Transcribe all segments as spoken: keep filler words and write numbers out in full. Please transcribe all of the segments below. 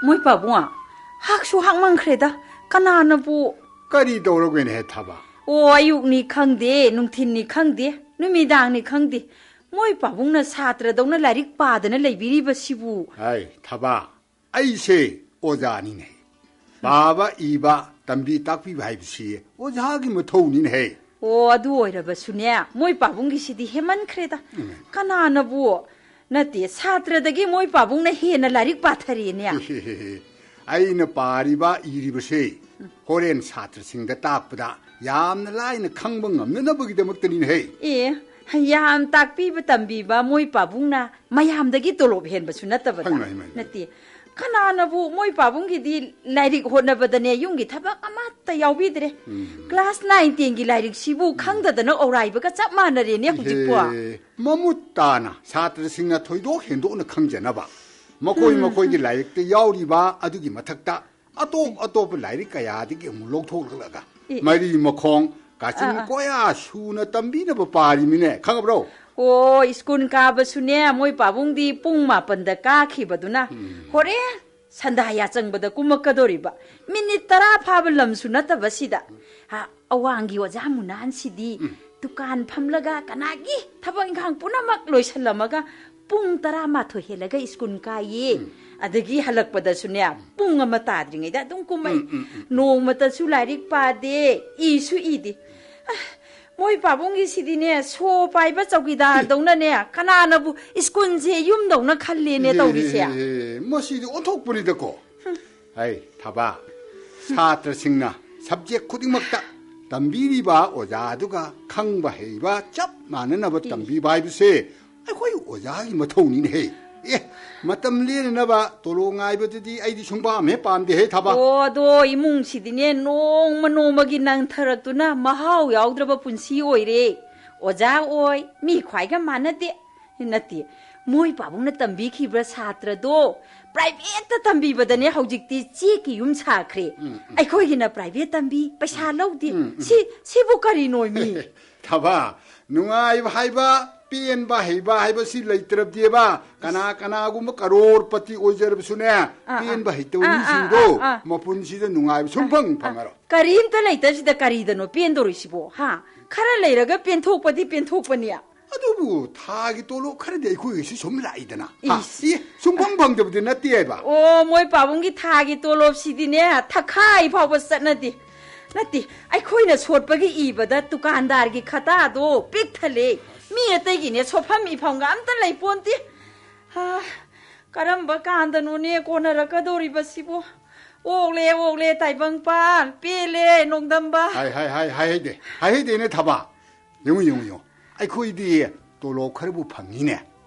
ꯃꯣꯏ ꯄꯥꯕꯨꯡ, ꯍꯥꯛꯁꯨ ꯍꯥꯛꯃꯟꯈ꯭ꯔꯦꯗ꯫ ꯀꯅꯥꯅꯕꯨ? ꯀꯔꯤ ꯇꯧꯔꯒꯦꯅꯦꯍꯦ, ꯊꯕꯥ? ꯑꯣ, ꯑꯌꯨꯛꯅꯤ ꯈꯪꯗꯦ, ꯅꯨꯡꯊꯤꯟꯅꯤ ꯈꯪꯗꯦ, ꯅꯨꯃꯤꯗꯥꯡꯅꯤ ꯈꯪꯗꯦ, ꯃꯣꯏ ꯄꯥꯕꯨꯡꯅ ꯁꯥꯇ꯭ꯔꯗꯧꯅ ꯂꯥꯏꯔꯤꯛ ꯄꯥꯗꯅ ꯂꯩꯕꯤꯔꯤꯕꯁꯤꯕꯨ꯫ ꯍꯥꯏ, ꯊꯕꯥ, ꯑꯩꯁꯦ ꯑꯣꯖꯥꯅꯤꯅꯦ꯫ ꯄꯥꯕ, ꯏꯕ, ꯇꯝꯕꯤ ꯇꯥꯛꯄꯤꯕ ꯍꯥꯏꯕꯁꯤ ꯑꯣꯖꯥꯒꯤ ꯃꯊꯧꯅꯤꯅꯦꯍꯦ꯫ ꯑꯣ, ꯑꯗꯨ ꯑꯣꯏꯔꯕꯁꯨꯅꯦ, ꯃꯣꯏ ꯄꯥꯕꯨꯡꯒꯤꯁꯤꯗꯤ ꯍꯦꯃꯟꯈ꯭ꯔꯦꯗ꯫ ꯎꯝ꯫ ꯀꯅꯥꯅꯕꯨ? ꯅꯠꯇꯦ, ꯁꯥꯇ꯭ꯔꯗꯒꯤ ꯃꯣꯏ ꯄꯥꯕꯨꯡꯅ ꯍꯦꯟꯅ ꯂꯥꯏꯔꯤꯛ ꯄꯥꯊꯔꯦꯅꯦ꯫ ꯑꯩꯅ ꯄꯥꯔꯤꯕ, ꯏꯔꯤꯕꯁꯦ ꯍꯣꯔꯦꯟ ꯁꯥꯇ꯭ꯔꯁꯤꯡꯗ ꯇꯥꯛꯄꯗ ꯌꯥꯝꯅ ꯂꯥꯏꯅ ꯈꯪꯕ ꯉꯝꯅꯅꯕꯒꯤꯗꯃꯛꯇꯅꯤꯅꯦꯍꯦ꯫ ꯑꯦ, ꯌꯥꯝ ꯇꯥꯛꯄꯤꯕ ꯇꯝꯕꯤꯕ ꯃꯣꯏ ꯄꯥꯕꯨꯡꯅ ꯃꯌꯥꯝꯗꯒꯤ ꯇꯣꯂꯣꯞ ꯍꯦꯟꯕꯁꯨ ꯅꯠꯇꯕꯗ꯫ ꯍꯩꯃꯥ, ꯍꯩꯃꯥ, ꯍꯩꯃꯥ꯫ ꯅꯠꯇꯦ, ꯀꯅꯥꯅꯕꯨ ꯃꯣꯏ ꯄꯥꯕꯨꯡꯒꯤꯗꯤ ꯂꯥꯏꯔꯤꯛ ꯍꯣꯠꯅꯕꯗꯅꯦ ꯌꯨꯝꯒꯤ ꯊꯕꯛ ꯑꯃꯠꯇ ꯌꯥꯎꯕꯤꯗ꯭ꯔꯦ꯫ ꯎꯝ꯫ ꯀ꯭ꯂꯥꯁ ꯅꯥꯏꯟ ꯇꯦꯟꯒꯤ ꯂꯥꯏꯔꯤꯛꯁꯤꯕꯨ ꯈꯪꯗꯗꯅ ꯑꯧꯔꯥꯏꯕꯒ ꯆꯞ ꯃꯥꯟꯅꯔꯦꯅꯦ ꯍꯧꯖꯤꯛꯄꯣ꯫ ꯏꯍꯦ, ꯃꯃꯨꯠ ꯇꯥꯅ ꯁꯥꯇ꯭ꯔꯁꯤꯡꯅ ꯊꯣꯏꯗꯣꯛ ꯍꯦꯟꯗꯣꯛꯅ ꯈꯪꯖꯅꯕ ꯃꯈꯣꯏ ꯎꯝ꯫ ꯃꯈꯣꯏꯒꯤ ꯂꯥꯏꯔꯤꯛꯇ ꯌꯥꯎꯔꯤꯕ ꯑꯗꯨꯒꯤ ꯃꯊꯛꯇ ꯑꯇꯣꯞ ꯑꯇꯣꯞꯄ ꯂꯥꯏꯔꯤꯛ ꯀꯌꯥꯗꯒꯤ ꯑꯃꯨꯛ ꯂꯧꯊꯣꯛꯂꯛꯂꯒ ꯏ- ꯃꯔꯤ ꯃꯈꯣꯡ, ꯀꯥꯆꯤꯟ ꯑꯥ, ꯑꯥ꯫ ꯀꯣꯌꯥ ꯁꯨꯅ ꯇꯝꯕꯤꯅꯕ ꯄꯥꯔꯤꯃꯤꯅꯦ, ꯈꯪꯉꯕ꯭ꯔꯣ? ꯑꯣ, ꯁ꯭ꯀꯨꯜ ꯀꯥꯕꯁꯨꯅꯦ, ꯃꯣꯏ ꯄꯥꯕꯨꯡꯗꯤ ꯄꯨꯡ ꯃꯥꯄꯟꯗ ꯀꯥꯈꯤꯕꯗꯨꯅ ꯎꯝ꯫ ꯍꯣꯔꯦꯟ ꯁꯟꯗꯥ ꯌꯥꯆꯪꯕꯗ ꯀꯨꯝꯃꯛꯀꯗꯣꯔꯤꯕ꯫ ꯃꯤꯅꯤꯠ ꯇꯔꯥ ꯐꯥꯕ ꯂꯝꯁꯨ ꯅꯠꯇꯕꯁꯤꯗ꯫ ꯍꯥ, ꯑꯋꯥꯡꯒꯤ ꯑꯣꯖꯥ ꯃꯨꯅꯥꯟꯁꯤꯗꯤ ꯎꯝ꯫ ꯗꯨꯀꯥꯟ ꯐꯝꯂꯒ ꯀꯅꯥꯒꯤ ꯊꯕꯛ ꯏꯪꯈꯥꯡ ꯄꯨꯝꯅꯃꯛ ꯂꯣꯏꯁꯜꯂꯝꯃꯒ ꯄꯨꯡ ꯇꯔꯥꯃꯥꯊꯣꯏ ꯍꯦꯜꯂꯒ ꯁ꯭ꯀꯨꯜ ꯀꯥꯏꯌꯦ꯫ ꯎꯝ꯫ ꯑꯗꯒꯤ ꯍꯜꯂꯛꯄꯗꯁꯨꯅꯦ, ꯄꯨꯡ ꯑꯃ ꯇꯥꯗ꯭ꯔꯤꯉꯩꯗ ꯑꯗꯨꯝ ꯀꯨꯝꯃꯛꯏ꯫ ꯎꯝ, ꯎꯝ, ꯎꯝ, ꯎꯝ꯫ ꯅꯣꯡꯃꯇꯁꯨ ꯂꯥꯏꯔꯤꯛ ꯄꯥꯗꯦ, ꯏꯁꯨ ꯏꯗꯦ꯫ ꯑ, ꯃꯣꯏ ꯄꯥꯕꯨꯡꯒꯤꯁꯤꯗꯤꯅꯦ, ꯁꯣ ꯄꯥꯏꯕ ꯆꯧꯀꯤꯗꯥꯔꯗꯧꯅꯅꯦ, ꯀꯅꯥꯅꯕꯨ ꯁ꯭ꯀꯨꯜꯁꯦ ꯌꯨꯝꯗꯧꯅ ꯈꯜꯂꯦꯅꯦ ꯇꯧꯔꯤꯁꯦ꯫ ꯑꯦ, ꯃꯁꯤꯗꯤ ꯑꯣꯟꯊꯣꯛꯄꯅꯤꯗꯀꯣ꯫ ꯍꯩ, ꯊꯕꯥ, ꯁꯥꯇ꯭ꯔꯁꯤꯡꯅ ꯁꯕꯖꯦꯛ ꯈꯨꯗꯤꯡꯃꯛꯇ ꯇꯝꯕꯤꯔꯤꯕ ꯑꯣꯖꯥꯗꯨꯒ ꯈꯪꯕ ꯍꯩꯕ ꯆꯞ ꯃꯥꯟꯅꯅꯕ ꯏ꯫ ꯇꯝꯕꯤꯕ ꯍꯥꯏꯕꯁꯦ ꯑꯩꯈꯣꯏ ꯑꯣꯖꯥꯒꯤ ꯃꯊꯧꯅꯤꯅꯦꯍꯦ꯫ ꯑꯦ, ꯃꯇꯝ ꯂꯦꯟꯅꯅꯕ ꯇꯣꯂꯣꯞ ꯉꯥꯏꯕꯗꯨꯗꯤ ꯑꯩꯗꯤ ꯁꯨꯡꯄꯥꯝ ꯍꯦꯛ ꯄꯥꯝꯗꯦꯍꯦ, ꯊꯕꯥ꯫ ꯑꯣ, ꯑꯗꯣ ꯏꯃꯨꯡꯁꯤꯗꯤꯅꯦ, ꯅꯣꯡꯃ ꯅꯣꯡꯃꯒꯤ ꯅꯪꯊꯔꯛꯇꯨꯅ ꯃꯍꯥꯎ ꯌꯥꯎꯗ꯭ꯔꯕ ꯄꯨꯟꯁꯤ ꯑꯣꯏꯔꯦ꯫ ꯑꯣꯖꯥ ꯑꯣꯏ, ꯃꯤ ꯈ꯭ꯋꯥꯏꯒ ꯃꯥꯟꯅꯗꯦ꯫ ꯅꯠꯇꯦ, ꯃꯣꯏ ꯄꯥꯕꯨꯡꯅ ꯇꯝꯕꯤꯈꯤꯕ ꯁꯥꯇ꯭ꯔꯗꯣ ꯄ꯭ꯔꯥꯏꯚꯦꯠꯇ ꯇꯝꯕꯤꯕꯗꯅꯦ ꯍꯧꯖꯤꯛꯇꯤ ꯆꯦꯛꯀꯤ ꯌꯨꯝ ꯁꯥꯈ꯭ꯔꯦ꯫ ꯎꯝ, ꯎꯝ꯫ ꯑꯩꯈꯣꯏꯒꯤꯅ ꯄ꯭ꯔꯥꯏꯚꯦꯠ ꯇꯝꯕꯤ, ꯄꯩꯁꯥ ꯂꯧꯗꯦ꯫ ꯎꯝ, ꯎꯝ꯫ ꯁꯤ, ꯁꯤꯕꯨ ꯀꯔꯤꯅꯣ ꯃꯤ? ꯊꯕꯥ, ꯅꯨꯡꯉꯥꯏꯕ ꯍꯥꯏꯕ ꯄꯦꯟꯕ ꯍꯩꯕ ꯍꯥꯏꯕꯁꯤ ꯂꯩꯇ꯭ꯔꯕꯗꯤꯕ, ꯀꯅꯥ ꯀꯅꯥꯒꯨꯝꯕ ꯀꯔꯣꯔꯄꯇꯤ ꯑꯣꯏꯖꯔꯕꯁꯨꯅꯦ, ꯑꯥ, ꯑꯥ꯫ ꯄꯦꯟꯕ ꯍꯩꯇꯕ ꯑꯥ, ꯑꯥ, ꯃꯤꯁꯤꯡꯗꯣ ꯑꯥ, ꯑꯥ꯫ ꯃꯄꯨꯟꯁꯤꯗ ꯅꯨꯡꯉꯥꯏꯕ ꯁꯨꯡꯐꯪ ꯑꯥ, ꯐꯪꯉꯔꯣꯏ꯫ ꯀꯔꯤꯝꯇ ꯂꯩꯇꯕꯁꯤꯗ ꯀꯔꯤꯗꯅꯣ ꯄꯦꯟꯗꯣꯔꯤꯁꯤꯕꯣ, ꯍꯥ? ꯈꯔ ꯂꯩꯔꯒ ꯄꯦꯟꯊꯣꯛꯄꯗꯤ ꯄꯦꯟꯊꯣꯛꯄꯅꯤ꯫ ꯑꯗꯨꯕꯨ ꯊꯥꯒꯤ ꯇꯣꯂꯣꯞ ꯈꯔꯗꯤ ꯑꯩꯈꯣꯏꯒꯤꯁꯨ ꯁꯨꯝ ꯂꯥꯛꯏꯗꯅ꯫ ꯍꯥ? ꯏꯁ꯫ ꯏ, ꯁꯨꯡꯐꯪ ꯐꯪꯗꯕꯗꯤ ꯅꯠꯇꯦ ꯍꯥꯏꯕ꯫ ꯑꯣ, ꯃꯣꯏ ꯄꯥꯕꯨꯡꯒꯤ ꯊꯥꯒꯤ ꯇꯣꯂꯣꯞꯁꯤꯗꯤꯅꯦ, ꯊꯈꯥꯏ ꯐꯥꯎꯕ ꯆꯠꯅꯗꯦ꯫ ꯅꯠꯇꯦ, ꯑꯩꯈꯣꯏꯅ ꯁꯣꯠꯄꯒꯤ ꯏꯕꯗ ꯗꯨꯀꯥꯟꯗꯥꯔꯒꯤ ꯈꯇꯥꯗꯣ ꯄꯤꯛ ꯊꯜꯂꯦ꯫ ꯃꯤ ꯑꯇꯩꯒꯤꯅꯦ ꯁꯣꯠꯐꯝ ꯏꯐꯝꯒ ꯑꯝꯇ ꯂꯩꯄꯣꯟꯇꯦ꯫ ꯍꯥ, ꯀꯔꯝꯕ ꯀꯥꯟꯗꯅꯣꯅꯦ ꯀꯣꯟꯅꯔꯛꯀꯗꯧꯔꯤꯕꯁꯤꯕꯣ? ꯑꯣꯛꯂꯦ, ꯑꯣꯛꯂꯦ, ꯇꯥꯏꯕꯪꯄꯥꯟ, ꯄꯦꯜꯂꯦ, ꯅꯣꯡꯗꯝꯕ꯫ ꯍꯥꯏ, ꯍꯥꯏ, ꯍꯥꯏ, ꯍꯥꯏꯍꯩꯗꯦ, ꯍꯥꯏꯍꯩꯗꯦꯅꯦ ꯊꯕꯥ꯫ ꯌꯦꯡꯉꯨ, ꯌꯦꯡꯉꯨ, ꯌꯦꯡꯉꯨ꯫ ꯑꯩꯈꯣꯏꯗꯤ ꯇꯣꯂꯣꯞ ꯈꯔꯕꯨ ꯐꯪꯉꯤꯅꯦ꯫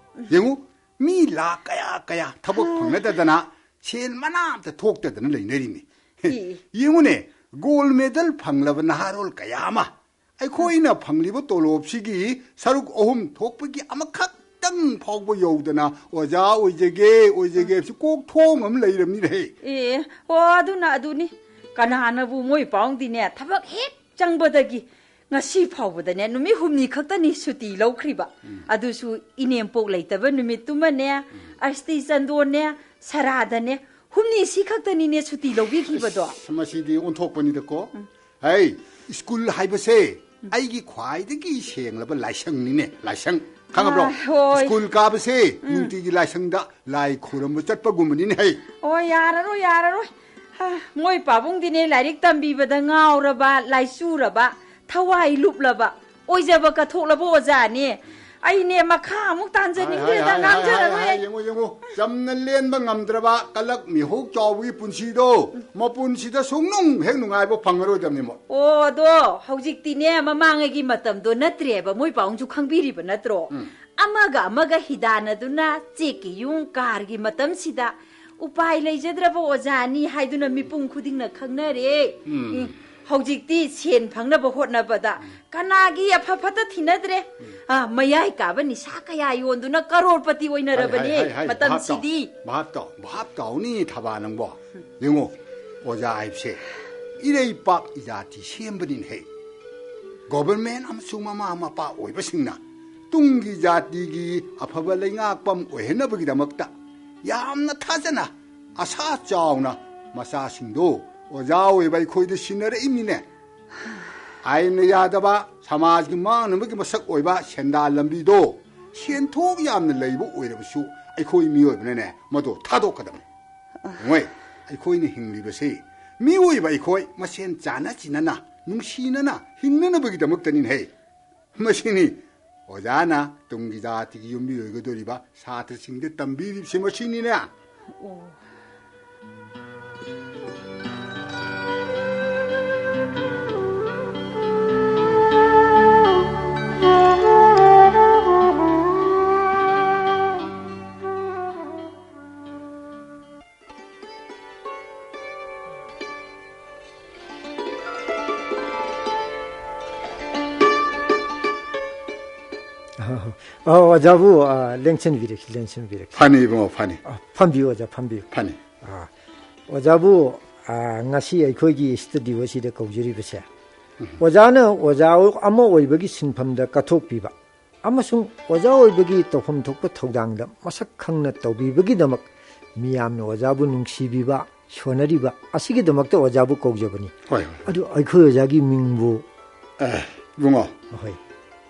ꯌꯦꯡꯉꯨ, ꯃꯤ ꯂꯥꯛ ꯀꯌꯥ ꯀꯌꯥ ꯊꯕꯛ ꯐꯪꯅꯗꯗꯅ, ꯁꯦꯜ ꯃꯅꯥ ꯑꯝꯇ ꯊꯣꯛꯇꯗꯅ ꯂꯩꯅꯔꯤꯅꯤ꯫ ꯏ꯫ ꯌꯦꯡꯉꯨꯅꯦ, ꯒꯣꯜ ꯃꯦꯗꯜ ꯐꯪꯂꯕ ꯅꯍꯥꯔꯣꯜ ꯀꯌꯥ ꯑꯃ ꯑꯩꯈꯣꯏꯅ ꯐꯪꯂꯤꯕ ꯇꯣꯂꯣꯞꯁꯤꯒꯤ ꯁꯔꯨꯛ ꯑꯍꯨꯝ ꯊꯣꯛꯄꯒꯤ ꯑꯃꯈꯛꯇꯪ ꯐꯥꯎꯕ ꯌꯧꯗꯅ ꯑꯣꯖꯥ ꯑꯣꯏꯖꯒꯦ, ꯑꯣꯏꯖꯒꯦ ꯍꯥꯏꯕꯁꯤ ꯀꯣꯛ ꯊꯣꯡ ꯑꯃ ꯂꯩꯔꯕꯅꯤꯅꯦꯍꯦ꯫ ꯑꯦ, ꯑꯣ, ꯑꯗꯨꯅ ꯑꯗꯨꯅꯤ꯫ ꯀꯅꯥꯅꯕꯨ ꯃꯣꯏ ꯄꯥꯎꯗꯤꯅꯦ ꯊꯕꯛ ꯍꯦꯛ ꯆꯪꯕꯗꯒꯤ ꯉꯁꯤ ꯐꯥꯎꯕꯗꯅꯦ ꯅꯨꯃꯤꯠ ꯍꯨꯝꯅꯤ ꯈꯛꯇꯅꯤ ꯁꯨꯇꯤ ꯂꯧꯈ꯭ꯔꯤꯕ꯫ ꯎꯝ꯫ ꯑꯗꯨꯁꯨ ꯏꯅꯦꯝꯄꯣꯛ ꯂꯩꯇꯕ ꯅꯨꯃꯤꯠꯇꯨꯃꯅꯦ, ꯎꯝ꯫ ꯑꯁꯇꯤ ꯆꯟꯗꯣꯟꯅꯦ, ꯁꯔꯥꯗꯅꯦ, ꯍꯨꯝꯅꯤꯁꯤ ꯈꯛꯇꯅꯤꯅꯦ ꯁꯨꯇꯤ ꯂꯧꯕꯤꯈꯤꯕꯗꯣ꯫ ꯑꯁ, ꯃꯁꯤꯗꯤ ꯑꯣꯟꯊꯣꯛꯄꯅꯤꯗꯀꯣ꯫ ꯎꯝ꯫ ꯍꯩ, ꯁ꯭ꯀꯨꯜ ꯍꯥꯏꯕꯁꯦ ꯎꯝ꯫ ꯑꯩꯒꯤ ꯈ꯭ꯋꯥꯏꯗꯒꯤ ꯁꯦꯡꯂꯕ ꯂꯥꯏꯁꯪꯅꯤꯅꯦ, ꯂꯥꯏꯁꯪ꯫ ꯈꯪꯉꯕ꯭ꯔꯣ? ꯑꯥ, ꯍꯣꯏ꯫ ꯁ꯭ꯀꯨꯜ ꯀꯥꯕꯁꯦ ꯎꯝ꯫ ꯅꯨꯡꯇꯤꯒꯤ ꯂꯥꯏꯁꯪꯗ ꯂꯥꯏ ꯈꯨꯔꯨꯝꯕ ꯆꯠꯄꯒꯨꯝꯕꯅꯤꯅꯦ ꯍꯩ꯫ ꯑꯣ, ꯌꯥꯔꯔꯣꯏ, ꯌꯥꯔꯔꯣꯏ꯫ ꯍꯥ, ꯃꯣꯏ ꯄꯥꯕꯨꯡꯗꯤꯅꯦ ꯂꯥꯏꯔꯤꯛ ꯇꯝꯕꯤꯕꯗ ꯉꯥꯎꯔꯕ, ꯂꯥꯏꯆꯨꯔꯕ, ꯊꯋꯥꯏ ꯂꯨꯞꯂꯕ, ꯑꯣꯏꯖꯕ ꯀꯠꯊꯣꯛꯂꯕ ꯑꯣꯖꯥꯅꯦ꯫ ꯑꯩꯅꯦ ꯃꯈꯥ ꯑꯃꯨꯛ ꯇꯥꯟꯖꯅꯤꯡꯗ꯭ꯔꯦꯗ, ꯍꯥꯏ, ꯍꯥꯏ, ꯍꯥꯏ, ꯉꯥꯡꯖꯔꯔꯣꯏ ꯍꯥꯏ, ꯑꯩ꯫ ꯌꯦꯡꯉꯨ, ꯌꯦꯡꯉꯨ꯫ ꯆꯝꯅ ꯂꯦꯟꯕ ꯉꯝꯗ꯭ꯔꯕ ꯀꯂꯛ ꯃꯤꯍꯣꯛ ꯆꯥꯎꯕꯒꯤ ꯄꯨꯟꯁꯤꯗꯣ ꯃꯄꯨꯟꯁꯤꯗ ꯁꯨꯡꯅꯨꯡ ꯍꯦꯛ ꯅꯨꯡꯉꯥꯏꯕ ꯐꯪꯉꯔꯣꯏꯗꯕꯅꯤ ꯃꯣꯏ꯫ ꯑꯣ, ꯑꯗꯣ ꯍꯧꯖꯤꯛꯇꯤꯅꯦ ꯃꯃꯥꯡꯉꯩꯒꯤ ꯃꯇꯝꯗꯣ ꯅꯠꯇ꯭ꯔꯦꯕ, ꯃꯣꯏ ꯄꯥꯎꯡꯁꯨ ꯈꯪꯕꯤꯔꯤꯕ ꯅꯠꯇ꯭ꯔꯣ? ꯎꯝ꯫ ꯑꯃꯒ ꯑꯃꯒ ꯍꯤꯗꯥꯟꯅꯗꯨꯅ ꯆꯦꯛꯀꯤ ꯌꯨꯝ, ꯀꯥꯔꯒꯤ ꯃꯇꯝꯁꯤꯗ ꯎꯄꯥꯏ ꯂꯩꯖꯗ꯭ꯔꯕ ꯑꯣꯖꯥꯅꯤ ꯍꯥꯏꯗꯨꯅ ꯃꯤꯄꯨꯝ ꯈꯨꯗꯤꯡꯅ ꯈꯪꯅꯔꯦ꯫ ꯎꯝ꯫ ꯎꯝ, ꯍꯧꯖꯤꯛꯇꯤ ꯁꯦꯟ ꯐꯪꯅꯕ ꯍꯣꯠꯅꯕꯗ ꯎꯝ꯫ ꯀꯅꯥꯒꯤ ꯑꯐ ꯐꯠꯇ ꯊꯤꯅꯗ꯭ꯔꯦ꯫ ꯎꯝ꯫ ꯑꯥ, ꯃꯌꯥꯏ ꯀꯥꯕ ꯅꯤꯁꯥ ꯀꯌꯥ ꯌꯣꯟꯗꯨꯅ ꯀꯔꯣꯔꯄꯇꯤ ꯑꯣꯏꯅꯔꯕꯅꯦ ꯍꯥꯏ, ꯍꯥꯏ, ꯍꯥꯏ, ꯍꯥꯏ, ꯃꯇꯝꯁꯤꯗꯤ꯫ ꯚꯥꯞ ꯇꯥꯎ, ꯚꯥꯞ ꯇꯥꯎ, ꯚꯥꯞ ꯇꯥꯎꯅꯤ ꯊꯕꯥ ꯅꯪꯕꯣ꯫ ꯌꯦꯡꯉꯣ, ꯑꯣꯖꯥ ꯍꯥꯏꯕꯁꯦ ꯏꯔꯩꯄꯥꯛ ꯏꯖꯥꯇꯤ ꯁꯦꯝꯕꯅꯤꯅꯦꯍꯦ꯫ ꯒꯣꯕꯔꯃꯦꯟ ꯑꯃꯁꯨꯡ ꯃꯃꯥ ꯃꯄꯥ ꯑꯣꯏꯕꯁꯤꯡꯅ ꯇꯨꯡꯒꯤ ꯖꯥꯇꯤꯒꯤ ꯑꯐꯕ ꯂꯩꯉꯥꯛꯄꯝ ꯑꯣꯏꯍꯟꯅꯕꯒꯤꯗꯃꯛꯇ ꯌꯥꯝꯅ ꯊꯥꯖꯅ, ꯑꯁꯥ ꯆꯥꯎꯅ ꯃꯆꯥꯁꯤꯡꯗꯣ ꯑꯣꯖꯥ ꯑꯣꯏꯕ ꯑꯩꯈꯣꯏꯗ ꯁꯤꯟꯅꯔꯛꯏꯃꯤꯅꯦ꯫ ꯑꯥꯏꯟꯅ ꯌꯥꯗꯕ, ꯁꯃꯥꯖꯒꯤ ꯃꯥꯡꯅꯕꯒꯤ ꯃꯁꯛ ꯑꯣꯏꯕ ꯁꯦꯟꯗꯥꯟ ꯂꯝꯕꯤꯗꯣ ꯁꯦꯟꯊꯣꯛ ꯌꯥꯝꯅ ꯂꯩꯕ ꯑꯣꯏꯔꯕꯁꯨ ꯑꯩꯈꯣꯏ ꯃꯤꯑꯣꯏꯕꯅꯅꯦ ꯃꯗꯨ ꯊꯥꯗꯣꯛꯀꯗꯕꯅꯤ꯫ ꯌꯦꯡꯉꯣꯏ, ꯑꯩꯈꯣꯏꯅ ꯍꯤꯡꯂꯤꯕꯁꯤ ꯃꯤꯑꯣꯏꯕ ꯑꯩꯈꯣꯏ ꯃꯁꯦꯟ ꯆꯥꯟꯅ ꯆꯤꯟꯅꯅ, ꯅꯨꯡꯁꯤꯅꯅ ꯍꯤꯡꯅꯅꯕꯒꯤꯗꯃꯛꯇꯅꯤꯅꯦ꯫ ꯃꯁꯤꯅꯤ ꯑꯣꯖꯥꯅ ꯇꯨꯡꯒꯤ ꯖꯥꯇꯤꯒꯤ ꯌꯨꯝꯕꯤ ꯑꯣꯏꯒꯗꯧꯔꯤꯕ ꯁꯥꯇ꯭ꯔꯁꯤꯡꯗ ꯇꯝꯕꯤꯔꯤꯕꯁꯤ, ꯃꯁꯤꯅꯤꯅꯦ꯫ ꯑꯣ꯫ ꯑꯣ, ꯑꯣꯖꯥꯕꯨ, ꯑ, ꯂꯦꯡꯁꯤꯟꯕꯤꯔꯛꯈꯤ, ꯂꯦꯡꯁꯤꯟꯕꯤꯔꯛꯈꯤ꯫ ꯐꯅꯤ ꯏꯕꯨꯡꯉꯣ, ꯐꯅꯤ꯫ ꯑ, ꯐꯝꯕꯤꯌꯨ ꯑꯣꯖꯥ, ꯐꯝꯕꯤꯌꯨ꯫ ꯐꯅꯤ꯫ ꯑ, ꯑꯣꯖꯥꯕꯨ, ꯑ, ꯉꯁꯤ ꯑꯩꯈꯣꯏꯒꯤ studio ꯑꯁꯤꯗ ꯀꯧꯖꯔꯤꯕꯁꯦ, ꯎꯝ꯫ ꯑꯣꯖꯥꯅ ꯑꯣꯖꯥ ꯑꯃ ꯑꯣꯏꯕꯒꯤ ꯁꯤꯟꯐꯝꯗ ꯀꯠꯊꯣꯛꯄꯤꯕ ꯑꯃꯁꯨꯡ ꯑꯣꯖꯥ ꯑꯣꯏꯕꯒꯤ ꯇꯧꯐꯝ ꯊꯣꯛꯄ ꯊꯧꯗꯥꯡꯗ ꯃꯁꯛ ꯈꯪꯅ ꯇꯧꯕꯤꯕꯒꯤꯗꯃꯛ ꯃꯤꯌꯥꯝꯅ ꯑꯣꯖꯥꯕꯨ ꯅꯨꯡꯁꯤꯕꯤꯕ, ꯁꯣꯟꯅꯔꯤꯕ ꯑꯁꯤꯒꯤꯗꯃꯛꯇ ꯑꯣꯖꯥꯕꯨ ꯀꯧꯖꯕꯅꯤ꯫ ꯍꯣꯏ, ꯍꯣꯏ꯫ ꯑꯗꯨ ꯑꯩꯈꯣꯏ ꯑꯣꯖꯥꯒꯤ ꯃꯤꯡꯕꯨ? ꯑꯦ, ꯏꯕꯨꯡꯉꯣ, ꯍꯣꯏ꯫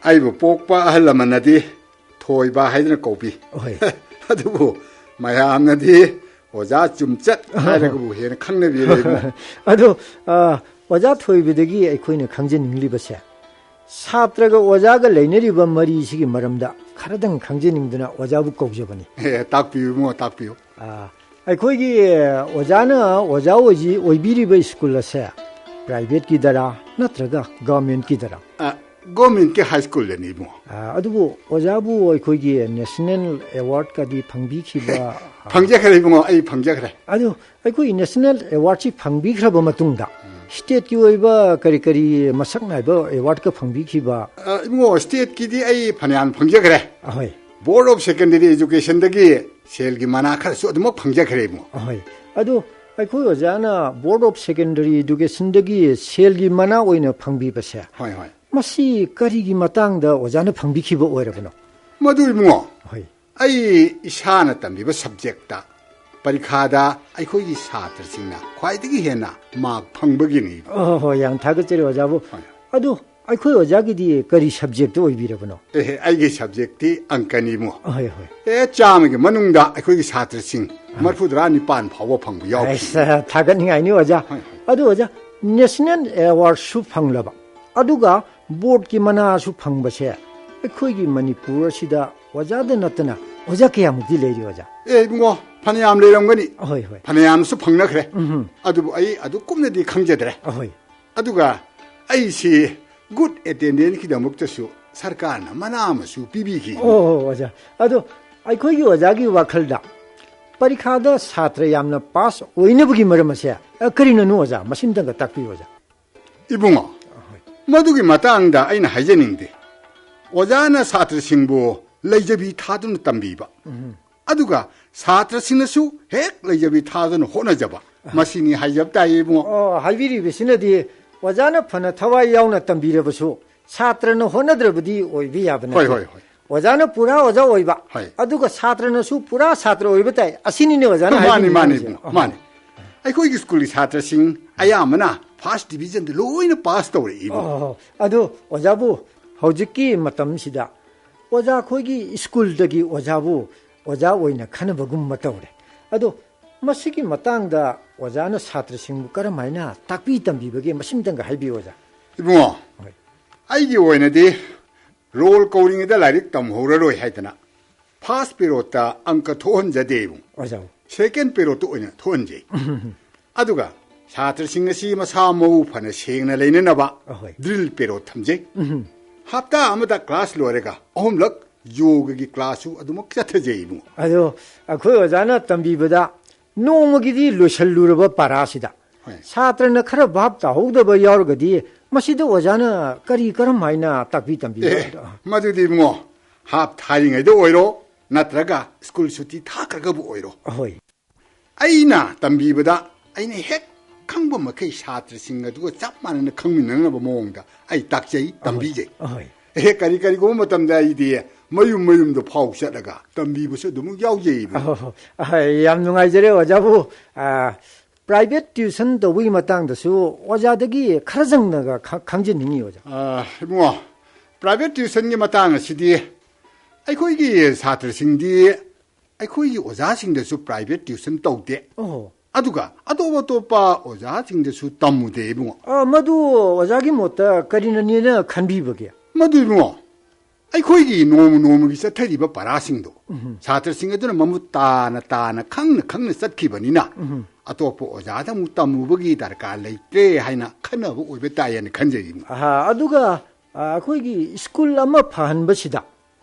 ꯑꯩꯕꯨ ꯄꯣꯛꯄ ꯑꯍꯜ ꯂꯃꯟꯅꯗꯤ ꯊꯣꯏꯕ ꯍꯥꯏꯗꯅ ꯀꯧꯕꯤ꯫ ꯍꯣꯏ꯫ ꯑꯗꯨꯕꯨ ꯃꯌꯥꯝꯅꯗꯤ ꯑꯣꯖꯥ ꯆꯨꯝꯆꯠ ꯍꯥꯏꯔꯒꯕꯨ ꯍꯦꯟꯅ ꯈꯪꯅꯕꯤ ꯂꯩꯕꯅꯤ꯫ ꯑꯗꯣ, ꯑ, ꯑꯣꯖꯥ ꯊꯣꯏꯕꯗꯒꯤ ꯑꯩꯈꯣꯏꯅ ꯈꯪꯖꯅꯤꯡꯂꯤꯕꯁꯦ, ꯁꯥꯇ꯭ꯔꯒ ꯑꯣꯖꯥꯒ ꯂꯩꯅꯔꯤꯕ ꯃꯔꯤꯁꯤꯒꯤ ꯃꯔꯝꯗ ꯈꯔꯗꯪ ꯈꯪꯖꯅꯤꯡꯗꯨꯅ ꯑꯣꯖꯥꯕꯨ ꯀꯧꯖꯕꯅꯤ꯫ ꯑꯦ, ꯇꯥꯛꯄꯤꯌꯨ ꯏꯕꯨꯡꯉꯣ, ꯇꯥꯛꯄꯤꯌꯨ꯫ ꯑ, ꯑꯩꯈꯣꯏꯒꯤ ꯑꯣꯖꯥꯅ ꯑꯣꯖꯥ ꯑꯣꯏꯖꯤ-, ꯑꯣꯏꯕꯤꯔꯤꯕ ꯁ꯭ꯀꯨꯜ ꯑꯁꯦ privateꯀꯤꯗꯔꯥ ꯅꯠꯇ꯭ꯔꯒ governmentꯀꯤꯗꯔꯥ? ꯑ, governmentꯀꯤ high schoolꯗꯅꯤ ꯏꯕꯨꯡꯉꯣ꯫ ꯑ, ꯑꯗꯨꯕꯨ ꯑꯣꯖꯥꯕꯨ ꯑꯩꯈꯣꯏꯒꯤ national awardꯀꯗꯤ ꯐꯪꯕꯤꯈꯤꯕ? ꯐꯪꯖꯈ꯭ꯔꯦ ꯏꯕꯨꯡꯉꯣ, ꯑꯩ ꯐꯪꯖꯈ꯭ꯔꯦ꯫ ꯑꯗꯨ ꯑꯩꯈꯣꯏ national awardꯁꯤ ꯐꯪꯕꯤꯈ꯭ꯔꯕ ꯃꯇꯨꯡꯗ, ꯎꯝ꯫ stateꯀꯤ ꯑꯣꯏꯕ ꯀꯔꯤ ꯀꯔꯤ ꯃꯁꯛ ꯅꯥꯏꯕ awardꯀ ꯐꯪꯕꯤꯈꯤꯕ? ꯑ, ꯏꯕꯨꯡꯉꯣ, stateꯀꯤꯗꯤ ꯑꯩ ꯐꯅꯌꯥꯝ ꯐꯪꯖꯈ꯭ꯔꯦ꯫ ꯑꯍꯣꯏ꯫ Board of Secondary Educationꯗꯒꯤ ꯁꯦꯜꯒꯤ ꯃꯅꯥ ꯈꯔꯁꯨ ꯑꯗꯨꯃꯛ ꯐꯪꯖꯈ꯭ꯔꯦ ꯏꯕꯨꯡꯉꯣ꯫ ꯑꯍꯣꯏ꯫ ꯑꯗꯨ ꯑꯩꯈꯣꯏ ꯑꯣꯖꯥꯅ Board of Secondary Educationꯗꯒꯤ ꯁꯦꯜꯒꯤ ꯃꯅꯥ ꯑꯣꯏꯅ ꯐꯪꯕꯤꯕꯁꯦ, ꯍꯣꯏ, ꯍꯣꯏ꯫ ꯃꯁꯤ ꯀꯔꯤꯒꯤ ꯃꯇꯥꯡꯗ ꯑꯣꯖꯥꯅ ꯐꯪꯕꯤꯈꯤꯕ ꯑꯣꯏꯔꯕꯅꯣ? ꯃꯗꯨ ꯏꯕꯨꯡꯉꯣ, ꯍꯣꯏ꯫ ꯑꯩ ꯏꯁꯥꯅ ꯇꯝꯕꯤꯕ subjectꯇ ꯄꯔꯤꯈꯥꯗ ꯑꯩꯈꯣꯏꯒꯤ ꯁꯥꯇ꯭ꯔꯁꯤꯡꯅ ꯈ꯭ꯋꯥꯏꯗꯒꯤ ꯍꯦꯟꯅ mark ꯐꯪꯕꯒꯤꯅꯤ꯫ ꯑꯣ, ꯍꯣꯏ, ꯌꯥꯝ ꯊꯥꯒꯠꯆꯔꯤ ꯑꯣꯖꯥꯕꯨ꯫ ꯍꯣꯏ꯫ ꯑꯗꯨ ꯑꯩꯈꯣꯏ ꯑꯣꯖꯥꯒꯤꯗꯤ ꯀꯔꯤ subjectꯇ ꯑꯣꯏꯕꯤꯔꯕꯅꯣ? ꯑꯦꯍꯦ, ꯑꯩꯒꯤ subjectꯇꯤ ꯑꯪꯀꯅꯤ ꯏꯕꯨꯡꯉꯣ꯫ ꯍꯣꯏ, ꯍꯣꯏ꯫ ꯑꯦ, ꯆꯥꯝꯃꯒꯤ ꯃꯅꯨꯡꯗ ꯑꯩꯈꯣꯏꯒꯤ ꯁꯥꯇ꯭ꯔꯁꯤꯡ ꯑꯥ꯫ ꯃꯔꯤꯐꯨꯇꯔꯥ ꯅꯤꯄꯥꯟ ꯐꯥꯎꯕ ꯐꯪꯕ ꯌꯥꯎꯈꯤ꯫ ꯑꯁ, ꯊꯥꯒꯠꯅꯤꯡꯉꯥꯏꯅꯤ ꯑꯣꯖꯥ꯫ ꯍꯣꯏ, ꯍꯣꯏ꯫ ꯑꯗꯨ ꯑꯣꯖꯥ, national awardꯁꯨ ꯐꯪꯂꯕ, ꯑꯗꯨꯒ boardꯀꯤ ꯃꯅꯥꯁꯨ ꯐꯪꯕꯁꯦ ꯑꯩꯈꯣꯏꯒꯤ ꯃꯅꯤꯄꯨꯔ ꯑꯁꯤꯗ ꯑꯣꯖꯥꯗ ꯅꯠꯇꯅ ꯑꯣꯖꯥ ꯀꯌꯥꯃꯨꯛꯇꯤ ꯂꯩꯔꯤ ꯑꯣꯖꯥ? ꯑꯦ ꯏꯕꯨꯡꯉꯣ, ꯐꯅꯌꯥꯝ ꯂꯩꯔꯝꯒꯅꯤ꯫ ꯍꯣꯏ, ꯍꯣꯏ꯫ ꯐꯅꯌꯥꯝꯁꯨ ꯐꯪꯅꯈ꯭ꯔꯦ꯫ ꯎꯝꯍꯨꯝ꯫ ꯑꯗꯨꯕꯨ ꯑꯩ ꯑꯗꯨ ꯀꯨꯞꯅꯗꯤ ꯈꯪꯖꯗ꯭ꯔꯦ꯫ ꯑꯍꯣꯏ꯫ ꯑꯗꯨꯒ ꯑꯩꯁꯤ good attendanceꯀꯤꯗꯃꯛꯇꯁꯨ ꯁꯔꯀꯥꯔꯅ ꯃꯅꯥ ꯑꯃꯁꯨ ꯄꯤꯕꯤꯈꯤ꯫ ꯑꯣ, ꯑꯣ, ꯑꯣꯖꯥ꯫ ꯑꯗꯣ ꯑꯩꯈꯣꯏꯒꯤ ꯑꯣꯖꯥꯒꯤ ꯋꯥꯈꯜꯗ ꯄꯔꯤꯈꯥꯗ ꯁꯥꯇ꯭ꯔ ꯌꯥꯝꯅ pass ꯑꯣꯏꯅꯕꯒꯤ ꯃꯔꯝ ꯑꯁꯦ, ꯑ, ꯀꯔꯤꯅꯅꯣ ꯑꯣꯖꯥ? ꯃꯁꯤꯝꯇꯪꯒ ꯇꯥꯛꯄꯤꯌꯨ ꯑꯣꯖꯥ꯫ ꯏꯕꯨꯡꯉꯣ, ꯃꯗꯨꯒꯤ ꯃꯇꯥꯡꯗ ꯑꯩꯅ ꯍꯥꯏꯖꯅꯤꯡꯗꯦ꯫ ꯑꯣꯖꯥꯅ ꯁꯥꯇ꯭ꯔꯁꯤꯡꯕꯨ ꯂꯩꯖꯕꯤ ꯊꯥꯗꯨꯅ ꯇꯝꯕꯤꯕ꯫ ꯎꯝ꯫ ꯑꯗꯨꯒ ꯁꯥꯇ꯭ꯔꯁꯤꯡꯅꯁꯨ ꯍꯦꯛ ꯂꯩꯖꯕꯤ ꯊꯥꯗꯨꯅ ꯍꯣꯠꯅꯖꯕ꯫ ꯑ꯫ ꯃꯁꯤꯅꯤ ꯍꯥꯏꯖꯕ ꯇꯥꯏ ꯏꯕꯨꯡꯉꯣ꯫ ꯑꯣ, ꯍꯥꯏꯕꯤꯔꯤꯕꯁꯤꯅꯗꯤ ꯑꯣꯖꯥꯅ ꯐꯅ ꯊꯋꯥꯏ ꯌꯥꯎꯅ ꯇꯝꯕꯤꯔꯕꯁꯨ ꯁꯥꯇ꯭ꯔꯅ ꯍꯣꯠꯅꯗ꯭ꯔꯕꯗꯤ ꯑꯣꯏꯕ ꯌꯥꯕ ꯍꯣꯏ, ꯅꯠꯇꯦ꯫ ꯍꯣꯏ, ꯍꯣꯏ꯫ ꯑꯣꯖꯥꯅ ꯄꯨꯔꯥ ꯑꯣꯖꯥ ꯑꯣꯏꯕ, ꯍꯣꯏ꯫ ꯑꯗꯨꯒ ꯁꯥꯇ꯭ꯔꯅꯁꯨ ꯄꯨꯔꯥ ꯁꯥꯇ꯭ꯔ ꯑꯣꯏꯕ ꯇꯥꯏ꯫ ꯑꯁꯤꯅꯤꯅꯦ ꯑꯣꯖꯥꯅ ꯃꯥꯅꯤ, ꯍꯥꯏꯕꯤꯅꯤꯡꯉꯤꯁꯦ꯫ ꯃꯥꯅꯤ ꯏꯕꯨꯡꯉꯣ, ꯑꯣ꯫ ꯃꯥꯅꯤ꯫ ꯑꯩꯈꯣꯏꯒꯤ ꯁ꯭ꯀꯨꯜꯒꯤ ꯁꯥꯇ꯭ꯔꯁꯤꯡ ꯑꯌꯥꯝꯕꯅ first divisionꯗ ꯂꯣꯏꯅ pass ꯇꯧꯔꯛꯏ ꯏꯕꯨꯡꯉꯣ꯫ ꯑꯣ, ꯑꯗꯨ ꯑꯣꯖꯥꯕꯨ ꯍꯧꯖꯤꯛꯀꯤ ꯃꯇꯝꯁꯤꯗ ꯑꯣꯖꯥ ꯑꯩꯈꯣꯏꯒꯤ ꯁ꯭ꯀꯨꯜꯗꯒꯤ ꯑꯣꯖꯥꯕꯨ ꯑꯣꯖꯥ ꯑꯣꯏꯅ ꯈꯟꯅꯕꯒꯨꯝꯕ ꯇꯧꯔꯦ꯫ ꯑꯗꯣ ꯃꯁꯤꯒꯤ ꯃꯇꯥꯡꯗ ꯑꯣꯖꯥꯅ ꯁꯥꯇ꯭ꯔꯁꯤꯡꯕꯨ ꯀꯔꯝ ꯍꯥꯏꯅ ꯇꯥꯛꯄꯤ ꯇꯝꯕꯤꯕꯒꯦ? ꯃꯁꯤꯝꯇꯪꯒ ꯍꯥꯏꯕꯤꯌꯨ ꯑꯣꯖꯥ꯫ ꯏꯕꯨꯡꯉꯣ, ꯍꯣꯏ꯫ ꯑꯩꯒꯤ ꯑꯣꯏꯅꯗꯤ roll ꯀꯧꯔꯤꯉꯩꯗ ꯂꯥꯏꯔꯤꯛ ꯇꯝꯍꯧꯔꯔꯣꯏ ꯍꯥꯏꯗꯅ first periodꯇ ꯑꯪꯀ ꯊꯣꯛꯍꯟꯖꯗꯦ ꯏꯕꯨꯡ꯫ ꯑꯣꯖꯥ꯫ Second periodꯇ ꯑꯣꯏꯅ ꯊꯣꯛꯍꯟꯖꯩ꯫ ꯑꯗꯨꯒ ꯁꯥꯇ꯭ꯔꯁꯤꯡ ꯑꯁꯤ ꯃꯁꯥ ꯃꯎ ꯐꯅ ꯁꯦꯡꯅ ꯂꯩꯅꯅꯕ ꯑꯍꯣꯏ꯫ Drill period ꯊꯝꯖꯩ꯫ ꯎꯝ꯫ ꯍꯞꯇꯥ ꯑꯃꯗ class ꯂꯣꯏꯔꯒ ꯑꯍꯨꯝꯂꯛ ꯌꯣꯒꯒꯤ classꯁꯨ ꯑꯗꯨꯃꯛ ꯆꯠꯊꯖꯩ ꯏꯕꯨꯡ꯫ ꯑꯗꯣ ꯑꯩꯈꯣꯏ ꯑꯣꯖꯥꯅ ꯇꯝꯕꯤꯕꯗ ꯅꯣꯡꯃꯒꯤꯗꯤ ꯂꯣꯏꯁꯤꯜꯂꯨꯔꯕ ꯄꯥꯔꯥꯁꯤꯗ ꯍꯣꯏ꯫ ꯁꯥꯇ꯭ꯔꯅ ꯈꯔ ꯚꯥꯞ ꯇꯥꯍꯧꯗꯕ ꯌꯥꯎꯔꯒꯗꯤ ꯃꯁꯤꯗ ꯑꯣꯖꯥꯅ ꯀꯔꯤ ꯀꯔꯝ ꯍꯥꯏꯅ ꯇꯥꯛꯄꯤ ꯇꯝꯕꯤꯕ? ꯑꯦ, ꯃꯗꯨꯗꯤ ꯏꯕꯨꯡꯉꯣ, ꯍꯥꯞ ꯊꯥꯔꯤꯉꯩꯗ ꯑꯣꯏꯔꯣ ꯅꯠꯇ꯭ꯔꯒ ꯁ꯭ꯀꯨꯜ ꯁꯨꯇꯤ ꯊꯥꯈ꯭ꯔꯒꯕꯨ ꯑꯣꯏꯔꯣ꯫ ꯍꯣꯏ꯫ ꯑꯩꯅ ꯇꯝꯕꯤꯕꯗ ꯑꯩꯅ ꯍꯦꯛ ꯈꯪꯕ ꯃꯈꯩ ꯁꯥꯇ꯭ꯔꯁꯤꯡ ꯑꯗꯨꯒ ꯆꯞ ꯃꯥꯟꯅꯅ ꯈꯪꯃꯤꯟꯅꯅꯕ ꯃꯑꯣꯡꯗ ꯑꯩ ꯇꯥꯛꯆꯩ, ꯇꯝꯕꯤꯖꯩ꯫ ꯑꯍꯣꯏ꯫ ꯑꯦ, ꯀꯔꯤ ꯀꯔꯤꯒꯨꯝꯕ ꯃꯇꯝꯗ ꯑꯩꯗꯤ ꯃꯌꯨꯝ ꯃꯌꯨꯝꯗ ꯐꯥꯎ ꯆꯠꯂꯒ ꯇꯝꯕꯤꯕꯁꯨ ꯑꯗꯨꯃꯛ ꯌꯥꯎꯖꯩ, ꯏꯕꯨꯡꯉꯣ꯫ ꯑꯍꯣ, ꯍꯣ꯫ ꯑꯍꯣꯏ, ꯌꯥꯝ ꯅꯨꯡꯉꯥꯏꯖꯔꯦ, ꯑꯣꯖꯥꯕꯨ꯫ ꯑ, private tuition ꯇꯧꯕꯒꯤ ꯃꯇꯥꯡꯗꯁꯨ ꯑꯣꯖꯥꯗꯒꯤ ꯈꯔ ꯆꯪꯅꯒ ꯈ-, ꯈꯪꯖꯅꯤꯡꯉꯤ, ꯑꯣꯖꯥ꯫ ꯑ, ꯏꯕꯨꯡꯉꯣ, private tuitionꯒꯤ ꯃꯇꯥꯡ ꯑꯁꯤꯗꯤ ꯑꯩꯈꯣꯏꯒꯤ ꯁꯥꯇ꯭ꯔꯁꯤꯡꯗꯤ ꯑꯩꯈꯣꯏꯒꯤ ꯑꯣꯖꯥꯁꯤꯡꯗꯁꯨ private tuition ꯇꯧꯗꯦ꯫ ꯑꯣꯍꯣ꯫ ꯑꯗꯨꯒ ꯑꯇꯣꯞ ꯑꯇꯣꯞꯄ ꯑꯣꯖꯥꯁꯤꯡꯗꯁꯨ ꯇꯝꯃꯨꯗꯦ, ꯏꯕꯨꯡꯉꯣ꯫ ꯑ, ꯃꯗꯨ ꯑꯣꯖꯥꯒꯤ ꯃꯣꯠꯇ ꯀꯔꯤꯅꯅꯦꯅ ꯈꯟꯕꯤꯕꯒꯦ? ꯃꯗꯨ, ꯏꯕꯨꯡꯉꯣ, ꯑꯩꯈꯣꯏꯒꯤ ꯅꯣꯡꯃ ꯅꯣꯡꯃꯒꯤ ꯆꯠꯊꯔꯤꯕ ꯄꯔꯥꯁꯤꯡꯗꯣ ꯎꯝ꯫ ꯁꯥꯇ꯭ꯔꯁꯤꯡ ꯑꯗꯨꯅ ꯃꯃꯨꯠ ꯇꯥꯅ ꯇꯥꯅ, ꯈꯪꯅ ꯈꯪꯅ ꯆꯠꯈꯤꯕꯅꯤꯅ ꯎꯝ꯫ ꯑꯇꯣꯞꯄ ꯑꯣꯖꯥꯗ ꯑꯃꯨꯛ ꯇꯝꯃꯨꯕꯒꯤ ꯗꯔꯀꯥꯔ ꯂꯩꯇ꯭ꯔꯦ ꯍꯥꯏꯅ ꯈꯟꯅꯕ ꯑꯣꯏꯕ ꯇꯥꯏ ꯍꯥꯏꯅ ꯈꯟꯖꯩ, ꯏꯕꯨꯡꯉꯣ꯫ ꯑꯍꯥ, ꯑꯗꯨꯒ, ꯑ, ꯑꯩꯈꯣꯏꯒꯤ ꯁ꯭ꯀꯨꯜ ꯑꯃ ꯐꯍꯟꯕꯁꯤꯗ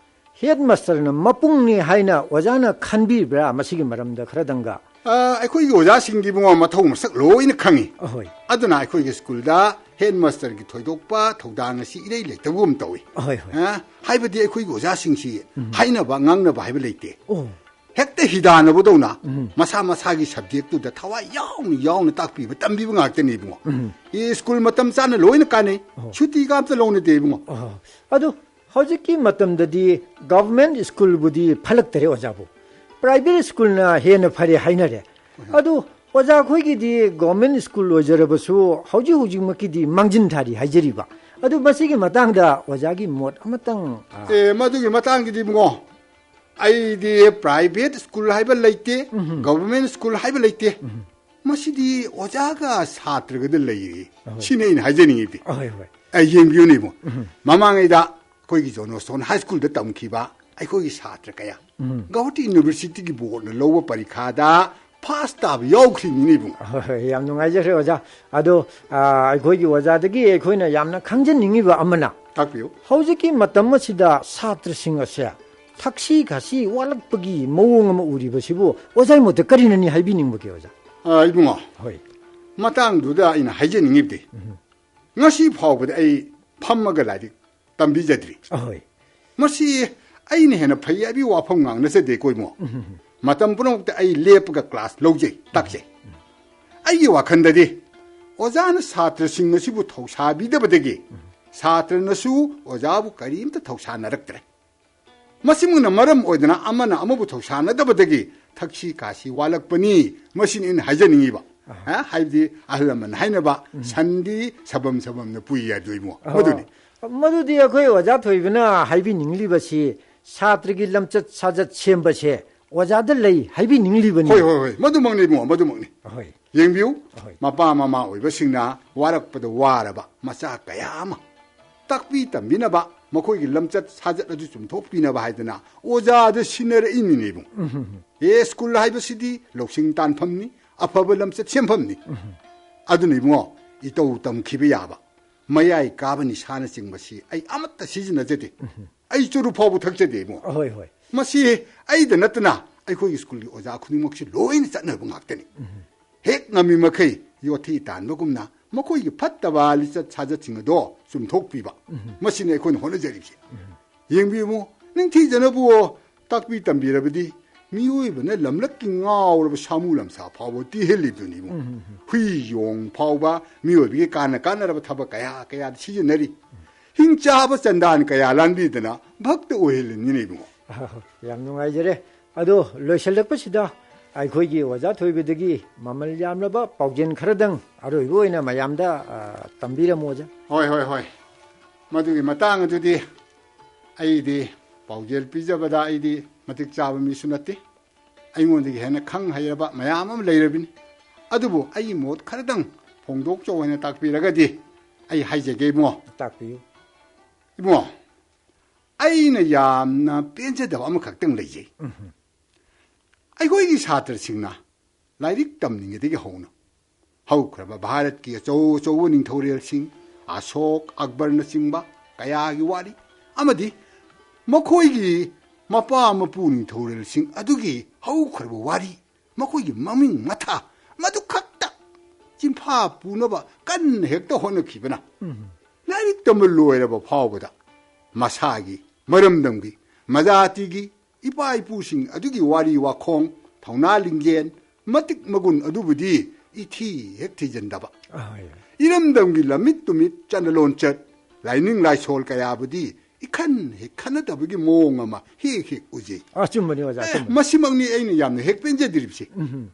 headmasterꯅ ꯃꯄꯨꯡꯅꯤ ꯍꯥꯏꯅ ꯑꯣꯖꯥꯅ ꯈꯟꯕꯤꯕ꯭ꯔꯥ? ꯃꯁꯤꯒꯤ ꯃꯔꯝꯗ ꯈꯔꯗꯪꯒ꯫ ꯑ, ꯑꯩꯈꯣꯏꯒꯤ ꯑꯣꯖꯥꯁꯤꯡꯗꯤ, ꯏꯕꯨꯡꯉꯣ, ꯃꯊꯧ ꯃꯁꯛ ꯂꯣꯏꯅ ꯈꯪꯉꯤ꯫ ꯑꯍꯣꯏ꯫ ꯑꯗꯨꯅ ꯑꯩꯈꯣꯏꯒꯤ ꯁ꯭ꯀꯨꯜꯗ headmasterꯒꯤ ꯊꯣꯏꯗꯣꯛꯄ ꯊꯧꯗꯥꯡ ꯑꯁꯤ ꯏꯔꯩ ꯂꯩꯇꯕꯒꯨꯝ ꯇꯧꯏ꯫ ꯑꯍꯣꯏ, ꯍꯣꯏ꯫ ꯑ, ꯍꯥꯏꯕꯗꯤ ꯑꯩꯈꯣꯏꯒꯤ ꯑꯣꯖꯥꯁꯤꯡꯁꯤ ꯎꯝ꯫ ꯍꯥꯏꯅꯕ ꯉꯥꯡꯅꯕ ꯍꯥꯏꯕ ꯂꯩꯇꯦ꯫ ꯑꯣ꯫ ꯍꯦꯛꯇ ꯍꯤꯗꯥꯟꯅꯕꯗꯧꯅ ꯎꯝ꯫ ꯃꯁꯥ ꯃꯁꯥꯒꯤ subjectꯇꯨꯗ ꯊꯋꯥꯏ ꯌꯥꯎꯅ ꯌꯥꯎꯅ ꯇꯥꯛꯄꯤꯕ, ꯇꯝꯕꯤꯕ ꯉꯥꯛꯇꯅꯤ, ꯏꯕꯨꯡꯉꯣ꯫ ꯎꯝ꯫ ꯑꯦ, ꯁ꯭ꯀꯨꯜ ꯃꯇꯝ ꯆꯥꯅ ꯂꯣꯏꯅ ꯀꯥꯟꯅꯩ꯫ ꯑꯣ꯫ ꯁꯨꯇꯤꯒ ꯑꯝꯇ ꯂꯧꯅꯗꯦ, ꯏꯕꯨꯡꯉꯣ꯫ ꯑꯣ꯫ ꯑꯗꯨ ꯍꯧꯖꯤꯛꯀꯤ ꯃꯇꯝꯗꯗꯤ government ꯁ꯭ꯀꯨꯜꯕꯨꯗꯤ ꯐꯠꯂꯛꯇꯔꯦ, ꯑꯣꯖꯥꯕꯨ꯫ Private ꯁ꯭ꯀꯨꯜꯅ ꯍꯦꯟꯅ ꯐꯔꯦ ꯍꯥꯏꯅꯔꯦ꯫ ꯑꯗꯨ ꯑꯣꯖꯥ ꯑꯩꯈꯣꯏꯒꯤꯗꯤ government ꯁ꯭ꯀꯨꯜ ꯑꯣꯏꯖꯔꯕꯁꯨ ꯍꯧꯖꯤꯛ ꯍꯧꯖꯤꯛꯃꯛꯀꯤꯗꯤ ꯃꯥꯡꯖꯤꯟ ꯊꯥꯔꯤ ꯍꯥꯏꯖꯔꯤꯕ꯫ ꯑꯗꯨ ꯃꯁꯤꯒꯤ ꯃꯇꯥꯡꯗ ꯑꯣꯖꯥꯒꯤ ꯃꯣꯠ ꯑꯃꯇꯪ, ꯑ, ꯑꯦ, ꯃꯗꯨꯒꯤ ꯃꯇꯥꯡꯒꯤꯗꯤ, ꯏꯕꯨꯡꯉꯣ, ꯑꯩꯗꯤ private ꯁ꯭ꯀꯨꯜ ꯍꯥꯏꯕ ꯂꯩꯇꯦ, ꯎꯝ꯫ Government ꯁ꯭ꯀꯨꯜ ꯍꯥꯏꯕ ꯂꯩꯇꯦ꯫ ꯎꯝ꯫ ꯃꯁꯤꯗꯤ ꯑꯣꯖꯥꯒ ꯁꯥꯇ꯭ꯔꯒꯗ ꯂꯩꯔꯤ꯫ ꯑꯍꯣꯏ꯫ ꯁꯤꯅꯤ ꯑꯩꯅ ꯍꯥꯏꯖꯅꯤꯡꯉꯤꯗꯤ꯫ ꯑꯍꯣꯏ, ꯍꯣꯏ꯫ ꯑꯩ ꯌꯦꯡꯕꯤꯌꯨꯅꯦ, ꯏꯕꯨꯡꯉꯣ꯫ ꯎꯝ꯫ ꯃꯃꯥꯡꯉꯩꯗ ꯑꯩꯈꯣꯏꯒꯤ ꯖꯣꯟꯁꯇꯣꯟ ꯍꯥꯏ ꯁ꯭ꯀꯨꯜꯗ ꯇꯝꯈꯤꯕ ꯑꯩꯈꯣꯏꯒꯤ ꯁꯥꯇ꯭ꯔ ꯀꯌꯥ ꯎꯝ꯫ ꯒꯧꯍꯥꯇꯤ ꯌꯨꯅꯤꯚꯔꯁꯤꯇꯤꯒꯤ ꯕꯣꯔꯗꯅ ꯂꯧꯕ ꯄꯔꯤꯈꯥꯗ first ꯇꯥꯕ ꯌꯥꯎꯈ꯭ꯔꯤꯅꯤꯅꯦ, ꯏꯕꯨꯡꯉꯣ꯫ ꯍꯣꯏ, ꯍꯣꯏ, ꯌꯥꯝ ꯅꯨꯡꯉꯥꯏꯖꯈ꯭ꯔꯦ, ꯑꯣꯖꯥ꯫ ꯑꯗꯣ, ꯑ, ꯑꯩꯈꯣꯏꯒꯤ ꯑꯣꯖꯥꯗꯒꯤ ꯑꯩꯈꯣꯏꯅ ꯌꯥꯝꯅ ꯈꯪꯖꯅꯤꯡꯉꯤꯕ ꯑꯃꯅ, ꯇꯥꯛꯄꯤꯌꯨ꯫ ꯍꯧꯖꯤꯛꯀꯤ ꯃꯇꯝ ꯑꯁꯤꯗ ꯁꯥꯇ꯭ꯔꯁꯤꯡ ꯑꯁꯦ ꯊꯛꯁꯤ ꯈꯥꯁꯤ ꯋꯥꯠꯂꯛꯄꯒꯤ ꯃꯑꯣꯡ ꯑꯃ ꯎꯔꯤꯕꯁꯤꯕꯨ ꯑꯣꯖꯥꯒꯤ ꯃꯣꯠꯇ ꯀꯔꯤꯅꯅꯤ ꯍꯥꯏꯕꯤꯅꯤꯡꯕꯒꯦ, ꯑꯣꯖꯥ? ꯑ, ꯏꯕꯨꯡꯉꯣ, ꯍꯣꯏ꯫ ꯃꯇꯥꯡꯗꯨꯗ ꯑꯩꯅ ꯍꯥꯏꯖꯅꯤꯡꯉꯤꯕꯗꯤ, ꯎꯝ꯫ ꯉꯁꯤ ꯐꯥꯎꯕꯗ ꯑꯩ ꯐꯝꯃꯒ ꯂꯥꯏꯔꯤꯛ ꯇꯝꯕꯤꯖꯗ꯭ꯔꯤ꯫ ꯑꯍꯣꯏ꯫ ꯃꯁꯤ ꯑꯩꯅ ꯍꯦꯟꯅ ꯐꯩ ꯍꯥꯏꯕꯒꯤ ꯋꯥꯐꯝ ꯉꯥꯡꯅꯖꯗꯦꯀꯣ, ꯏꯕꯨꯡꯉꯣ꯫ ꯎꯝ꯫ ꯃꯇꯝ ꯄꯨꯝꯅꯃꯛꯇ ꯑꯩ ꯂꯦꯞꯄꯒ class ꯂꯧꯖꯩ, ꯇꯥꯛꯆꯩ꯫ ꯑꯩꯒꯤ ꯋꯥꯈꯜꯗꯗꯤ ꯑꯣꯖꯥꯅ ꯁꯥꯇ꯭ꯔꯁꯤꯡ ꯑꯁꯤꯕꯨ ꯊꯧꯁꯥꯕꯤꯗꯕꯗꯒꯤ ꯁꯥꯇ꯭ꯔꯅꯁꯨ ꯑꯣꯖꯥꯕꯨ ꯀꯔꯤꯝꯇ ꯊꯧꯁꯥꯅꯔꯛꯇ꯭ꯔꯦ꯫ ꯃꯁꯤꯃꯛꯅ ꯃꯔꯝ ꯑꯣꯏꯗꯅ ꯑꯃꯅ ꯑꯃꯕꯨ ꯊꯧꯁꯥꯅꯗꯕꯗꯒꯤ ꯊꯛꯁꯤ ꯈꯥꯁꯤ ꯋꯥꯠꯂꯛꯄꯅꯤ꯫ ꯃꯁꯤꯅꯤ ꯑꯩꯅ ꯍꯥꯏꯖꯅꯤꯡꯉꯤꯕ꯫ ꯑ, ꯍꯥꯏꯕꯗꯤ ꯑꯍꯜ ꯂꯃꯟ ꯍꯥꯏꯅꯕ, "ꯁꯟꯗꯤ ꯁꯕꯝ ꯁꯕꯝꯅ ꯄꯨꯏ" ꯍꯥꯏꯗꯣ ꯏꯕꯨꯡꯉꯣ꯫ ꯃꯗꯨꯅꯤ꯫ ꯃꯗꯨꯗꯤ ꯑꯩꯈꯣꯏ ꯑꯣꯖꯥ ꯊꯣꯏꯕꯅ ꯍꯥꯏꯕꯤꯅꯤꯡꯂꯤꯕꯁꯤ ꯁꯥꯇ꯭ꯔꯒꯤ ꯂꯝꯆꯠ ꯁꯥꯖꯠ ꯁꯦꯝꯕꯁꯦ ꯑꯣꯖꯥꯗ ꯂꯩ ꯍꯥꯏꯕꯤꯅꯤꯡꯂꯤꯕꯅꯤ꯫ ꯍꯣꯏ, ꯍꯣꯏ, ꯍꯣꯏ, ꯃꯗꯨꯃꯛꯅꯤ ꯏꯕꯨꯡꯉꯣ, ꯃꯗꯨꯃꯛꯅꯤ꯫ ꯍꯣꯏ꯫ ꯌꯦꯡꯕꯤꯌꯨ, ꯍꯣꯏ꯫ ꯃꯄꯥ ꯃꯃꯥ ꯑꯣꯏꯕꯁꯤꯡꯅ ꯋꯥꯔꯛꯄꯗ ꯋꯥꯔꯕ ꯃꯆꯥ ꯀꯌꯥ ꯑꯃ ꯇꯥꯛꯄꯤ ꯇꯝꯕꯤꯅꯕ, ꯃꯈꯣꯏꯒꯤ ꯂꯝꯆꯠ ꯁꯥꯖꯠ ꯑꯗꯨ ꯆꯨꯝꯊꯣꯛꯄꯤꯅꯕ ꯍꯥꯏꯗꯅ ꯑꯣꯖꯥꯗ ꯁꯤꯟꯅꯔꯛꯏꯅꯤꯅꯦ ꯏꯕꯨꯡꯉꯣ꯫ ꯎꯝ, ꯍꯝ, ꯍꯝ꯫ ꯑꯦ, ꯁ꯭ꯀꯨꯜ ꯍꯥꯏꯕꯁꯤꯗꯤ ꯂꯧꯁꯤꯡ ꯇꯥꯟꯐꯝꯅꯤ, ꯑꯐꯕ ꯂꯝꯆꯠ ꯁꯦꯝꯐꯝꯅꯤ꯫ ꯎꯝ, ꯍꯝ꯫ ꯑꯗꯨꯅ ꯏꯕꯨꯡꯉꯣ, ꯏꯇꯧ ꯇꯝꯈꯤꯕ ꯌꯥꯕ, ꯃꯌꯥꯏ ꯀꯥꯕ ꯅꯤꯁꯥꯅꯆꯤꯡꯕꯁꯤ ꯑꯩ ꯑꯃꯠꯇ ꯁꯤꯖꯤꯟꯅꯖꯗꯦ꯫ ꯎꯝ, ꯍꯝ꯫ ꯑꯩ ꯆꯨꯔꯨꯞ ꯐꯥꯎꯕ ꯊꯛꯆꯗꯦ ꯏꯕꯨꯡꯉꯣ꯫ ꯍꯣꯏ, ꯍꯣꯏ꯫ ꯃꯁꯤ ꯑꯩꯗ ꯅꯠꯇꯅ ꯑꯩꯈꯣꯏꯒꯤ ꯁ꯭ꯀꯨꯜꯒꯤ ꯑꯣꯖꯥ ꯈꯨꯗꯤꯡꯃꯛꯁꯤ ꯂꯣꯏꯅ ꯆꯠꯅꯕ ꯉꯥꯛꯇꯅꯤ꯫ ꯎꯝ꯫ ꯍꯦꯛ ꯉꯝꯃꯤ ꯃꯈꯩ ꯌꯣꯠꯊꯤ ꯇꯥꯟꯕꯒꯨꯝꯅ ꯃꯈꯣꯏꯒꯤ ꯐꯠꯇꯕ ꯂꯤꯆꯠ ꯁꯥꯖꯠꯁꯤꯡ ꯑꯗꯣ ꯆꯨꯝꯊꯣꯛꯄꯤꯕ꯫ ꯎꯝ꯫ ꯃꯁꯤꯅꯤ ꯑꯩꯈꯣꯏꯅ ꯍꯣꯠꯅꯖꯔꯤꯕꯁꯤ꯫ ꯎꯝ꯫ ꯌꯦꯡꯕꯤꯌꯨ, ꯅꯤꯡꯊꯤꯖꯅꯕꯨ ꯇꯥꯛꯄꯤ ꯇꯝꯕꯤꯔꯕꯗꯤ ꯃꯤꯑꯣꯏꯕꯅ ꯂꯝꯂꯛꯀꯤ ꯉꯥꯎꯔꯕ ꯁꯥꯃꯨ ꯂꯝꯁꯥ ꯐꯥꯎꯕ ꯇꯤꯍꯜꯂꯤꯕꯗꯨꯅꯤ ꯏꯕꯨꯡꯉꯣ꯫ ꯎꯝ, ꯎꯝ, ꯎꯝ꯫ ꯍꯨꯏ ꯌꯣꯡ ꯐꯥꯎꯕ ꯃꯤꯑꯣꯏꯕꯒꯤ ꯀꯥꯟꯅ ꯀꯥꯟꯅꯔꯕ ꯊꯕꯛ ꯀꯌꯥ ꯀꯌꯥꯗ ꯁꯤꯖꯤꯟꯅꯔꯤ꯫ ꯍꯤꯡ ꯆꯥꯕ ꯆꯟꯗꯥꯟ ꯀꯌꯥ ꯂꯥꯟꯕꯤꯗꯅ ꯚꯛꯇ ꯑꯣꯏꯍꯜꯂꯤꯅꯤꯅꯦ ꯏꯕꯨꯡꯉꯣ꯫ ꯌꯥꯝ ꯅꯨꯡꯉꯥꯏꯖꯔꯦ꯫ ꯑꯗꯣ ꯂꯣꯏꯁꯤꯜꯂꯛꯄꯁꯤꯗ ꯑꯩꯈꯣꯏꯒꯤ ꯑꯣꯖꯥ ꯊꯣꯏꯕꯗꯒꯤ ꯃꯃꯜ ꯌꯥꯝꯂꯕ ꯄꯥꯎꯖꯦꯜ ꯈꯔꯗꯪ ꯑꯔꯣꯏꯕ ꯑꯣꯏꯅ ꯃꯌꯥꯝꯗ, ꯑ, ꯇꯝꯕꯤꯔꯝꯃꯣ ꯑꯣꯖꯥ꯫ ꯍꯣꯏ, ꯍꯣꯏ, ꯍꯣꯏ꯫ ꯃꯗꯨꯒꯤ ꯃꯇꯥꯡ ꯑꯗꯨꯗꯤ ꯑꯩꯗꯤ ꯄꯥꯎꯖꯦꯜ ꯄꯤꯖꯕꯗ ꯑꯩꯗꯤ ꯃꯇꯤꯛ ꯆꯥꯕ ꯃꯤꯁꯨ ꯅꯠꯇꯦ꯫ ꯑꯩꯉꯣꯟꯗꯒꯤ ꯍꯦꯟꯅ ꯈꯪ ꯍꯩꯔꯕ ꯃꯌꯥꯝ ꯑꯃ ꯂꯩꯔꯕꯅꯤ꯫ ꯑꯗꯨꯕꯨ ꯑꯩꯒꯤ ꯃꯣꯠ ꯈꯔꯗꯪ ꯐꯣꯡꯗꯣꯛꯆꯧ ꯍꯥꯏꯅ ꯇꯥꯛꯄꯤꯔꯒꯗꯤ ꯑꯩ ꯍꯥꯏꯖꯒꯦ ꯏꯕꯨꯡꯉꯣ꯫ ꯇꯥꯛꯄꯤꯌꯨ꯫ ꯏꯕꯨꯡꯉꯣ, ꯑꯩꯅ ꯌꯥꯝꯅ ꯄꯦꯟꯖꯗꯕ ꯑꯃꯈꯛꯇꯪ ꯂꯩꯖꯩ꯫ ꯎꯝ꯫ ꯑꯩꯈꯣꯏꯒꯤ ꯁꯥꯇ꯭ꯔꯁꯤꯡꯅ ꯂꯥꯏꯔꯤꯛ ꯇꯝꯅꯤꯡꯉꯩꯗꯒꯤ ꯍꯧꯅ ꯍꯧꯈ꯭ꯔꯕ ꯚꯥꯔꯠꯀꯤ ꯑꯆꯧ ꯑꯆꯧꯕ ꯅꯤꯡꯊꯧꯔꯦꯜꯁꯤꯡ, ꯑꯁꯣꯛ, ꯑꯛꯕꯔꯅꯆꯤꯡꯕ ꯀꯌꯥꯒꯤ ꯋꯥꯔꯤ, ꯑꯃꯗꯤ ꯃꯈꯣꯏꯒꯤ ꯃꯄꯥ ꯃꯄꯨ ꯅꯤꯡꯊꯧꯔꯦꯜꯁꯤꯡ ꯑꯗꯨꯒꯤ ꯍꯧꯈ꯭ꯔꯕ ꯋꯥꯔꯤ, ꯃꯈꯣꯏꯒꯤ ꯃꯃꯤꯡ ꯃꯊꯥ, ꯃꯗꯨ ꯈꯛꯇ ꯆꯤꯟꯐꯥ ꯄꯨꯅꯕ ꯀꯟꯅ ꯍꯦꯛꯇ ꯍꯣꯠꯅꯈꯤꯕꯅ, ꯎꯝ꯫ ꯂꯥꯏꯔꯤꯛ ꯇꯝꯕ ꯂꯣꯏꯔꯕ ꯐꯥꯎꯕꯗ ꯃꯁꯥꯒꯤ ꯃꯔꯝꯗꯝꯒꯤ, ꯃꯖꯥꯇꯤꯒꯤ ꯏꯄꯥ ꯏꯄꯨꯁꯤꯡ ꯑꯗꯨꯒꯤ ꯋꯥꯔꯤ ꯋꯥꯈꯣꯡ, ꯊꯧꯅꯥ ꯂꯤꯡꯖꯦꯜ, ꯃꯇꯤꯛ ꯃꯒꯨꯟ ꯑꯗꯨꯕꯨꯗꯤ ꯏꯊꯤ ꯍꯦꯛ ꯊꯤꯖꯤꯟꯗꯕ, ꯑꯍꯣꯏ꯫ ꯏꯔꯝꯗꯝꯒꯤ ꯂꯝꯃꯤꯠ ꯇꯨꯃꯤꯠ, ꯆꯠꯅ ꯂꯣꯟꯆꯠ, ꯂꯥꯏꯅꯤꯡ ꯂꯥꯏꯁꯣꯜ ꯀꯌꯥꯕꯨꯗꯤ ꯏꯈꯟ ꯍꯦꯛ ꯈꯟꯅꯗꯕꯒꯤ ꯃꯑꯣꯡ ꯑꯃ ꯍꯦꯛ ꯍꯦꯛ ꯎꯖꯩ꯫ ꯑꯆꯨꯝꯕꯅꯤ ꯑꯣꯖꯥ, ꯑꯦ, ꯑꯆꯨꯝꯕꯅꯤ꯫ ꯃꯁꯤꯃꯛꯅꯤ ꯑꯩꯅ ꯌꯥꯝꯅ ꯍꯦꯛ ꯄꯦꯟꯖꯗ꯭ꯔꯤꯕꯁꯤ꯫ ꯎꯝ꯫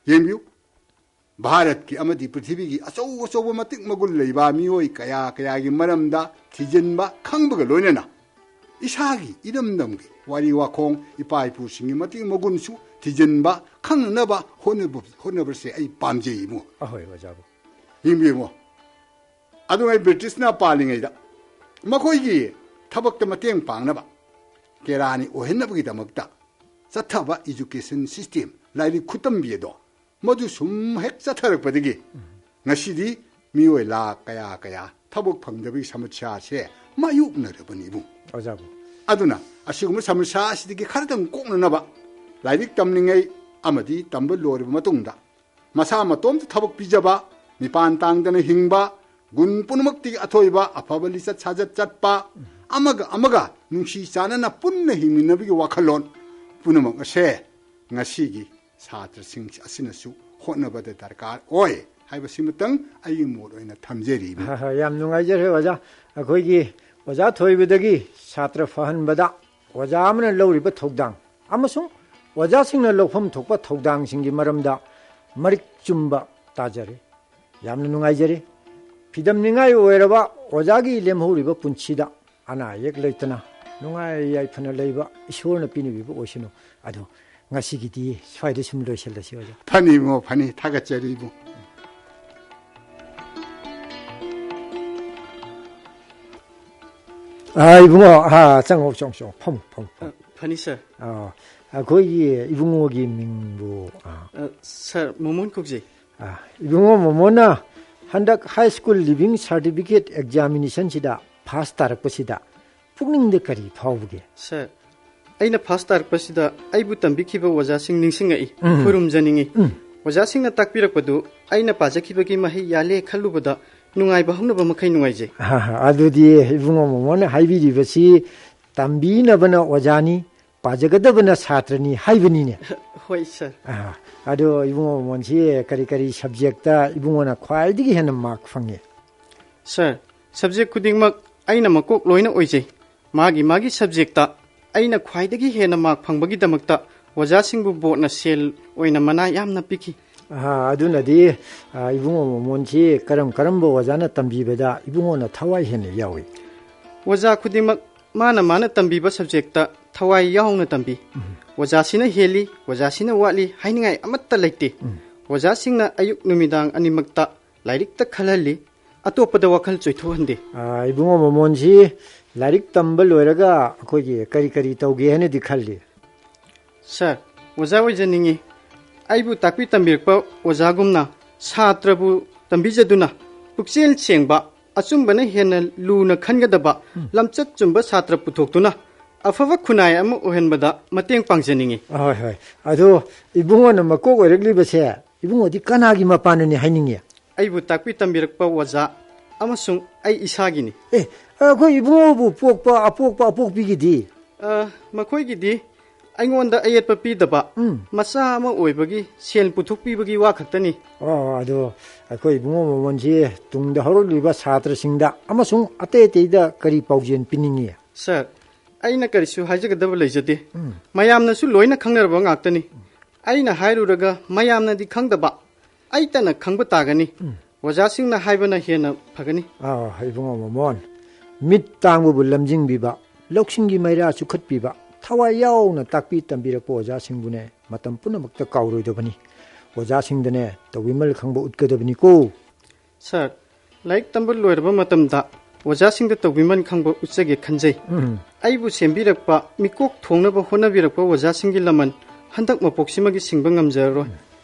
ꯌꯦꯡꯕꯤꯌꯨ, ꯚꯥꯔꯠꯀꯤ ꯑꯃꯗꯤ ꯄ꯭ꯔꯤꯊꯤꯕꯤꯒꯤ ꯑꯆꯧ ꯑꯆꯧꯕ ꯃꯇꯤꯛ ꯃꯒꯨꯟ ꯂꯩꯕ ꯃꯤꯑꯣꯏ ꯀꯌꯥ ꯀꯌꯥꯒꯤ ꯃꯔꯝꯗ ꯊꯤꯖꯤꯟꯕ ꯈꯪꯕꯒ ꯂꯣꯏꯅꯅ ꯏꯁꯥꯒꯤ ꯏꯔꯝꯗꯝꯒꯤ ꯋꯥꯔꯤ ꯋꯥꯈꯣꯡ, ꯏꯄꯥ ꯏꯄꯨꯁꯤꯡꯒꯤ ꯃꯇꯤꯛ ꯃꯒꯨꯟꯁꯨ ꯊꯤꯖꯤꯟꯕ ꯈꯪꯅꯅꯕ ꯍꯣꯠꯅꯕ-, ꯍꯣꯠꯅꯕꯁꯦ ꯑꯩ ꯄꯥꯝꯖꯩ ꯏꯕꯨꯡꯉꯣ꯫ ꯑꯍꯣꯏ ꯑꯣꯖꯥꯕꯨ꯫ ꯌꯦꯡꯕꯤꯌꯨ ꯏꯕꯨꯡꯉꯣ, ꯑꯗꯨꯉꯩ ꯕ꯭ꯔꯤꯇꯤꯁꯅ ꯄꯥꯜꯂꯤꯉꯩꯗ ꯃꯈꯣꯏꯒꯤ ꯊꯕꯛꯇ ꯃꯇꯦꯡ ꯄꯥꯡꯅꯕ, ꯀꯦꯔꯥꯅꯤ ꯑꯣꯏꯍꯟꯅꯕꯒꯤꯗꯃꯛꯇ ꯆꯠꯊꯕ education system, ꯂꯥꯏꯔꯤꯛ ꯈꯨꯇꯝꯕꯤ ꯑꯗꯣ, ꯃꯗꯨ ꯁꯨꯝ ꯍꯦꯛ ꯆꯠꯊꯔꯛꯄꯗꯒꯤ ꯉꯁꯤꯗꯤ ꯃꯤꯑꯣꯏ ꯂꯥꯈ ꯀꯌꯥ ꯀꯌꯥ ꯊꯕꯛ ꯐꯪꯗꯕꯒꯤ ꯁꯃꯁ꯭ꯌꯥꯁꯦ ꯃꯥꯌꯣꯛꯅꯔꯕꯅꯤ ꯏꯕꯨꯡ꯫ ꯑꯣꯖꯥꯕꯨ꯫ ꯑꯗꯨꯅ ꯑꯁꯤꯒꯨꯝꯕ ꯁꯃꯁ꯭ꯌꯥ ꯑꯁꯤꯗꯒꯤ ꯈꯔꯗꯪ ꯀꯣꯛꯅꯅꯕ ꯂꯥꯏꯔꯤꯛ ꯇꯝꯂꯤꯉꯩ ꯑꯃꯗꯤ ꯇꯝꯕ ꯂꯣꯏꯔꯕ ꯃꯇꯨꯡꯗ ꯃꯁꯥ ꯃꯇꯣꯝꯇ ꯊꯕꯛ ꯄꯤꯖꯕ, ꯃꯤꯄꯥꯟ ꯇꯥꯡꯗꯅ ꯍꯤꯡꯕ, ꯒꯨꯟ ꯄꯨꯝꯅꯃꯛꯇꯒꯤ ꯑꯊꯣꯏꯕ ꯑꯐꯕ ꯂꯤꯆꯠ ꯁꯥꯖꯠ ꯆꯠꯄ, ꯑꯃꯒ ꯑꯃꯒ ꯅꯨꯡꯁꯤ ꯆꯥꯟꯅꯅ ꯄꯨꯟꯅ ꯍꯤꯡꯃꯤꯟꯅꯕꯒꯤ ꯋꯥꯈꯜꯂꯣꯟ ꯄꯨꯝꯅꯃꯛ ꯑꯁꯦ ꯉꯁꯤꯒꯤ ꯁꯥꯇ꯭ꯔꯁꯤꯡ ꯑꯁꯤꯅꯁꯨ ꯍꯣꯠꯅꯕꯗ ꯗꯔꯀꯥꯔ ꯑꯣꯏ ꯍꯥꯏꯕꯁꯤꯃꯇꯪ ꯑꯩꯒꯤ ꯃꯣꯠ ꯑꯣꯏꯅ ꯊꯝꯖꯔꯤꯕꯅꯤ꯫ ꯍꯣꯏ, ꯍꯣꯏ, ꯌꯥꯝ ꯅꯨꯡꯉꯥꯏꯖꯔꯦ ꯑꯣꯖꯥ꯫ ꯑꯩꯈꯣꯏꯒꯤ ꯑꯣꯖꯥ ꯊꯣꯏꯕꯗꯒꯤ ꯁꯥꯇ꯭ꯔ ꯐꯍꯟꯕꯗ ꯑꯣꯖꯥ ꯑꯃꯅ ꯂꯧꯔꯤꯕ ꯊꯧꯗꯥꯡ ꯑꯃꯁꯨꯡ ꯑꯣꯖꯥꯁꯤꯡꯅ ꯂꯧꯐꯝ ꯊꯣꯛꯄ ꯊꯧꯗꯥꯡꯁꯤꯡꯒꯤ ꯃꯔꯝꯗ ꯃꯔꯤꯛ ꯆꯨꯝꯕ ꯇꯥꯖꯔꯦ꯫ ꯌꯥꯝꯅ ꯅꯨꯡꯉꯥꯏꯖꯔꯦ꯫ ꯐꯤꯗꯝꯅꯤꯡꯉꯥꯏ ꯑꯣꯏꯔꯕ ꯑꯣꯖꯥꯒꯤ ꯂꯦꯝꯍꯧꯔꯤꯕ ꯄꯨꯟꯁꯤꯗ ꯑꯅꯥ ꯑꯌꯦꯛ ꯂꯩꯇꯅ ꯅꯨꯡꯉꯥꯏ ꯌꯥꯏꯐꯅ ꯂꯩꯕ ꯏꯁꯣꯔꯅ ꯄꯤꯅꯕꯤꯕ ꯑꯣꯏꯁꯅꯨ꯫ ꯑꯗꯣ ꯉꯁꯤꯒꯤꯗꯤ ꯁ꯭ꯋꯥꯏꯗ ꯁꯨꯝ ꯂꯣꯏꯁꯤꯜꯂꯁꯤ ꯑꯣꯖꯥ꯫ ꯐꯅꯤ ꯏꯕꯨꯡꯉꯣ, ꯐꯅꯤ, ꯊꯥꯒꯠꯆꯔꯤ ꯏꯕꯨꯡ꯫ ꯑꯥ, ꯏꯕꯨꯡꯉꯣ, ꯑꯥ, ꯆꯪꯉꯣ, ꯆꯪꯉꯣ, ꯆꯪꯉꯣ, ꯐꯝꯃꯣ, ꯐꯝꯃꯣ, ꯐꯝꯃꯣ꯫ ꯑ, ꯐꯅꯤ, ꯁꯥꯔ꯫ ꯑꯥ, ꯑꯩꯈꯣꯏꯒꯤ ꯏꯕꯨꯡꯉꯣꯒꯤ ꯃꯤꯡꯕꯨ, ꯑꯥ꯫ ꯑ, ꯁꯥꯔ, ꯃꯣꯃꯣꯟ ꯀꯧꯖꯩ꯫ ꯑꯥ, ꯏꯕꯨꯡꯉꯣ ꯃꯣꯃꯣꯟꯅ ꯍꯟꯗꯛ high school leaving certificate examination ꯁꯤꯗ first ꯇꯥꯔꯛꯄꯁꯤꯗ ꯄꯨꯛꯅꯤꯡꯗ ꯀꯔꯤ ꯐꯥꯎꯕꯒꯦ? ꯁꯥꯔ, ꯑꯩꯅ first ꯇꯥꯔꯛꯄꯁꯤꯗ ꯑꯩꯕꯨ ꯇꯝꯕꯤꯈꯤꯕ ꯑꯣꯖꯥꯁꯤꯡ ꯅꯤꯡꯁꯤꯡꯉꯛꯏ, ꯎꯝ꯫ ꯈꯨꯔꯨꯝꯖꯅꯤꯡꯉꯤ꯫ ꯎꯝ꯫ ꯑꯣꯖꯥꯁꯤꯡꯅ ꯇꯥꯛꯄꯤꯔꯛꯄꯗꯨ ꯑꯩꯅ ꯄꯥꯖꯈꯤꯕꯒꯤ ꯃꯍꯩ ꯌꯥꯜꯂꯦ ꯈꯜꯂꯨꯕꯗ ꯅꯨꯡꯉꯥꯏꯕ ꯍꯧꯅꯕ ꯃꯈꯩ ꯅꯨꯡꯉꯥꯏꯖꯩ꯫ ꯑꯍꯥ, ꯑꯗꯨꯗꯤ ꯏꯕꯨꯡꯉꯣ ꯃꯣꯃꯣꯟꯅ ꯍꯥꯏꯕꯤꯔꯤꯕꯁꯤ ꯇꯝꯕꯤꯅꯕꯅ ꯑꯣꯖꯥꯅꯤ, ꯄꯥꯖꯒꯗꯕꯅ ꯁꯥꯇ꯭ꯔꯅꯤ ꯍꯥꯏꯕꯅꯤꯅꯦ꯫ ꯍꯣꯏ, ꯁꯥꯔ꯫ ꯑꯥ, ꯑꯗꯣ ꯏꯕꯨꯡꯉꯣ ꯃꯣꯃꯣꯟꯁꯤ ꯀꯔꯤ ꯀꯔꯤ ꯁꯕꯖꯦꯛꯇ ꯏꯕꯨꯡꯉꯣꯅ ꯈ꯭ꯋꯥꯏꯗꯒꯤ ꯍꯦꯟꯅ ꯃꯥꯔꯛ ꯐꯪꯉꯤ? ꯁꯥꯔ, ꯁꯕꯖꯦꯛ ꯈꯨꯗꯤꯡꯃꯛ ꯑꯩꯅ ꯃꯀꯣꯛ ꯂꯣꯏꯅ ꯑꯣꯏꯖꯩ꯫ ꯃꯥꯒꯤ ꯃꯥꯒꯤ ꯁꯕꯖꯦꯛꯇ ꯑꯩꯅ ꯈ꯭ꯋꯥꯏꯗꯒꯤ ꯍꯦꯟꯅ ꯃꯥꯔꯛ ꯐꯪꯕꯒꯤꯗꯃꯛꯇ ꯑꯣꯖꯥꯁꯤꯡꯕꯨ ꯕꯣꯔꯗꯅ ꯁꯦꯜ ꯑꯣꯏꯅ ꯃꯅꯥ ꯌꯥꯝꯅ ꯄꯤꯈꯤ꯫ ꯑꯥ, ꯑꯗꯨꯅꯗꯤ, ꯑꯥ, ꯏꯕꯨꯡꯉꯣ ꯃꯣꯃꯣꯟꯁꯤ ꯀꯔꯝ ꯀꯔꯝꯕ ꯑꯣꯖꯥꯅ ꯇꯝꯕꯤꯕꯗ ꯏꯕꯨꯡꯉꯣꯅ ꯊꯋꯥꯏ ꯍꯦꯟꯅ ꯌꯥꯎꯏ? ꯑꯣꯖꯥ ꯈꯨꯗꯤꯡꯃꯛ ꯃꯥꯅ ꯃꯥꯅ ꯇꯝꯕꯤꯕ ꯁꯕꯖꯦꯛꯇ ꯊꯋꯥꯏ ꯌꯥꯎꯅ ꯇꯝꯕꯤ꯫ ꯎꯝ꯫ ꯑꯣꯖꯥꯁꯤꯅ ꯍꯦꯜꯂꯤ, ꯑꯣꯖꯥꯁꯤꯅ ꯋꯥꯠꯂꯤ ꯍꯥꯏꯅꯤꯡꯉꯥꯏ ꯑꯃꯠꯇ ꯂꯩꯇꯦ꯫ ꯎꯝ꯫ ꯑꯣꯖꯥꯁꯤꯡꯅ ꯑꯌꯨꯛ ꯅꯨꯃꯤꯗꯥꯡ ꯑꯅꯤꯃꯛꯇ ꯂꯥꯏꯔꯤꯛꯇ ꯈꯜꯍꯜꯂꯤ, ꯑꯇꯣꯞꯄꯗ ꯋꯥꯈꯜ ꯆꯣꯏꯊꯣꯛꯍꯟꯗꯦ꯫ ꯑꯥ, ꯏꯕꯨꯡꯉꯣ ꯃꯣꯃꯣꯟꯁꯤ ꯂꯥꯏꯔꯤꯛ ꯇꯝꯕ ꯂꯣꯏꯔꯒ ꯑꯩꯈꯣꯏꯒꯤ ꯀꯔꯤ ꯀꯔꯤ ꯇꯧꯒꯦ ꯍꯥꯏꯅꯗꯤ ꯈꯜꯂꯤ? ꯁꯥꯔ, ꯑꯣꯖꯥ ꯑꯣꯏꯖꯅꯤꯡꯉꯤ꯫ ꯑꯩꯕꯨ ꯇꯥꯛꯄꯤ ꯇꯝꯕꯤꯔꯛꯄ ꯑꯣꯖꯥꯒꯨꯝꯅ ꯁꯥꯇ꯭ꯔꯕꯨ ꯇꯝꯕꯤꯖꯗꯨꯅ ꯄꯨꯛꯆꯦꯜ ꯁꯦꯡꯕ, ꯑꯆꯨꯝꯕꯅ ꯍꯦꯟꯅ ꯂꯨꯅ ꯈꯟꯒꯗꯕ, ꯎꯝ꯫ ꯂꯝꯆꯠ ꯆꯨꯝꯕ ꯁꯥꯇ꯭ꯔ ꯄꯨꯊꯣꯛꯇꯨꯅ ꯑꯐꯕ ꯈꯨꯟꯅꯥꯏ ꯑꯃ ꯑꯣꯏꯍꯟꯕꯗ ꯃꯇꯦꯡ ꯄꯥꯡꯖꯅꯤꯡꯏ꯫ ꯑꯍꯣꯏ, ꯍꯣꯏ꯫ ꯑꯗꯣ ꯏꯕꯨꯡꯉꯣꯅ ꯃꯀꯣꯛ ꯑꯣꯏꯔꯛꯂꯤꯕꯁꯦ ꯏꯕꯨꯡꯉꯣꯗꯤ ꯀꯅꯥꯒꯤ ꯃꯄꯥꯅꯅꯤ ꯍꯥꯏꯅꯤꯡꯉꯤ? ꯑꯩꯕꯨ ꯇꯥꯛꯄꯤ ꯇꯝꯕꯤꯔꯛꯄ ꯑꯣꯖꯥ ꯑꯃꯁꯨꯡ ꯑꯩ ꯏꯁꯥꯒꯤꯅꯤ꯫ ꯑꯦ, ꯑꯩꯈꯣꯏ ꯏꯕꯨꯡꯉꯣꯕꯨ ꯄꯣꯛꯄ ꯑꯄꯣꯛꯄ ꯑꯄꯣꯛꯄꯤꯒꯤꯗꯤ? ꯑ, ꯃꯈꯣꯏꯒꯤꯗꯤ ꯑꯩꯉꯣꯟꯗ ꯑꯌꯦꯠꯄ ꯄꯤꯗꯕ, ꯎꯝ꯫ ꯃꯆꯥ ꯑꯃ ꯑꯣꯏꯕꯒꯤ ꯁꯦꯜ ꯄꯨꯊꯣꯛꯄꯤꯕꯒꯤ ꯋꯥ ꯈꯛꯇꯅꯤ꯫ ꯑꯣ, ꯑꯗꯣ ꯑꯩꯈꯣꯏ ꯏꯕꯨꯡꯉꯣ ꯃꯣꯃꯣꯟꯁꯤ ꯇꯨꯡꯗ ꯍꯧꯔꯛꯂꯤꯕ ꯁꯥꯇ꯭ꯔꯁꯤꯡꯗ ꯑꯃꯁꯨꯡ ꯑꯇꯩ ꯑꯇꯩꯗ ꯀꯔꯤ ꯄꯥꯎꯖꯦꯜ ꯄꯤꯅꯤꯡꯉꯤ? ꯁꯥꯔ, ꯑꯩꯅ ꯀꯔꯤꯁꯨ ꯍꯥꯏꯖꯒꯗꯕ ꯂꯩꯖꯗꯦ꯫ ꯎꯝ꯫ ꯃꯌꯥꯝꯅꯁꯨ ꯂꯣꯏꯅ ꯈꯪꯅꯔꯕ ꯉꯥꯛꯇꯅꯤ꯫ ꯑꯩꯅ ꯍꯥꯏꯔꯨꯔꯒ ꯃꯌꯥꯝꯅꯗꯤ ꯈꯪꯗꯕ, ꯑꯩꯇꯅ ꯈꯪꯕ ꯇꯥꯒꯅꯤ꯫ ꯎꯝ꯫ ꯑꯣꯖꯥꯁꯤꯡꯅ ꯍꯥꯏꯕꯅ ꯍꯦꯟꯅ ꯐꯒꯅꯤ꯫ ꯑꯥ, ꯏꯕꯨꯡꯉꯣ ꯃꯣꯃꯣꯟ, ꯃꯤꯠ ꯇꯥꯡꯕꯕꯨ ꯂꯝꯖꯤꯡꯕꯤꯕ, ꯂꯧꯁꯤꯡꯒꯤ ꯃꯩꯔꯥ ꯆꯨꯈꯠꯄꯤꯕ, ꯊꯋꯥꯏ ꯌꯥꯎꯅ ꯇꯥꯛꯄꯤ ꯇꯝꯕꯤꯔꯛꯄ ꯑꯣꯖꯥꯁꯤꯡꯕꯨꯅꯦ ꯃꯇꯝ ꯄꯨꯝꯅꯃꯛꯇ ꯀꯥꯎꯔꯣꯏꯗꯕꯅꯤ꯫ ꯑꯣꯖꯥꯁꯤꯡꯗꯅꯦ ꯇꯧꯕꯤꯃꯜ ꯈꯪꯕ ꯎꯠꯀꯗꯕꯅꯤꯀꯣ꯫ ꯁꯥꯔ, ꯂꯥꯏꯔꯤꯛ ꯇꯝꯕ ꯂꯣꯏꯔꯕ ꯃꯇꯝꯗ ꯑꯣꯖꯥꯁꯤꯡꯗ ꯇꯧꯕꯤꯃꯜ ꯈꯪꯕ ꯎꯠꯆꯒꯦ ꯈꯟꯖꯩ꯫ ꯎꯝ꯫ ꯑꯩꯕꯨ ꯁꯦꯝꯕꯤꯔꯛꯄ, ꯃꯤꯀꯣꯛ ꯊꯣꯡꯅꯕ ꯍꯣꯠꯅꯕꯤꯔꯛꯄ ꯑꯣꯖꯥꯁꯤꯡꯒꯤ ꯂꯃꯟ ꯍꯟꯗꯛ ꯃꯄꯣꯛꯁꯤꯃꯒꯤ ꯁꯤꯡꯕ ꯉꯝꯖꯔꯔꯣꯏ꯫ ꯎꯝ꯫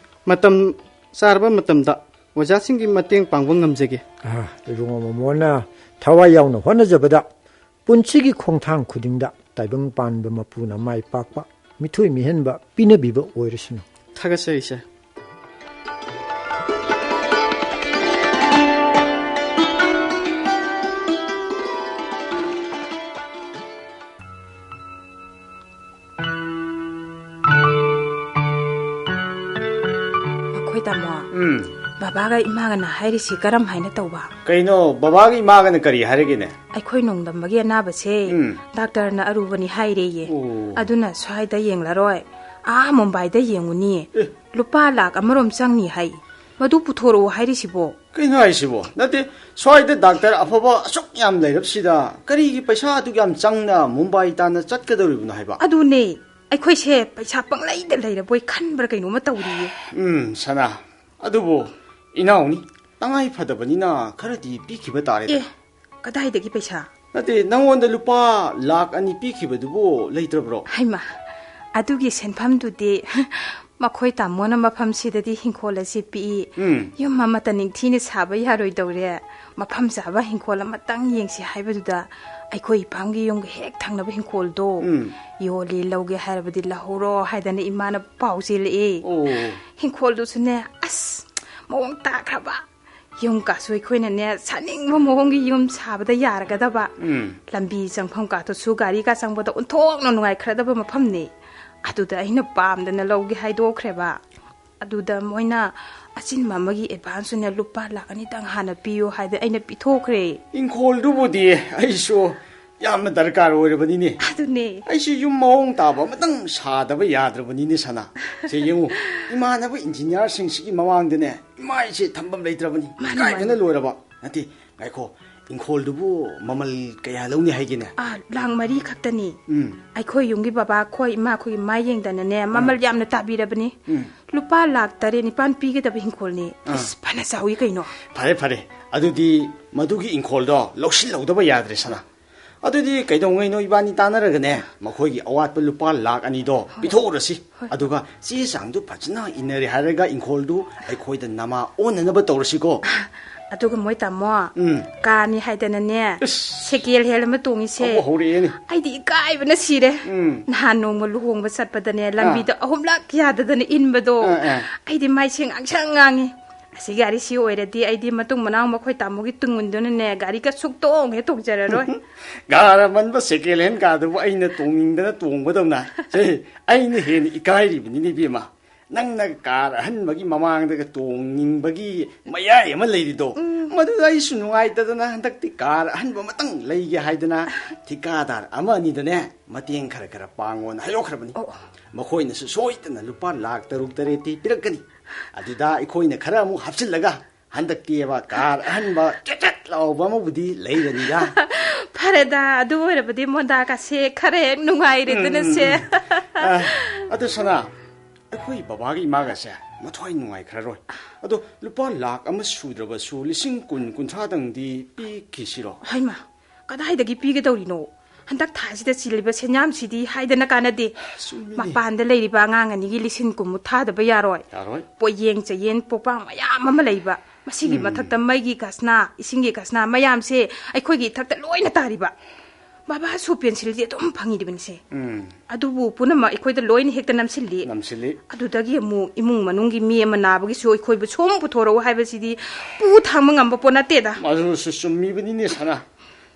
ꯃꯇꯝ ꯆꯥꯔꯕ ꯃꯇꯝꯗ ꯑꯣꯖꯥꯁꯤꯡꯒꯤ ꯃꯇꯦꯡ ꯄꯥꯡꯕ ꯉꯝꯖꯒꯦ꯫ ꯑꯥ, ꯏꯕꯨꯡꯉꯣ ꯃꯣꯃꯣꯟꯅ ꯊꯋꯥꯏ ꯌꯥꯎꯅ ꯍꯣꯠꯅꯖꯕꯗ ꯄꯨꯟꯁꯤꯒꯤ ꯈꯣꯡꯊꯥꯡ ꯈꯨꯗꯤꯡꯗ ꯇꯥꯏꯕꯪ ꯄꯥꯟꯕ ꯃꯄꯨꯅ ꯃꯥꯏ ꯄꯥꯛꯄ, ꯃꯤꯊꯣꯏ ꯃꯤꯍꯦꯟꯕ ꯄꯤꯅꯕꯤꯕ ꯑꯣꯏꯔꯁꯅꯨ꯫ ꯊꯥꯒꯠꯆꯔꯤ, ꯁꯥꯔ꯫ ꯇꯥꯃꯣ, ꯎꯝ꯫ ꯕꯕꯥꯒ ꯏꯃꯥꯒꯅ ꯍꯥꯏꯔꯤꯁꯤ ꯀꯔꯝ ꯍꯥꯏꯅ ꯇꯧꯕ? ꯀꯩꯅꯣ, ꯕꯕꯥꯒ ꯏꯃꯥꯒꯅ ꯀꯔꯤ ꯍꯥꯏꯔꯒꯦꯅꯦ? ꯑꯩꯈꯣꯏ ꯅꯣꯡꯗꯝꯕꯒꯤ ꯑꯅꯥꯕꯁꯦ ꯎꯝ꯫ ꯗꯥꯛꯇꯔꯅ ꯑꯔꯨꯕꯅꯤ ꯍꯥꯏꯔꯦꯌꯦ꯫ ꯑꯣ꯫ ꯑꯗꯨꯅ ꯁ꯭ꯋꯥꯏꯗ ꯌꯦꯡꯂꯔꯣꯏ, ꯑꯥ ꯃꯨꯝꯕꯥꯏꯗ ꯌꯦꯡꯉꯨꯅꯤ꯫ ꯑꯦ꯫ ꯂꯨꯄꯥ ꯂꯥꯛ ꯑꯃꯔꯣꯝ ꯆꯪꯅꯤ ꯍꯥꯏ꯫ ꯃꯗꯨ ꯄꯨꯊꯣꯔꯛꯑꯣ ꯍꯥꯏꯔꯤꯁꯤꯕꯣ? ꯀꯩꯅꯣ ꯍꯥꯏꯁꯤꯕꯣ? ꯅꯠꯇꯦ, ꯁ꯭ꯋꯥꯏꯗ ꯗꯥꯛꯇꯔ ꯑꯐꯕ ꯑꯁꯨꯛ ꯌꯥꯝ ꯂꯩꯔꯕꯁꯤꯗ ꯀꯔꯤꯒꯤ ꯄꯩꯁꯥ ꯑꯗꯨꯛ ꯌꯥꯝ ꯆꯪꯅ ꯃꯨꯝꯕꯥꯏ ꯇꯥꯟꯅ ꯆꯠꯀꯗꯧꯔꯤꯕꯅꯣ ꯍꯥꯏꯕ? ꯑꯗꯨꯅꯦ, ꯑꯩꯈꯣꯏꯁꯦ ꯄꯩꯁꯥ ꯄꯪꯂꯩꯗ ꯂꯩꯔꯕꯣꯏ ꯈꯟꯕ꯭ꯔꯥ ꯀꯩꯅꯣꯝꯃ ꯇꯧꯔꯤꯌꯦ꯫ ꯎꯝ, ꯁꯅꯥ, ꯑꯗꯨꯕꯨ ꯏꯅꯥꯎꯅꯤ, ꯇꯉꯥꯏ ꯐꯗꯕꯅꯤꯅ ꯈꯔꯗꯤ ꯄꯤꯈꯤꯕ ꯇꯥꯔꯦꯗ꯫ ꯑꯦ, ꯀꯗꯥꯏꯗꯒꯤ ꯄꯩꯁꯥ? ꯅꯠꯇꯦ, ꯅꯪꯉꯣꯟꯗ ꯂꯨꯄꯥ ꯂꯥꯛ ꯑꯅꯤ ꯄꯤꯈꯤꯕꯗꯨꯕꯨ ꯂꯩꯇ꯭ꯔꯕ꯭ꯔꯣ? ꯍꯩꯃꯥ, ꯑꯗꯨꯒꯤ ꯁꯦꯟꯐꯝꯗꯨꯗꯤ ꯃꯈꯣꯏ ꯇꯥꯃꯣꯅ ꯃꯐꯝꯁꯤꯗꯗꯤ ꯍꯤꯡꯈꯣꯜ ꯑꯁꯤ ꯄꯤꯛꯏ꯫ ꯎꯝ꯫ ꯌꯨꯝ ꯑꯃꯠꯇ ꯅꯤꯡꯊꯤꯅ ꯁꯥꯕ ꯌꯥꯔꯣꯏꯗꯧꯔꯦ꯫ ꯃꯐꯝ ꯆꯥꯕ ꯍꯤꯡꯈꯣꯜ ꯑꯃꯇꯪ ꯌꯦꯡꯁꯤ ꯍꯥꯏꯕꯗꯨꯗ ꯑꯩꯈꯣꯏ ꯏꯄꯥꯝꯒꯤ ꯌꯨꯝꯒ ꯍꯦꯛ ꯊꯪꯅꯕ ꯍꯤꯡꯈꯣꯜꯗꯣ ꯎꯝ꯫ ꯌꯣꯜꯂꯤ, ꯂꯧꯒꯦ ꯍꯥꯏꯔꯕꯗꯤ ꯂꯧꯍꯧꯔꯣ ꯍꯥꯏꯗꯅ ꯏꯃꯥꯅ ꯄꯥꯎ ꯆꯦꯜꯂꯛꯑꯦ꯫ ꯑꯣ꯫ ꯍꯤꯡꯈꯣꯜꯗꯨꯁꯨꯅꯦ, ꯑꯁ, ꯃꯑꯣꯡ ꯇꯥꯈ꯭ꯔꯕ꯫ ꯌꯨꯝ ꯀꯥꯁꯨ ꯑꯩꯈꯣꯏꯅꯅꯦ, ꯁꯥꯅꯤꯡꯕ ꯃꯑꯣꯡꯒꯤ ꯌꯨꯝ ꯁꯥꯕꯗ ꯌꯥꯔꯒꯗꯕ꯫ ꯎꯝ꯫ ꯂꯝꯕꯤ ꯆꯪꯐꯝ ꯀꯥꯇꯨꯁꯨ ꯒꯥꯔꯤ ꯀꯥ ꯆꯪꯕꯗ ꯑꯣꯟꯊꯣꯛꯅ ꯅꯨꯡꯉꯥꯏꯈ꯭ꯔꯗꯕ ꯃꯐꯝꯅꯤ꯫ ꯑꯗꯨꯗ ꯑꯩꯅ ꯄꯥꯝꯗꯅ ꯂꯧꯒꯦ ꯍꯥꯏꯗꯣꯛꯈ꯭ꯔꯦꯕ꯫ ꯑꯗꯨꯗ ꯃꯣꯏꯅ ꯑꯆꯤꯟꯕ ꯑꯃꯒꯤ ꯑꯦꯗꯚꯥꯟꯁ ꯑꯣꯏꯅ ꯂꯨꯄꯥ ꯂꯥꯛ ꯑꯅꯤꯇꯪ ꯍꯥꯟꯅ ꯄꯤꯌꯨ ꯍꯥꯏꯗꯅ ꯑꯩꯅ ꯄꯤꯊꯣꯛꯈ꯭ꯔꯦ꯫ ꯏꯪꯈꯣꯜꯗꯨꯕꯨꯗꯤ ꯑꯩꯁꯨ ꯌꯥꯝꯅ ꯗꯔꯀꯥꯔ ꯑꯣꯏꯔꯕꯅꯤꯅꯦ꯫ ꯑꯗꯨꯅꯦ꯫ ꯑꯩꯁꯨ ꯌꯨꯝ ꯃꯑꯣꯡ ꯇꯥꯕ ꯑꯃꯇꯪ ꯁꯥꯗꯕ ꯌꯥꯗ꯭ꯔꯕꯅꯤꯅꯦ, ꯁꯅꯥ꯫ ꯁꯦ ꯌꯦꯡꯉꯨ, ꯏꯃꯥꯟꯅꯕ ꯏꯟꯖꯤꯅꯤꯌꯥꯔꯁꯤꯡꯁꯤꯒꯤ ꯃꯃꯥꯡꯗꯅꯦ ꯏꯃꯥꯏꯁꯦ ꯊꯝꯐꯝ ꯂꯩꯇ꯭ꯔꯕꯅꯤ꯫ ꯃꯥꯅꯤ, ꯏꯀꯥꯏꯕꯅ ꯃꯥꯅꯤ꯫ ꯂꯣꯏꯔꯕ꯫ ꯅꯠꯇꯦ, ꯉꯥꯏꯈꯣ, ꯏꯪꯈꯣꯜꯗꯨꯕꯨ ꯃꯃꯜ ꯀꯌꯥ ꯂꯧꯅꯤ ꯍꯥꯏꯒꯦꯅꯦ? ꯑꯥ, ꯂꯥꯛ ꯃꯔꯤ ꯈꯛꯇꯅꯤ꯫ ꯎꯝ꯫ ꯑꯩꯈꯣꯏ ꯌꯨꯝꯒꯤ ꯕꯕꯥ ꯈꯣꯏ, ꯏꯃꯥ ꯈꯣꯏꯒꯤ ꯃꯥ ꯌꯦꯡꯗꯅꯅꯦ, ꯃꯃꯜ ꯎꯝ꯫ ꯌꯥꯝꯅ ꯇꯥꯕꯤꯔꯕꯅꯤ꯫ ꯎꯝ꯫ ꯂꯨꯄꯥ ꯂꯥꯛ ꯇꯔꯦꯠ ꯅꯤꯄꯥꯟ ꯄꯤꯒꯗꯕ ꯏꯪꯈꯣꯜꯅꯤ꯫ ꯑꯥ꯫ ꯑꯁ, ꯐꯅ ꯆꯥꯎꯏ ꯀꯩꯅꯣ꯫ ꯐꯔꯦ, ꯐꯔꯦ꯫ ꯑꯗꯨꯗꯤ ꯃꯗꯨꯒꯤ ꯏꯪꯈꯣꯜꯗꯣ ꯂꯧꯁꯤꯜꯍꯧꯗꯕ ꯌꯥꯗ꯭ꯔꯦ, ꯁꯅꯥ꯫ ꯑꯗꯨꯗꯤ ꯀꯩꯗꯧꯉꯩꯅꯣ ꯏꯕꯥꯅꯤ ꯇꯥꯟꯅꯔꯒꯅꯦ, ꯃꯈꯣꯏꯒꯤ ꯑꯋꯥꯠꯄ ꯂꯨꯄꯥ ꯂꯥꯛ ꯑꯅꯤꯗꯣ ꯍꯣꯏ꯫ ꯄꯤꯊꯣꯛꯎꯔꯁꯤ꯫ ꯍꯣꯏ꯫ ꯑꯗꯨꯒ ꯆꯦ ꯆꯥꯡꯗꯨ ꯐꯖꯅ ꯏꯟꯅꯔꯦ ꯍꯥꯏꯔꯒ ꯏꯪꯈꯣꯜꯗꯨ ꯑꯩꯈꯣꯏꯗ ꯅꯃꯥ ꯑꯣꯟꯅꯅꯕ ꯇꯧꯔꯁꯤꯀꯣ꯫ ꯑꯗꯨꯒ ꯃꯣꯏ ꯇꯥꯃꯣ, ꯎꯝ꯫ ꯀꯥꯔꯅꯤ ꯍꯥꯏꯗꯅꯅꯦ, ꯏꯁ꯫ ꯁꯦꯀꯦꯟ ꯍꯦꯟ ꯑꯃ ꯇꯣꯡꯉꯤꯁꯦ꯫ ꯑꯃꯨꯛ ꯍꯧꯔꯛꯑꯦꯅꯦ꯫ ꯑꯩꯗꯤ ꯏꯀꯥꯏꯕꯅ ꯁꯤꯔꯦ꯫ ꯎꯝ꯫ ꯅꯍꯥꯟ ꯅꯣꯡꯃ ꯂꯨꯍꯣꯡꯕ ꯆꯠꯄꯗꯅꯦ, ꯑꯥ꯫ ꯂꯝꯕꯤꯗ ꯑꯍꯨꯝꯂꯛ ꯌꯥꯗꯗꯅ ꯏꯟꯕꯗꯣ, ꯑꯥ, ꯑꯥ꯫ ꯑꯩꯗꯤ ꯃꯥꯏꯁꯦ ꯉꯥꯡꯁꯪ ꯉꯥꯡꯉꯤ꯫ ꯑꯁꯤ ꯒꯥꯔꯤꯁꯤ ꯑꯣꯏꯔꯗꯤ ꯑꯩꯗꯤ ꯃꯇꯨꯡ ꯃꯅꯥꯎ ꯃꯈꯣꯏ ꯇꯥꯃꯣꯒꯤ ꯇꯨꯡ ꯏꯟꯗꯨꯅꯅꯦ, ꯒꯥꯔꯤꯒ ꯁꯨꯛꯇꯣꯡ ꯍꯦꯛ ꯇꯣꯡꯖꯔꯔꯣꯏ꯫ ꯒꯥꯔ ꯑꯃꯟꯕ ꯁꯦꯀꯦꯟ ꯍꯦꯟ ꯀꯥꯔꯗꯨꯕꯨ ꯑꯩꯅ ꯇꯣꯡꯅꯤꯡꯗꯅ ꯇꯣꯡꯕꯗꯧꯅ꯫ ꯁꯦ, ꯑꯩꯅ ꯍꯦꯟꯅ ꯏꯀꯥꯏꯔꯤꯕꯅꯤꯅꯦ, ꯏꯕꯦꯝꯃ꯫ ꯅꯪꯅ ꯀꯥꯔ ꯑꯍꯟꯕꯒꯤ ꯃꯃꯥꯡꯗꯒ ꯇꯣꯡꯅꯤꯡꯕꯒꯤ ꯃꯌꯥꯏ ꯑꯃ ꯂꯩꯔꯤꯗꯣ, ꯎꯝ꯫ ꯃꯗꯨꯗ ꯑꯩꯁꯨ ꯅꯨꯡꯉꯥꯏꯇꯗꯅ ꯍꯟꯗꯛꯇꯤ ꯀꯥꯔ ꯑꯍꯟꯕ ꯑꯃꯇꯪ ꯂꯩꯒꯦ ꯍꯥꯏꯗꯅ ꯊꯤꯀꯥꯗꯥꯔ ꯑꯃ ꯑꯅꯤꯗꯅꯦ ꯃꯇꯦꯡ ꯈꯔ ꯈꯔ ꯄꯥꯡꯉꯣꯅ ꯍꯥꯏꯗꯣꯛꯈ꯭ꯔꯕꯅꯤ꯫ ꯑꯣ꯫ ꯃꯈꯣꯏꯅꯁꯨ ꯁꯣꯏꯗꯅ ꯂꯨꯄꯥ ꯂꯥꯈ ꯇꯔꯨꯛ ꯇꯔꯦꯠꯇꯤ ꯄꯤꯔꯛꯀꯅꯤ꯫ ꯑꯗꯨꯗ ꯑꯩꯈꯣꯏꯅ ꯈꯔ ꯑꯃꯨꯛ ꯍꯥꯞꯆꯤꯜꯂꯒ ꯍꯟꯗꯛꯇꯤꯕ ꯀꯥꯔ ꯑꯍꯟꯕ ꯆꯦꯠ ꯆꯦꯠ ꯂꯥꯎꯕ ꯑꯃꯕꯨꯗꯤ ꯂꯩꯔꯅꯤꯗ꯫ ꯐꯔꯦꯗ, ꯑꯗꯨ ꯑꯣꯏꯔꯕꯗꯤ ꯃꯣꯟꯗꯥꯒꯁꯦ ꯈꯔ ꯍꯦꯛ ꯅꯨꯡꯉꯥꯏꯔꯦꯗꯅ, ꯎꯝ, ꯁꯦ꯫ ꯎꯝ, ꯎꯝ꯫ ꯑ, ꯑꯗꯨ ꯁꯅꯥ, ꯑꯩꯈꯣꯏ ꯕꯕꯥꯒ ꯏꯃꯥꯒꯁꯦ ꯃꯊ꯭ꯋꯥꯏ ꯅꯨꯡꯉꯥꯏꯈ꯭ꯔꯔꯣꯏ꯫ ꯑꯗꯣ ꯂꯨꯄꯥ ꯂꯥꯈ ꯑꯃ ꯁꯨꯗ꯭ꯔꯕꯁꯨ ꯂꯤꯁꯤꯡ ꯀꯨꯟ, ꯀꯨꯟꯊ꯭ꯔꯥꯗꯪꯗꯤ ꯄꯤꯈꯤꯁꯤꯔꯣ? ꯍꯩꯃꯥ, ꯀꯗꯥꯏꯗꯒꯤ ꯄꯤꯒꯗꯧꯔꯤꯅꯣ? ꯍꯟꯗꯛ ꯊꯥꯁꯤꯗ ꯆꯤꯜꯂꯤꯕ ꯁꯦꯟꯌꯥꯝꯁꯤꯗꯤ ꯍꯥꯏꯗꯅ ꯀꯥꯟꯅꯗꯦ꯫ ꯆꯨꯝꯃꯤꯅꯦ꯫ ꯃꯄꯥꯟꯗ ꯂꯩꯔꯤꯕ ꯑꯉꯥꯡ ꯑꯅꯤꯒꯤ ꯂꯤꯁꯤꯡ ꯀꯨꯟꯃꯨꯛ ꯊꯥꯗꯕ ꯌꯥꯔꯣꯏ꯫ ꯌꯥꯔꯣꯏ꯫ ꯄꯣꯠꯌꯦꯡ ꯆꯌꯦꯟ ꯄꯣꯄꯥꯡ ꯃꯌꯥꯝ ꯑꯃ ꯂꯩꯕ꯫ ꯃꯁꯤꯒꯤ ꯎꯝ꯫ ꯃꯊꯛꯇ ꯃꯩꯒꯤ ꯈꯁꯅꯥ, ꯏꯁꯤꯡꯒꯤ ꯈꯁꯅꯥ ꯃꯌꯥꯝꯁꯦ ꯑꯩꯈꯣꯏꯒꯤ ꯏꯊꯛꯇ ꯂꯣꯏꯅ ꯇꯥꯔꯤꯕ꯫ ꯕꯕꯥꯁꯨ ꯄꯦꯟꯁꯤꯜꯗꯤ ꯑꯗꯨꯝ ꯐꯪꯉꯤꯗꯕꯅꯤꯁꯦ꯫ ꯎꯝ꯫ ꯑꯗꯨꯕꯨ ꯄꯨꯝꯅꯃꯛ ꯑꯩꯈꯣꯏꯗ ꯂꯣꯏꯅ ꯍꯦꯛꯇ ꯅꯝꯁꯤꯜꯂꯤ꯫ ꯅꯝꯁꯤꯜꯂꯤ꯫ ꯑꯗꯨꯗꯒꯤ ꯑꯃꯨꯛ ꯏꯃꯨꯡ ꯃꯅꯨꯡꯒꯤ ꯃꯤ ꯑꯃ ꯅꯥꯕꯒꯤꯁꯨ ꯑꯩꯈꯣꯏꯕꯨ ꯁꯣꯝ ꯄꯨꯊꯣꯔꯛꯎ ꯍꯥꯏꯕꯁꯤꯗꯤ ꯄꯨ ꯊꯥꯡꯕ ꯉꯝꯕ ꯄꯣꯠ ꯅꯠꯇꯦꯗ꯫ ꯃꯗꯨꯁꯨ ꯆꯨꯝꯃꯤꯕꯅꯤꯅꯦ ꯁꯅꯥ꯫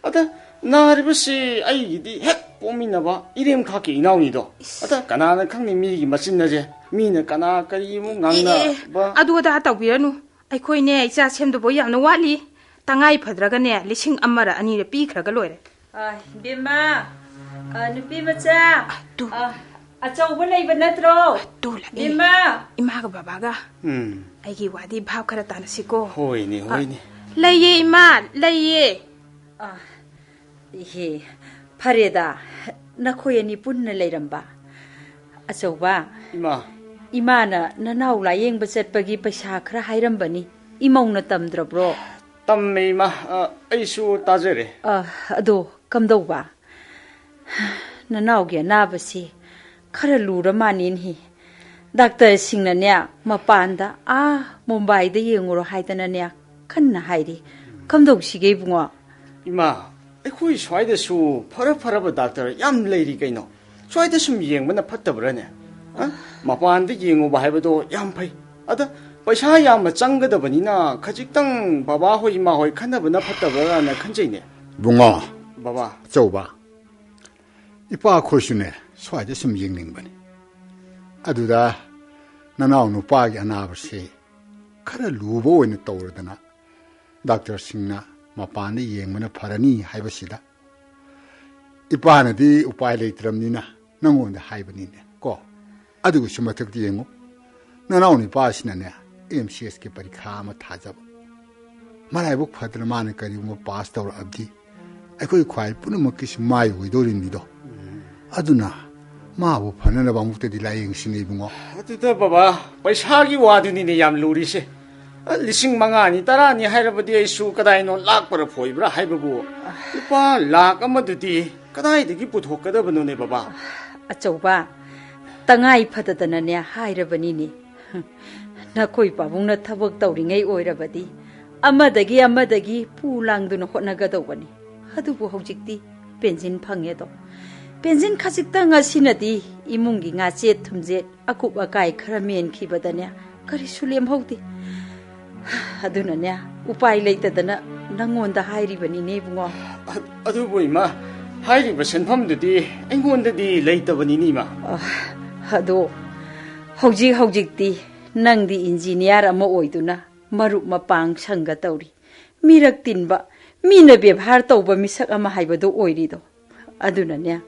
ꯑꯗ ꯅꯥꯔꯤꯕꯁꯤ ꯑꯩꯒꯤꯗꯤ ꯍꯦꯛ ꯄꯣꯛꯃꯤꯟꯅꯕ ꯏꯔꯦꯝꯈꯥꯛꯀꯤ ꯏꯅꯥꯎꯅꯤꯗꯣ꯫ ꯏꯁ꯫ ꯑꯗ ꯀꯅꯥꯅ ꯈꯪꯅꯤ ꯃꯤꯒꯤ ꯃꯆꯤꯟ ꯑꯁꯦ? ꯃꯤꯅ ꯀꯅꯥ ꯀꯔꯤꯃꯨꯛ ꯑꯦ, ꯑꯦ, ꯑꯦ, ꯉꯥꯡꯅꯕ? ꯑꯗꯨ ꯑꯗꯥ ꯇꯧꯕꯤꯔꯅꯨ꯫ ꯑꯩꯈꯣꯏꯅꯦ ꯏꯆꯥ ꯁꯦꯝꯗꯧꯕ ꯌꯥꯝꯅ ꯋꯥꯠꯂꯤ꯫ ꯇꯉꯥꯏ ꯐꯗ꯭ꯔꯒꯅꯦ ꯂꯤꯁꯤꯡ ꯑꯃꯔ ꯑꯅꯤꯔ ꯄꯤꯈ꯭ꯔꯒ ꯂꯣꯏꯔꯦ꯫ ꯑ, ꯏꯕꯦꯝꯃ, ꯑ, ꯅꯨꯄꯤ ꯃꯆꯥ, ꯑꯗꯨ꯫ ꯑ, ꯑꯆꯧꯕ ꯂꯩꯕ ꯅꯠꯇ꯭ꯔꯣ? ꯑꯗꯨ ꯂꯥꯛꯑꯦ꯫ ꯏꯕꯦꯝꯃ꯫ ꯏꯃꯥꯒ ꯕꯕꯥꯒ ꯎꯝ꯫ ꯑꯩꯒꯤ ꯋꯥꯗꯤ ꯚꯥꯞ ꯈꯔ ꯇꯥꯅꯁꯤꯀꯣ꯫ ꯍꯣꯏꯅꯦ, ꯑ, ꯍꯣꯏꯅꯦ꯫ ꯂꯩꯌꯦ ꯏꯃꯥ, ꯂꯩꯌꯦ꯫ ꯑ, ꯏꯍꯦ, ꯐꯔꯦꯗ, ꯅꯈꯣꯏ ꯑꯅꯤ ꯄꯨꯟꯅ ꯂꯩꯔꯝꯕ꯫ ꯑꯆꯧꯕ, ꯏꯃꯥ꯫ ꯏꯃꯥꯅ ꯅꯅꯥꯎ ꯂꯥꯌꯦꯡꯕ ꯆꯠꯄꯒꯤ ꯄꯩꯁꯥ ꯈꯔ ꯍꯥꯏꯔꯝꯕꯅꯤ, ꯏꯃꯧꯅ ꯇꯝꯗ꯭ꯔꯕ꯭ꯔꯣ? ꯇꯝꯃꯦ, ꯏꯃꯥ꯫ ꯑ, ꯑꯩꯁꯨ ꯇꯥꯖꯔꯦ꯫ ꯑ, ꯑꯗꯣ ꯀꯝꯗꯧꯕ? ꯅꯅꯥꯎꯒꯤ ꯑꯅꯥꯕꯁꯤ ꯈꯔ ꯂꯨꯔ ꯃꯥꯟꯅꯦꯅꯦꯍꯦ꯫ ꯗꯥꯛꯇꯔꯁꯤꯡꯅꯅꯦ ꯃꯄꯥꯟꯗ, ꯑꯥ, ꯃꯨꯝꯕꯥꯏꯗ ꯌꯦꯡꯉꯨꯔꯣ ꯍꯥꯏꯗꯅꯅꯦ ꯀꯟꯅ ꯍꯥꯏꯔꯤ꯫ ꯀꯝꯗꯧꯁꯤꯒꯦ ꯏꯕꯨꯡꯉꯣ? ꯏꯃꯥ, ꯑꯩꯈꯣꯏ ꯁ꯭ꯋꯥꯏꯗꯁꯨ ꯐꯔ ꯐꯔꯕ ꯗꯥꯛꯇꯔ ꯌꯥꯝ ꯂꯩꯔꯤ ꯀꯩꯅꯣ꯫ ꯁ꯭ꯋꯥꯏꯗ ꯁꯨꯝ ꯌꯦꯡꯕꯅ ꯐꯠꯇꯕ꯭ꯔꯥꯅꯦ? ꯑ? ꯃꯄꯥꯟꯗ ꯌꯦꯡꯉꯨꯕ ꯍꯥꯏꯕꯗꯣ ꯌꯥꯝ ꯐꯩ꯫ ꯑꯗ ꯄꯩꯁꯥ ꯌꯥꯝꯅ ꯆꯪꯒꯗꯕꯅꯤꯅ ꯈꯖꯤꯛꯇꯪ ꯕꯕꯥ ꯍꯣꯏ ꯏꯃꯥ ꯍꯣꯏ ꯈꯟꯅꯕꯅ ꯐꯠꯇꯕ꯭ꯔꯥꯅ ꯈꯟꯖꯩꯅꯦ꯫ ꯏꯕꯨꯡꯉꯣ, ꯕꯕꯥ꯫ ꯑꯆꯧꯕ, ꯏꯄꯥ ꯑꯩꯈꯣꯏꯁꯨꯅꯦ ꯁ꯭ꯋꯥꯏꯗ ꯁꯨꯝ ꯌꯦꯡꯅꯤꯡꯕꯅꯤ꯫ ꯑꯗꯨꯗ ꯅꯅꯥꯎ ꯅꯨꯄꯥꯒꯤ ꯑꯅꯥꯕꯁꯦ ꯈꯔ ꯂꯨꯕ ꯑꯣꯏꯅ ꯇꯧꯔꯗꯅ ꯗꯥꯛꯇꯔꯁꯤꯡꯅ ꯃꯄꯥꯟꯗ ꯌꯦꯡꯕꯅ ꯐꯔꯅꯤ ꯍꯥꯏꯕꯁꯤꯗ ꯏꯄꯥꯅꯗꯤ ꯎꯄꯥꯏ ꯂꯩꯇ꯭ꯔꯕꯅꯤꯅ ꯅꯪꯉꯣꯟꯗ ꯍꯥꯏꯕꯅꯤꯅꯦ ꯀꯣ꯫ ꯑꯗꯨꯒꯤꯁꯨ ꯃꯊꯛꯇ ꯌꯦꯡꯉꯨ, ꯅꯅꯥꯎ ꯅꯨꯄꯥꯁꯤꯅꯅꯦ ꯑꯦꯝ ꯁꯤ ꯑꯦꯁꯀꯤ ꯄꯔꯤꯈꯥ ꯑꯃ ꯊꯥꯖꯕ꯫ ꯃꯔꯥꯏꯕꯛ ꯐꯗꯅ ꯃꯥꯅ ꯀꯔꯤꯒꯨꯝꯕ ꯄꯥꯁ ꯇꯧꯔꯛꯑꯕꯗꯤ ꯑꯩꯈꯣꯏ ꯈ꯭ꯋꯥꯏ ꯄꯨꯝꯅꯃꯛꯀꯤꯁꯨ ꯃꯥꯏ ꯑꯣꯏꯗꯧꯔꯤꯅꯤꯗꯣ꯫ ꯑꯗꯨꯅ ꯃꯥꯕꯨ ꯐꯅꯅꯕ ꯑꯃꯨꯛꯇꯗꯤ ꯂꯥꯏꯌꯦꯡꯁꯤꯅꯦ ꯏꯕꯨꯡꯉꯣ꯫ ꯑꯗꯨꯗ ꯕꯕꯥ, ꯄꯩꯁꯥꯒꯤ ꯋꯥꯗꯨꯅꯤꯅꯦ ꯌꯥꯝ ꯂꯨꯔꯤꯁꯦ꯫ ꯑ, ꯂꯤꯁꯤꯡ ꯃꯉꯥꯅꯤ, ꯇꯔꯥꯅꯤ ꯍꯥꯏꯔꯕꯗꯤ ꯑꯩꯁꯨ ꯀꯗꯥꯏꯅꯣ ꯂꯥꯛꯄꯔ ꯐꯣꯏꯕ꯭ꯔꯥ ꯍꯥꯏꯕꯕꯨ, ꯂꯨꯄꯥ ꯂꯥꯛ ꯑꯃꯗꯨꯗꯤ ꯀꯗꯥꯏꯗꯒꯤ ꯄꯨꯊꯣꯛꯀꯗꯕꯅꯣꯅꯦ ꯕꯕꯥ? ꯑꯆꯧꯕ, ꯇꯉꯥꯏ ꯐꯗꯗꯅꯅꯦ ꯍꯥꯏꯔꯕꯅꯤꯅꯦ꯫ ꯅꯈꯣꯏ ꯄꯥꯕꯨꯡꯅ ꯊꯕꯛ ꯇꯧꯔꯤꯉꯩ ꯑꯣꯏꯔꯕꯗꯤ ꯑꯃꯗꯒꯤ ꯑꯃꯗꯒꯤ ꯄꯨ ꯂꯥꯡꯗꯨꯅ ꯍꯣꯠꯅꯒꯗꯧꯕꯅꯤ꯫ ꯑꯗꯨꯕꯨ ꯍꯧꯖꯤꯛꯇꯤ ꯄꯦꯟꯁꯤꯟ ꯐꯪꯉꯦꯗꯣ꯫ ꯄꯦꯟꯁꯤꯟ ꯈꯖꯤꯛꯇꯪ ꯑꯁꯤꯅꯗꯤ ꯏꯃꯨꯡꯒꯤ ꯉꯥꯆꯦꯠ ꯊꯨꯝꯆꯦꯠ ꯑꯀꯨꯞ ꯑꯀꯥꯏ ꯈꯔ ꯃꯦꯟꯈꯤꯕꯗꯅꯦ ꯀꯔꯤꯁꯨ ꯂꯦꯝꯍꯧꯗꯦ꯫ ꯑꯗꯨꯅꯅꯦ ꯎꯄꯥꯏ ꯂꯩꯇꯗꯅ ꯅꯪꯉꯣꯟꯗ ꯍꯥꯏꯔꯤꯕꯅꯤꯅꯦ ꯏꯕꯨꯡꯉꯣ꯫ ꯑ-, ꯑꯗꯨꯕꯨ ꯏꯃꯥ, ꯍꯥꯏꯔꯤꯕ ꯁꯦꯟꯐꯝꯗꯨꯗꯤ ꯑꯩꯉꯣꯟꯗꯗꯤ ꯂꯩꯇꯕꯅꯤꯅꯦ ꯏꯃꯥ꯫ ꯑ, ꯑꯗꯣ ꯍꯧꯖꯤꯛ ꯍꯧꯖꯤꯛꯇꯤ ꯅꯪꯗꯤ ꯏꯟꯖꯤꯅꯤꯌꯥꯔ ꯑꯃ ꯑꯣꯏꯗꯨꯅ ꯃꯔꯨꯞ ꯃꯄꯥꯡ ꯁꯪꯒ ꯇꯧꯔꯤ꯫ ꯃꯤꯔꯛ ꯇꯤꯟꯕ, ꯃꯤꯅ ꯕꯦꯕꯥꯔ ꯇꯧꯕ ꯃꯤꯁꯛ ꯑꯃ ꯍꯥꯏꯕꯗꯨ ꯑꯣꯏꯔꯤꯗꯣ꯫ ꯑꯗꯨꯅꯅꯦ,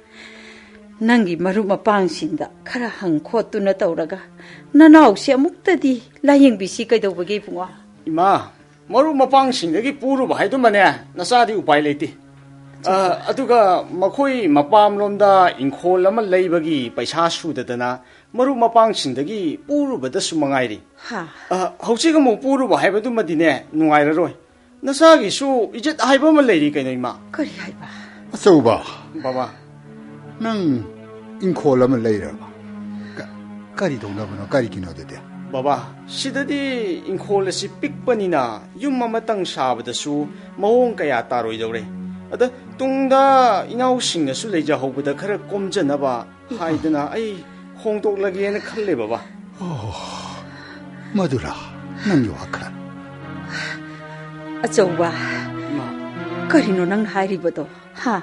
ꯅꯪꯒꯤ ꯃꯔꯨꯞ ꯃꯄꯥꯡꯁꯤꯡꯗ ꯈꯔ ꯍꯪ ꯈꯣꯠꯇꯨꯅ ꯇꯧꯔꯒ ꯅꯅꯥꯎꯁꯦ ꯑꯃꯨꯛꯇꯗꯤ ꯂꯥꯌꯦꯡꯕꯤꯁꯤ ꯀꯩꯗꯧꯕꯒꯦ ꯏꯕꯨꯡꯉꯣ? ꯏꯃꯥ, ꯃꯔꯨꯞ ꯃꯄꯥꯡꯁꯤꯡꯗꯒꯤ ꯄꯨꯔꯨꯕ ꯍꯥꯏꯗꯨꯃꯅꯦ ꯅꯆꯥꯗꯤ ꯎꯄꯥꯏ ꯂꯩꯇꯦ꯫ ꯑ, ꯑꯗꯨꯒ ꯃꯈꯣꯏ ꯃꯄꯥꯝꯂꯣꯝꯗ ꯏꯪꯈꯣꯜ ꯑꯃ ꯂꯩꯕꯒꯤ ꯄꯩꯁꯥ ꯁꯨꯗꯗꯅ ꯃꯔꯨꯞ ꯃꯄꯥꯡꯁꯤꯡꯗꯒꯤ ꯄꯨꯔꯨꯕꯗꯁꯨ ꯃꯉꯥꯏꯔꯤ꯫ ꯍꯥ? ꯑ, ꯍꯧꯖꯤꯛ ꯑꯃꯨꯛ ꯄꯨꯔꯨꯕ ꯍꯥꯏꯕꯗꯨꯃꯗꯤꯅꯦ ꯅꯨꯡꯉꯥꯏꯔꯔꯣꯏ꯫ ꯅꯆꯥꯒꯤꯁꯨ ꯏꯖꯠ ꯍꯥꯏꯕ ꯑꯃ ꯂꯩꯔꯤ ꯀꯩꯅꯣ, ꯏꯃꯥ꯫ ꯀꯔꯤ ꯍꯥꯏꯕ? ꯑꯆꯧꯕ, ꯕꯕꯥ꯫ ꯅꯪ ꯏꯪꯈꯣꯜ ꯑꯃ ꯂꯩꯔꯕ? ꯀ-, ꯀꯔꯤ ꯇꯧꯅꯕꯅꯣ? ꯀꯔꯤꯒꯤꯅꯣ ꯑꯗꯨꯗꯤ? ꯕꯕꯥ, ꯁꯤꯗꯗꯤ ꯏꯪꯈꯣꯜ ꯑꯁꯤ ꯄꯤꯛꯄꯅꯤꯅ ꯌꯨꯝ ꯑꯃꯇꯪ ꯁꯥꯕꯗꯁꯨ ꯃꯑꯣꯡ ꯀꯌꯥ ꯇꯥꯔꯣꯏꯗꯧꯔꯦ꯫ ꯑꯗ ꯇꯨꯡꯗ ꯏꯅꯥꯎꯁꯤꯡꯅꯁꯨ ꯂꯩꯖꯍꯧꯕꯗ ꯈꯔ ꯀꯣꯝꯖꯅꯕ ꯍꯥꯏꯗꯅ ꯑꯩ ꯍꯣꯡꯗꯣꯛꯂꯒꯦꯅ ꯈꯜꯂꯦ, ꯕꯕꯥ꯫ ꯑꯣ, ꯃꯗꯨꯔꯥ ꯅꯪꯒꯤ ꯋꯥꯈꯜ? ꯑꯆꯧꯕ, ꯏꯃꯥ꯫ ꯀꯔꯤꯅꯣ ꯅꯪ ꯍꯥꯏꯔꯤꯕꯗꯣ? ꯍꯥ?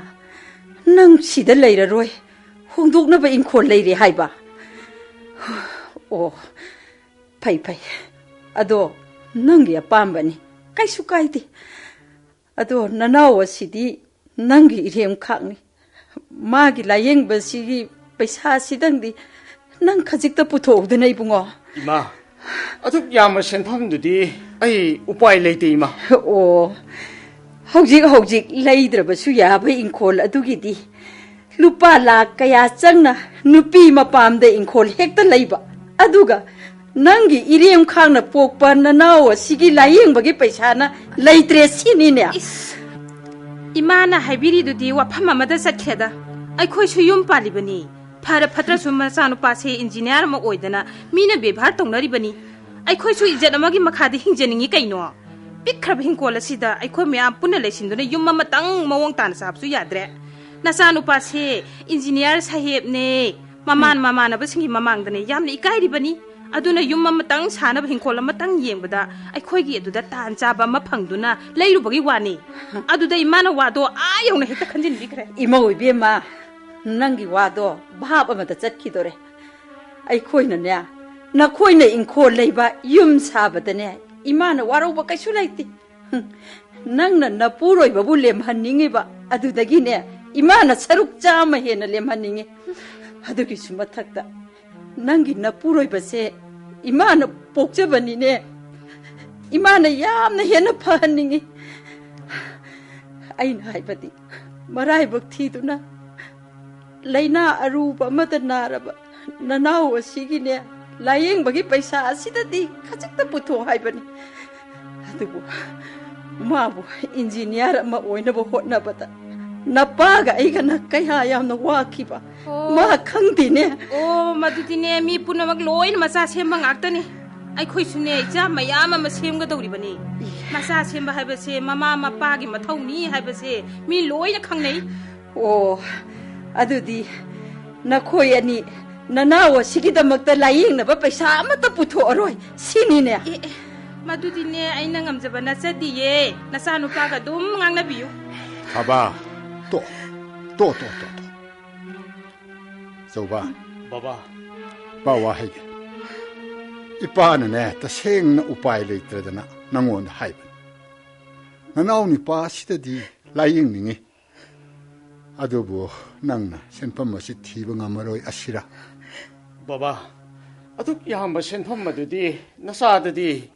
ꯅꯪ ꯁꯤꯗ ꯂꯩꯔꯔꯣꯏ, ꯍꯣꯡꯗꯣꯛꯅꯕ ꯏꯪꯈꯣꯜ ꯂꯩꯔꯦ ꯍꯥꯏꯕ? ꯑꯣ, ꯐꯩ, ꯐꯩ꯫ ꯑꯗꯣ ꯅꯪꯒꯤ ꯑꯄꯥꯝꯕꯅꯤ, ꯀꯩꯁꯨ ꯀꯥꯏꯗꯦ꯫ ꯑꯗꯣ ꯅꯅꯥꯎ ꯑꯁꯤꯗꯤ ꯅꯪꯒꯤ ꯏꯔꯦꯝꯈꯥꯛꯅꯤ꯫ ꯃꯥꯒꯤ ꯂꯥꯌꯦꯡꯕꯁꯤꯒꯤ ꯄꯩꯁꯥꯁꯤꯗꯪꯗꯤ ꯅꯪ ꯈꯖꯤꯛꯇ ꯄꯨꯊꯣꯛꯎꯗꯅ, ꯏꯕꯨꯡꯉꯣ꯫ ꯏꯃꯥ, ꯑꯗꯨꯛ ꯌꯥꯝꯕ ꯁꯦꯟꯐꯝꯗꯨꯗꯤ ꯑꯩ ꯎꯄꯥꯏ ꯂꯩꯇꯦ, ꯏꯃꯥ꯫ ꯑꯣ, ꯍꯧꯖꯤꯛ ꯍꯧꯖꯤꯛ ꯂꯩꯗ꯭ꯔꯕꯁꯨ ꯌꯥꯕ ꯏꯪꯈꯣꯜ ꯑꯗꯨꯒꯤꯗꯤ ꯂꯨꯄꯥ ꯂꯥꯈ ꯀꯌꯥ ꯆꯪꯅ ꯅꯨꯄꯤ ꯃꯄꯥꯝꯗ ꯏꯪꯈꯣꯜ ꯍꯦꯛꯇ ꯂꯩꯕ, ꯑꯗꯨꯒ ꯅꯪꯒꯤ ꯏꯔꯦꯝꯈꯥꯛꯅ ꯄꯣꯛꯄ ꯅꯅꯥꯎ ꯑꯁꯤꯒꯤ ꯂꯥꯌꯦꯡꯕꯒꯤ ꯄꯩꯁꯥꯅ ꯂꯩꯇ꯭ꯔꯦ ꯁꯤꯅꯤꯅꯦ? ꯏꯁ, ꯏꯃꯥꯅ ꯍꯥꯏꯕꯤꯔꯤꯗꯨꯗꯤ ꯋꯥꯐꯝ ꯑꯃꯗ ꯆꯠꯈ꯭ꯔꯦꯗ꯫ ꯑꯩꯈꯣꯏꯁꯨ ꯌꯨꯝ ꯄꯥꯜꯂꯤꯕꯅꯤ꯫ ꯐꯔ ꯐꯠꯇ꯭ꯔꯁꯨ ꯃꯆꯥꯅꯨꯄꯥꯁꯦ ꯏꯟꯖꯤꯅꯤꯌꯥꯔ ꯑꯃ ꯑꯣꯏꯗꯅ ꯃꯤꯅ ꯕꯦꯕꯥꯔ ꯇꯧꯅꯔꯤꯕꯅꯤ꯫ ꯑꯩꯈꯣꯏꯁꯨ ꯏꯖꯠ ꯑꯃꯒꯤ ꯃꯈꯥꯗ ꯍꯤꯡꯖꯅꯤꯡꯉꯤ ꯀꯩꯅꯣ? ꯄꯤꯛꯈ꯭ꯔꯕ ꯍꯤꯡꯈꯣꯜ ꯑꯁꯤꯗ ꯑꯩꯈꯣꯏ ꯃꯌꯥꯝ ꯄꯨꯟꯅ ꯂꯩꯁꯤꯟꯗꯨꯅ ꯌꯨꯝ ꯑꯃꯇꯪ ꯃꯑꯣꯡ ꯇꯥꯅ ꯁꯥꯕꯁꯨ ꯌꯥꯗ꯭ꯔꯦ꯫ ꯅꯆꯥꯅꯨꯄꯥꯁꯦ ꯏꯟꯖꯤꯅꯤꯌꯥꯔ ꯁꯥꯍꯦꯕꯅꯦ꯫ ꯃꯃꯥꯟ ꯃꯃꯥꯟꯅꯕꯁꯤꯡꯒꯤ ꯃꯃꯥꯡꯗꯅꯦ ꯌꯥꯝꯅ ꯏꯀꯥꯏꯔꯤꯕꯅꯤ꯫ ꯑꯗꯨꯅ ꯌꯨꯝ ꯑꯃꯇꯪ ꯁꯥꯅꯕ ꯍꯤꯡꯈꯣꯜ ꯑꯃꯇꯪ ꯌꯦꯡꯕꯗ ꯑꯩꯈꯣꯏꯒꯤ ꯑꯗꯨꯗ ꯇꯥꯟ ꯆꯥꯕ ꯑꯃ ꯐꯪꯗꯨꯅ ꯂꯩꯔꯨꯕꯒꯤ ꯋꯥꯅꯤ꯫ ꯑꯗꯨꯗ ꯏꯃꯥꯅ ꯋꯥꯗꯣ ꯑꯥ ꯌꯧꯅ ꯍꯦꯛꯇ ꯈꯟꯖꯤꯟꯕꯤꯈ꯭ꯔꯦ꯫ ꯏꯃꯧ ꯏꯕꯦꯝꯃ, ꯅꯪꯒꯤ ꯋꯥꯗꯣ ꯚꯥꯞ ꯑꯃꯗ ꯆꯠꯈꯤꯗꯣꯔꯦ꯫ ꯑꯩꯈꯣꯏꯅꯅꯦ, ꯅꯈꯣꯏꯅ ꯏꯪꯈꯣꯜ ꯂꯩꯕ ꯌꯨꯝ ꯁꯥꯕꯗꯅꯦ, ꯏꯃꯥꯅ ꯋꯥꯔꯧꯕ ꯀꯩꯁꯨ ꯂꯩꯇꯦ꯫ ꯍꯨꯝ, ꯅꯪꯅ ꯅꯄꯨꯔꯣꯏꯕꯕꯨ ꯂꯦꯝꯍꯟꯅꯤꯡꯉꯤꯕ, ꯑꯗꯨꯗꯒꯤꯅꯦ, ꯏꯃꯥꯅ ꯁꯔꯨꯛ ꯆꯥꯝꯃ ꯍꯦꯟꯅ ꯂꯦꯝꯍꯟꯅꯤꯡꯉꯤ꯫ ꯑꯗꯨꯒꯤꯁꯨ ꯃꯊꯛꯇ, ꯅꯪꯒꯤ ꯅꯄꯨꯔꯣꯏꯕꯁꯦ ꯏꯃꯥꯅ ꯄꯣꯛꯆꯕꯅꯤꯅꯦ, ꯏꯃꯥꯅ ꯌꯥꯝꯅ ꯍꯦꯟꯅ ꯐꯍꯟꯅꯤꯡꯉꯤ꯫ ꯑꯩꯅ ꯍꯥꯏꯕꯗꯤ, ꯃꯔꯥꯏꯕꯛ ꯊꯤꯗꯨꯅ ꯂꯥꯏꯅꯥ ꯑꯔꯨꯕ ꯑꯃꯗ ꯅꯥꯔꯕ ꯅꯅꯥꯎ ꯑꯁꯤꯒꯤꯅꯦ, ꯂꯥꯌꯦꯡꯕꯒꯤ ꯄꯩꯁꯥ ꯑꯁꯤꯗꯗꯤ ꯈꯖꯤꯛꯇ ꯄꯨꯊꯣꯛ ꯍꯥꯏꯕꯅꯤ꯫ ꯑꯗꯨꯕꯨ ꯃꯥꯕꯨ ꯏꯟꯖꯤꯅꯤꯌꯥꯔ ꯑꯃ ꯑꯣꯏꯅꯕ ꯍꯣꯠꯅꯕꯗ ꯅꯄꯥꯒ ꯑꯩꯒꯅ ꯀꯌꯥ ꯌꯥꯝꯅ ꯋꯥꯈꯤꯕ, ꯑꯣ꯫ ꯃꯥ ꯈꯪꯗꯦꯅꯦ꯫ ꯑꯣ, ꯃꯗꯨꯗꯤꯅꯦ, ꯃꯤ ꯄꯨꯝꯅꯃꯛ ꯂꯣꯏꯅ ꯃꯆꯥ ꯁꯦꯝꯕ ꯉꯥꯛꯇꯅꯤ꯫ ꯑꯩꯈꯣꯏꯁꯨꯅꯦ, ꯏꯆꯥ ꯃꯌꯥꯝ ꯑꯃ ꯁꯦꯝꯒꯗꯧꯔꯤꯕꯅꯤ꯫ ꯃꯆꯥ ꯁꯦꯝꯕ ꯍꯥꯏꯕꯁꯦ ꯃꯃꯥ ꯃꯄꯥꯒꯤ ꯃꯊꯧꯅꯤ ꯍꯥꯏꯕꯁꯦ ꯃꯤ ꯂꯣꯏꯅ ꯈꯪꯅꯩ꯫ ꯑꯣ, ꯑꯗꯨꯗꯤ ꯅꯈꯣꯏ ꯑꯅꯤ ꯅꯅꯥꯎ ꯑꯁꯤꯒꯤꯗꯃꯛꯇ ꯂꯥꯌꯦꯡꯅꯕ ꯄꯩꯁꯥ ꯑꯃꯠꯇ ꯄꯨꯊꯣꯛꯑꯔꯣꯏ ꯁꯤꯅꯤꯅꯦ? ꯑꯦ, ꯑꯦ, ꯃꯗꯨꯗꯤꯅꯦ, ꯑꯩꯅ ꯉꯝꯖꯕ ꯅꯠꯆꯗꯤꯌꯦ꯫ ꯅꯆꯥꯅꯨꯄꯥꯒ ꯑꯗꯨꯝ ꯉꯥꯡꯅꯕꯤꯌꯨ꯫ ꯊꯕꯥ, ꯇꯣ, ꯇꯣ, ꯇꯣ, ꯇꯣ, ꯇꯣ꯫ ꯆꯧꯕ꯫ ꯕꯕꯥ꯫ ꯄꯥ ꯋꯥ ꯍꯥꯏꯒꯦ꯫ ꯏꯄꯥꯅꯅꯦ, ꯇꯁꯦꯡꯅ ꯎꯄꯥꯏ ꯂꯩꯇ꯭ꯔꯗꯅ ꯅꯪꯉꯣꯟꯗ ꯍꯥꯏꯕꯅꯤ꯫ ꯅꯅꯥꯎ ꯅꯨꯄꯥ ꯑꯁꯤꯗꯗꯤ ꯂꯥꯏꯌꯦꯡꯅꯤꯡꯉꯤ, ꯑꯗꯨꯕꯨ ꯅꯪꯅ ꯁꯦꯟꯐꯝ ꯑꯁꯤ ꯊꯤꯕ ꯉꯝꯃꯔꯣꯏ ꯑꯁꯤꯔꯥ? ꯕꯕꯥ, ꯑꯗꯨꯛ ꯌꯥꯝꯕ ꯁꯦꯟꯐꯝ ꯑꯗꯨꯗꯤ ꯅꯆꯥꯗꯗꯤ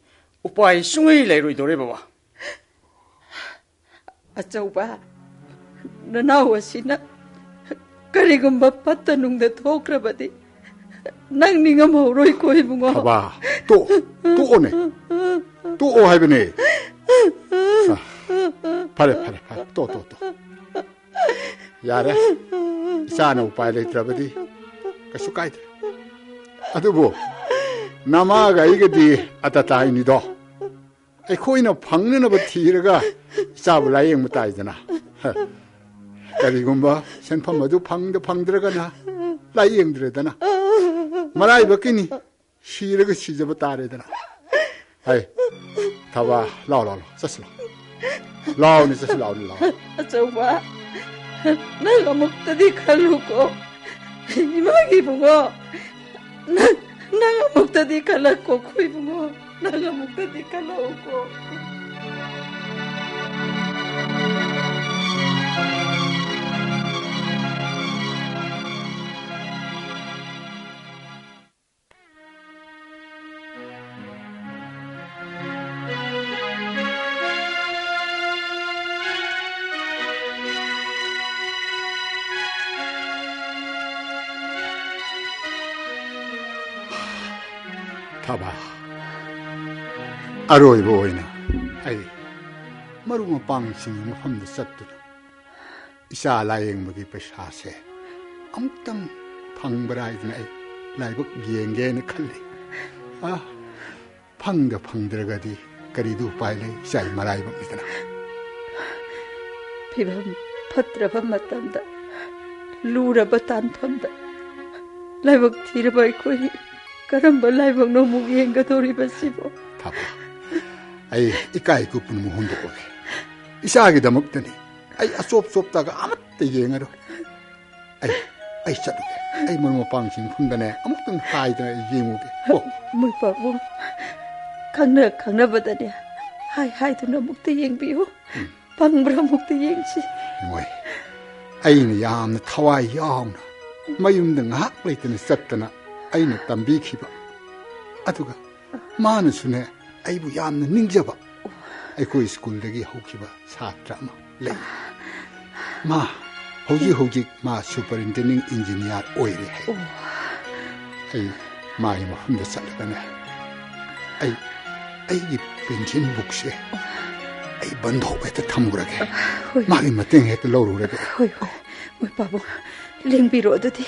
ꯎꯄꯥꯏ ꯁꯨꯡꯂꯩ ꯂꯩꯔꯣꯏꯗꯧꯔꯦ, ꯕꯕꯥ꯫ ꯑꯆꯧꯕ, ꯅꯅꯥꯎ ꯑꯁꯤꯅ ꯀꯔꯤꯒꯨꯝꯕ ꯐꯠꯇ ꯅꯨꯡꯗ ꯊꯣꯛꯈ꯭ꯔꯕꯗꯤ ꯅꯪ ꯅꯤꯡꯉꯝꯍꯧꯔꯣꯏꯀꯣ, ꯏꯕꯨꯡꯉꯣ꯫ ꯊꯕꯥ, ꯇꯣꯛ, ꯇꯣꯛꯑꯣꯅꯦ꯫ ꯇꯣꯛꯑꯣ ꯍꯥꯏꯕꯅꯦ꯫ ꯐꯔꯦ, ꯐꯔꯦ, ꯐꯔꯦ꯫ ꯇꯣꯛ, ꯇꯣꯛ, ꯇꯣꯛ꯫ ꯌꯥꯔꯦ꯫ ꯏꯆꯥꯅ ꯎꯄꯥꯏ ꯂꯩꯇ꯭ꯔꯕꯗꯤ ꯀꯩꯁꯨ ꯀꯥꯏꯗꯦ꯫ ꯑꯗꯨꯕꯨ ꯅꯃꯥꯒ ꯑꯩꯒꯗꯤ ꯑꯇꯇꯥꯏꯅꯤꯗꯣ꯫ ꯑꯩꯈꯣꯏꯅ ꯐꯪꯅꯅꯕ ꯊꯤꯔꯒ ꯏꯆꯥꯕꯨ ꯂꯥꯏꯌꯦꯡꯕ ꯇꯥꯏꯗꯅ꯫ ꯀꯔꯤꯒꯨꯝꯕ ꯁꯦꯟꯐꯝ ꯑꯗꯨ ꯐꯪꯗ ꯐꯪꯗ꯭ꯔꯒꯅ ꯂꯥꯏꯌꯦꯡꯗ꯭ꯔꯦꯗꯅ꯫ ꯃꯔꯥꯏꯕꯛꯀꯤꯅꯤ, ꯁꯤꯔꯒ ꯁꯤꯖꯕ ꯇꯥꯔꯦꯗꯅ꯫ ꯍꯩ, ꯊꯕꯥ, ꯂꯥꯎ, ꯂꯥꯎ, ꯂꯥꯎ, ꯆꯠꯁꯤ ꯂꯥꯎ꯫ ꯂꯥꯎꯅꯦ, ꯆꯠꯁꯤ ꯂꯥꯎꯅꯦ, ꯂꯥꯎ꯫ ꯑꯆꯧꯕ, ꯅꯪ ꯑꯃꯨꯛꯇꯗꯤ ꯈꯜꯂꯨꯀꯣ꯫ ꯏꯃꯥꯒꯤ ꯏꯕꯨꯡꯉꯣ, ꯅꯪ, ꯅꯪ ꯑꯃꯨꯛꯇꯗꯤ ꯈꯜꯂꯛꯀꯣ, ꯈꯣꯏ ꯏꯕꯨꯡꯉꯣ꯫ ꯅꯪ ꯑꯃꯨꯛꯇꯗꯤ ꯈꯜꯂꯛꯎꯀꯣ꯫ ꯊꯕꯥ, ꯑꯔꯣꯏꯕ ꯑꯣꯏꯅ ꯑꯩ ꯃꯔꯨꯞ ꯃꯄꯥꯡꯁꯤꯡꯒꯤ ꯃꯐꯝꯗ ꯆꯠꯇꯨꯅ ꯏꯆꯥ ꯂꯥꯌꯦꯡꯕꯒꯤ ꯄꯩꯁꯥꯁꯦ ꯑꯃꯨꯛꯇꯪ ꯐꯪꯕ꯭ꯔꯥ ꯍꯥꯏꯗꯅ ꯑꯩ ꯂꯥꯏꯕꯛ ꯌꯦꯡꯒꯦꯅ ꯈꯜꯂꯤ꯫ ꯑ, ꯐꯪꯗ ꯐꯪꯗ꯭ꯔꯒꯗꯤ ꯀꯔꯤꯗꯤ ꯎꯄꯥꯏ ꯂꯩ? ꯏꯆꯥꯒꯤ ꯃꯔꯥꯏꯕꯛꯅꯤꯗꯅ꯫ ꯐꯤꯕꯝ ꯐꯠꯇ꯭ꯔꯕ ꯃꯇꯝꯗ, ꯂꯨꯔꯕ ꯇꯥꯟꯐꯝꯗ ꯂꯥꯏꯕꯛ ꯊꯤꯔꯕ ꯑꯩꯈꯣꯏ ꯀꯔꯝꯕ ꯂꯥꯏꯕꯛꯅꯣ ꯑꯃꯨꯛ ꯌꯦꯡꯒꯗꯧꯔꯤꯕꯁꯤꯕꯣ? ꯊꯕꯥ, ꯑꯩ ꯏꯀꯥꯏ ꯀꯨꯞꯇꯅ ꯑꯃꯨꯛ ꯍꯣꯡꯗꯣꯛꯑꯒꯦ꯫ ꯏꯆꯥꯒꯤꯗꯃꯛꯇꯅꯤ꯫ ꯑꯩ ꯑꯆꯣꯞ ꯆꯣꯞꯇꯒ ꯑꯃꯠꯇ ꯌꯦꯡꯉꯔꯣꯏ꯫ ꯑꯩ ꯑꯩ ꯆꯠꯂꯨꯒꯦ꯫ ꯑꯩ ꯃꯔꯨꯞ ꯃꯄꯥꯡꯁꯤꯡ ꯃꯐꯝꯗꯅꯦ ꯑꯃꯨꯛꯇꯪ ꯍꯥꯏꯗꯅ ꯌꯦꯡꯉꯨꯒꯦ꯫ ꯀꯣ꯫ ꯃꯣꯏ ꯄꯥꯕꯨꯡ, ꯈꯪꯅ ꯈꯪꯅꯕꯗꯅꯦ ꯍꯥꯏ ꯍꯥꯏꯗꯨꯅ ꯑꯃꯨꯛꯇ ꯌꯦꯡꯕꯤꯌꯨ꯫ ꯎꯝ꯫ ꯄꯪꯕ꯭ꯔꯥ ꯑꯃꯨꯛꯇ ꯌꯦꯡꯁꯤ꯫ ꯃꯣꯏ, ꯑꯩꯅ ꯌꯥꯝꯅ ꯊꯋꯥꯏ ꯌꯥꯎꯅ ꯃꯌꯨꯝꯗ ꯉꯥꯏꯍꯥꯛ ꯂꯩꯇꯅ ꯆꯠꯇꯅ ꯑꯩꯅ ꯇꯝꯕꯤꯈꯤꯕ, ꯑꯗꯨꯒ ꯃꯥꯅꯁꯨꯅꯦ ꯑꯩꯕꯨ ꯌꯥꯝꯅ ꯅꯤꯡꯖꯕ ꯑꯩꯈꯣꯏ ꯁ꯭ꯀꯨꯜꯗꯒꯤ ꯍꯧꯈꯤꯕ ꯁꯥꯇ꯭ꯔ ꯑꯃ ꯂꯩ꯫ ꯃꯥ ꯍꯧꯖꯤꯛ ꯍꯧꯖꯤꯛ ꯃꯥ superintendent engineer ꯑꯣꯏꯔꯦ ꯍꯥꯏ꯫ ꯑꯣ꯫ ꯑꯩ ꯃꯥꯒꯤ ꯃꯐꯝꯗ ꯆꯠꯂꯒꯅꯦ, ꯑꯩ, ꯑꯩꯒꯤ pension bookꯁꯦ ꯑꯩ ꯕꯟꯗꯣꯞ ꯍꯦꯛꯇ ꯊꯝꯃꯨꯔꯒꯦ꯫ ꯍꯣꯏ꯫ ꯃꯥꯒꯤ ꯃꯇꯦꯡ ꯍꯦꯛꯇ ꯂꯧꯔꯨꯔꯒꯦ꯫ ꯍꯣꯏ, ꯍꯣꯏ꯫ ꯃꯣꯏ ꯄꯥꯕꯨꯡ, ꯂꯦꯡꯕꯤꯔꯣ ꯑꯗꯨꯗꯤ꯫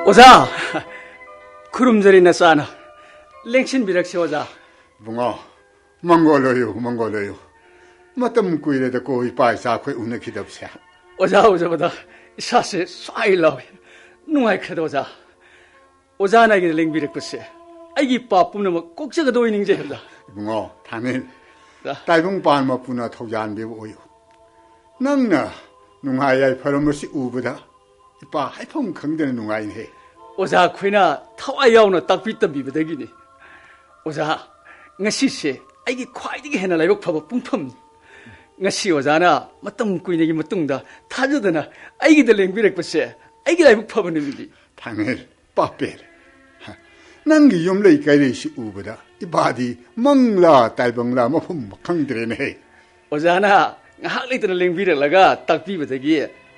ꯑꯣꯖꯥ! ꯈꯨꯔꯨꯝꯖꯔꯤ ꯅꯆꯥꯅ꯫ ꯂꯦꯡꯁꯤꯟꯕꯤꯔꯛꯁꯤ ꯑꯣꯖꯥ꯫ ꯏꯕꯨꯡꯉꯣ, ꯃꯪꯒꯣꯜ ꯑꯣꯏꯌꯨ, ꯃꯪꯒꯣꯜ ꯑꯣꯏꯌꯨ꯫ ꯃꯇꯝ ꯀꯨꯏꯔꯦꯗꯀꯣ ꯏꯄꯥ ꯏꯆꯥ ꯑꯩꯈꯣꯏ ꯎꯅꯈꯤꯗꯕꯁꯦ꯫ ꯑꯣꯖꯥ ꯎꯖꯕꯗ ꯏꯁꯥꯁꯦ ꯁ꯭ꯋꯥꯏ ꯂꯥꯎꯏ꯫ ꯅꯨꯡꯉꯥꯏꯈ꯭ꯔꯦꯗ ꯑꯣꯖꯥ꯫ ꯑꯣꯖꯥꯅ ꯑꯩꯒꯤꯗ ꯂꯦꯡꯕꯤꯔꯛꯄꯁꯦ ꯑꯩꯒꯤ ꯄꯥꯞ ꯄꯨꯝꯅꯃꯛ ꯀꯣꯛꯆꯒꯗꯣꯏ ꯅꯤꯡꯖꯩ ꯑꯣꯖꯥ꯫ ꯏꯕꯨꯡꯉꯣ, ꯊꯥꯡꯉꯤꯜ, ꯑꯣꯖꯥ꯫ ꯇꯥꯏꯕꯪꯄꯥꯟ ꯃꯄꯨꯅ ꯊꯧꯖꯥꯟꯕꯤꯕ ꯑꯣꯏꯌꯨ꯫ ꯅꯪꯅ ꯅꯨꯡꯉꯥꯏ ꯌꯥꯏꯐꯔꯝꯕꯁꯤ ꯎꯕꯗ ꯏꯄꯥ ꯍꯥꯏꯐꯝ ꯈꯪꯗꯅ ꯅꯨꯡꯉꯥꯏꯅꯦꯍꯦ꯫ ꯑꯣꯖꯥ ꯑꯩꯈꯣꯏꯅ ꯊꯋꯥꯏ ꯌꯥꯎꯅ ꯇꯥꯛꯄꯤ ꯇꯝꯕꯤꯕꯗꯒꯤꯅꯤ꯫ ꯑꯣꯖꯥ, ꯉꯁꯤꯁꯦ ꯑꯩꯒꯤ ꯈ꯭ꯋꯥꯏꯗꯒꯤ ꯍꯦꯟꯅ ꯂꯥꯏꯕꯛ ꯐꯕ ꯄꯨꯡꯐꯝꯅꯤ꯫ ꯉꯁꯤ ꯑꯣꯖꯥꯅ ꯃꯇꯝ ꯀꯨꯏꯅꯒꯤ ꯃꯇꯨꯡꯗ ꯊꯥꯖꯗꯅ ꯑꯩꯒꯤꯗ ꯂꯦꯡꯕꯤꯔꯛꯄꯁꯦ ꯑꯩꯒꯤ ꯂꯥꯏꯕꯛ ꯐꯕ ꯅꯨꯃꯤꯠꯅꯤ꯫ ꯊꯥꯡꯉꯤꯜ, ꯄꯥꯄꯦꯜ, ꯍ, ꯅꯪꯒꯤ ꯌꯨꯝ ꯂꯩ ꯀꯩꯔꯩꯁꯤ ꯎꯕꯗ ꯏꯄꯥꯗꯤ ꯃꯪꯂꯥ ꯇꯥꯏꯕꯪꯂꯥ ꯃꯐꯝ ꯈꯪꯗ꯭ꯔꯦꯅꯦꯍꯦ꯫ ꯑꯣꯖꯥꯅ ꯉꯥꯏꯍꯥꯛ ꯂꯩꯇꯅ ꯂꯦꯡꯕꯤꯔꯛꯂꯒ ꯇꯥꯛꯄꯤꯕꯗꯒꯤ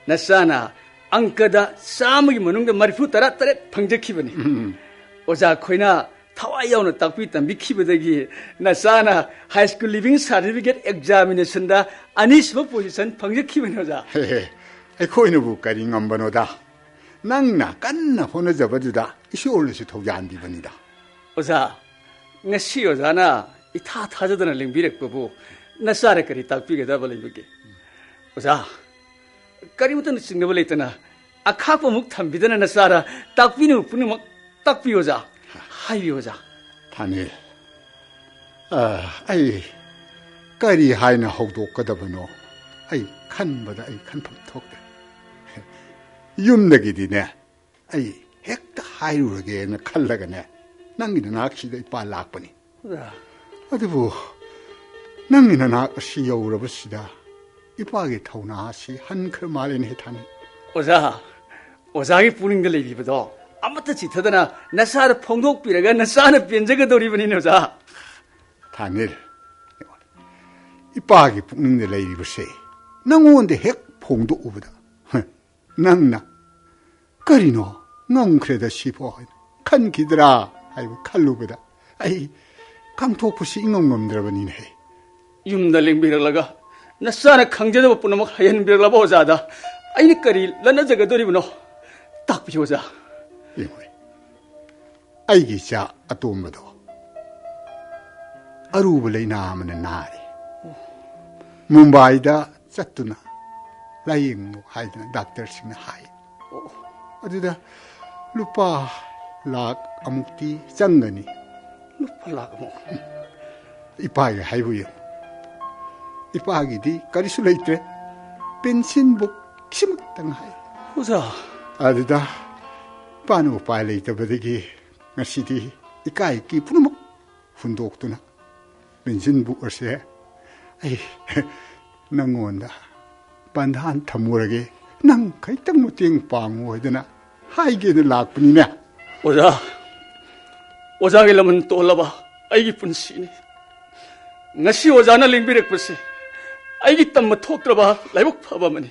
ꯅꯆꯥꯅ ꯑꯪꯀꯗ ꯆꯥꯝꯃꯒꯤ ꯃꯅꯨꯡꯗ ꯃꯔꯤꯐꯨ ꯇꯔꯥ ꯇꯔꯦꯠ ꯐꯪꯖꯈꯤꯕꯅꯤ꯫ ꯎꯝ꯫ ꯑꯣꯖꯥ ꯑꯩꯈꯣꯏꯅ ꯊꯋꯥꯏ ꯌꯥꯎꯅ ꯇꯥꯛꯄꯤ ꯇꯝꯕꯤꯈꯤꯕꯗꯒꯤ ꯅꯆꯥꯅ high school leaving certificate examinationꯗ ꯑꯅꯤꯁꯨꯕ position ꯐꯪꯖꯈꯤꯕꯅꯤ ꯑꯣꯖꯥ꯫ ꯍꯦ, ꯍꯦ꯫ ꯑꯩꯈꯣꯏꯅꯕꯨ ꯀꯔꯤ ꯉꯝꯕꯅꯣꯗ? ꯅꯪꯅ ꯀꯟꯅ ꯍꯣꯠꯅꯖꯕꯗꯨꯗ ꯏꯁꯣꯔꯅꯁꯨ ꯊꯧꯖꯥꯟꯕꯤꯕꯅꯤꯗ꯫ ꯑꯣꯖꯥ, ꯉꯁꯤ ꯑꯣꯖꯥꯅ ꯏꯊꯥ ꯊꯥꯖꯗꯅ ꯂꯦꯡꯕꯤꯔꯛꯄꯕꯨ ꯅꯆꯥꯅ ꯀꯔꯤ ꯇꯥꯛꯄꯤꯒꯗꯕ ꯂꯩꯕꯒꯦ? ꯑꯣꯖꯥ, ꯀꯔꯤꯃꯠꯇꯅ ꯆꯤꯡꯅꯕ ꯂꯩꯇꯅ ꯑꯈꯥꯛꯄꯃꯨꯛ ꯊꯝꯕꯤꯗꯅ ꯅꯆꯥꯗ ꯇꯥꯛꯄꯤꯅꯕ ꯄꯨꯝꯅꯃꯛ ꯇꯥꯛꯄꯤꯌꯨ ꯑꯣꯖꯥ꯫ ꯍꯥꯏꯕꯤꯌꯨ ꯑꯣꯖꯥ꯫ ꯊꯥꯅꯤꯜ, ꯑ, ꯑꯩ ꯀꯔꯤ ꯍꯥꯏꯅ ꯍꯧꯗꯣꯛꯀꯗꯕꯅꯣ? ꯑꯩ ꯈꯟꯕꯗ ꯑꯩ ꯈꯟꯐꯝ ꯊꯣꯛꯇꯦ꯫ ꯌꯨꯝꯗꯒꯤꯗꯤꯅꯦ, ꯑꯩ ꯍꯦꯛꯇ ꯍꯥꯏꯔꯨꯔꯒꯦꯅ ꯈꯜꯂꯒꯅꯦ, ꯅꯪꯒꯤ ꯅꯅꯥꯛꯁꯤꯗ ꯏꯄꯥ ꯂꯥꯛꯄꯅꯤ꯫ ꯑꯣꯖꯥ꯫ ꯑꯗꯨꯕꯨ ꯅꯪꯒꯤ ꯅꯅꯥꯛ ꯑꯁꯤ ꯌꯧꯔꯕꯁꯤꯗ ꯏꯄꯥꯒꯤ ꯊꯧꯅꯥ ꯑꯁꯤ ꯍꯟꯈ꯭ꯔ ꯃꯥꯜꯂꯦꯅꯦ, ꯊꯥꯅꯤꯜ꯫ ꯑꯣꯖꯥ, ꯑꯣꯖꯥꯒꯤ ꯄꯨꯛꯅꯤꯡꯗ ꯂꯩꯔꯤꯕꯗꯣ ꯑꯃꯠꯇ ꯆꯤꯊꯗꯅ ꯅꯆꯥꯗ ꯐꯣꯡꯗꯣꯛꯄꯤꯔꯒ ꯅꯆꯥꯅ ꯄꯦꯟꯖꯒꯗꯧꯔꯤꯕꯅꯤꯅꯦ ꯑꯣꯖꯥ꯫ ꯊꯥꯅꯤꯜ, ꯏꯄꯥꯒꯤ ꯄꯨꯛꯅꯤꯡꯗ ꯂꯩꯔꯤꯕꯁꯦ ꯅꯪꯉꯣꯟꯗ ꯍꯦꯛ ꯐꯣꯡꯗꯣꯛꯎꯕꯗ, ꯍ, ꯅꯪꯅ "ꯀꯔꯤꯅꯣ, ꯉꯝꯈ꯭ꯔꯦꯗ ꯁꯤꯐꯥꯎ" ꯍꯥꯏꯅ ꯈꯟꯈꯤꯗ꯭ꯔꯥ ꯍꯥꯏꯕ ꯈꯜꯂꯨꯕꯗ ꯑꯩ ꯀꯥꯡꯊꯣꯛꯄꯁꯤ ꯏꯉꯝ ꯉꯝꯗ꯭ꯔꯕꯅꯤꯅꯦꯍꯦ꯫ ꯌꯨꯝꯗ ꯂꯦꯡꯕꯤꯔꯛꯂꯒ ꯅꯆꯥꯅ ꯈꯪꯖꯗꯕ ꯄꯨꯝꯅꯃꯛ ꯍꯩꯍꯟꯕꯤꯔꯛꯂꯕ ꯑꯣꯖꯥꯗ ꯑꯩꯅ ꯀꯔꯤ ꯂꯠꯅꯖꯒꯗꯧꯔꯤꯕꯅꯣ? ꯇꯥꯛꯄꯤꯌꯨ ꯑꯣꯖꯥ꯫ ꯌꯦꯡꯉꯨꯅꯦ, ꯑꯩꯒꯤ ꯏꯆꯥ ꯑꯇꯣꯝꯕꯗꯣ ꯑꯔꯨꯕ ꯂꯩꯅꯥ ꯑꯃꯅ ꯅꯥꯔꯤ꯫ ꯃꯨꯝꯕꯥꯏꯗ ꯆꯠꯇꯨꯅ ꯂꯥꯌꯦꯡꯉꯨ ꯍꯥꯏꯗꯅ ꯗꯥꯛꯇꯔꯁꯤꯡꯅ ꯍꯥꯏ꯫ ꯑꯣ꯫ ꯑꯗꯨꯗ ꯂꯨꯄꯥ ꯂꯥꯛ ꯑꯃꯨꯛꯇꯤ ꯆꯪꯒꯅꯤ꯫ ꯂꯨꯄꯥ ꯂꯥꯛ ꯑꯃꯨꯛ? ꯏꯄꯥꯒꯤ ꯍꯥꯏꯕꯨ ꯌꯦꯡꯉꯨ꯫ ꯏꯄꯥꯒꯤꯗꯤ ꯀꯔꯤꯁꯨ ꯂꯩꯇ꯭ꯔꯦ꯫ ꯄꯦꯟꯁꯤꯟ ꯕꯨꯛ ꯁꯤꯃꯛꯇ ꯉꯥꯏ꯫ ꯑꯣꯖꯥ꯫ ꯑꯗꯨꯗ ꯏꯄꯥꯅ ꯎꯄꯥꯏ ꯂꯩꯇꯕꯗꯒꯤ ꯉꯁꯤꯗꯤ ꯏꯀꯥꯏ ꯏꯀꯤ ꯄꯨꯝꯅꯃꯛ ꯍꯨꯟꯗꯣꯛꯇꯨꯅ ꯄꯦꯟꯁꯤꯟ ꯕꯨꯛ ꯑꯁꯦ ꯑꯩ ꯅꯪꯉꯣꯟꯗ ꯕꯟꯙꯥꯟ ꯊꯝꯃꯨꯔꯒꯦ, ꯅꯪ ꯈꯤꯇꯪ ꯃꯇꯦꯡ ꯄꯥꯡꯉꯨ ꯍꯥꯏꯗꯅ ꯍꯥꯏꯒꯦꯅ ꯂꯥꯛꯄꯅꯤꯅꯦ꯫ ꯑꯣꯖꯥ, ꯑꯣꯖꯥꯒꯤ ꯂꯃꯟ ꯇꯣꯜꯂꯕ ꯑꯩꯒꯤ ꯄꯨꯟꯁꯤꯅꯤ꯫ ꯉꯁꯤ ꯑꯣꯖꯥꯅ ꯂꯦꯡꯕꯤꯔꯛꯄꯁꯤ ꯑꯩꯒꯤ ꯇꯝꯕ ꯊꯣꯛꯇ꯭ꯔꯕ ꯂꯥꯏꯕꯛ ꯐꯕ ꯑꯃꯅꯤ꯫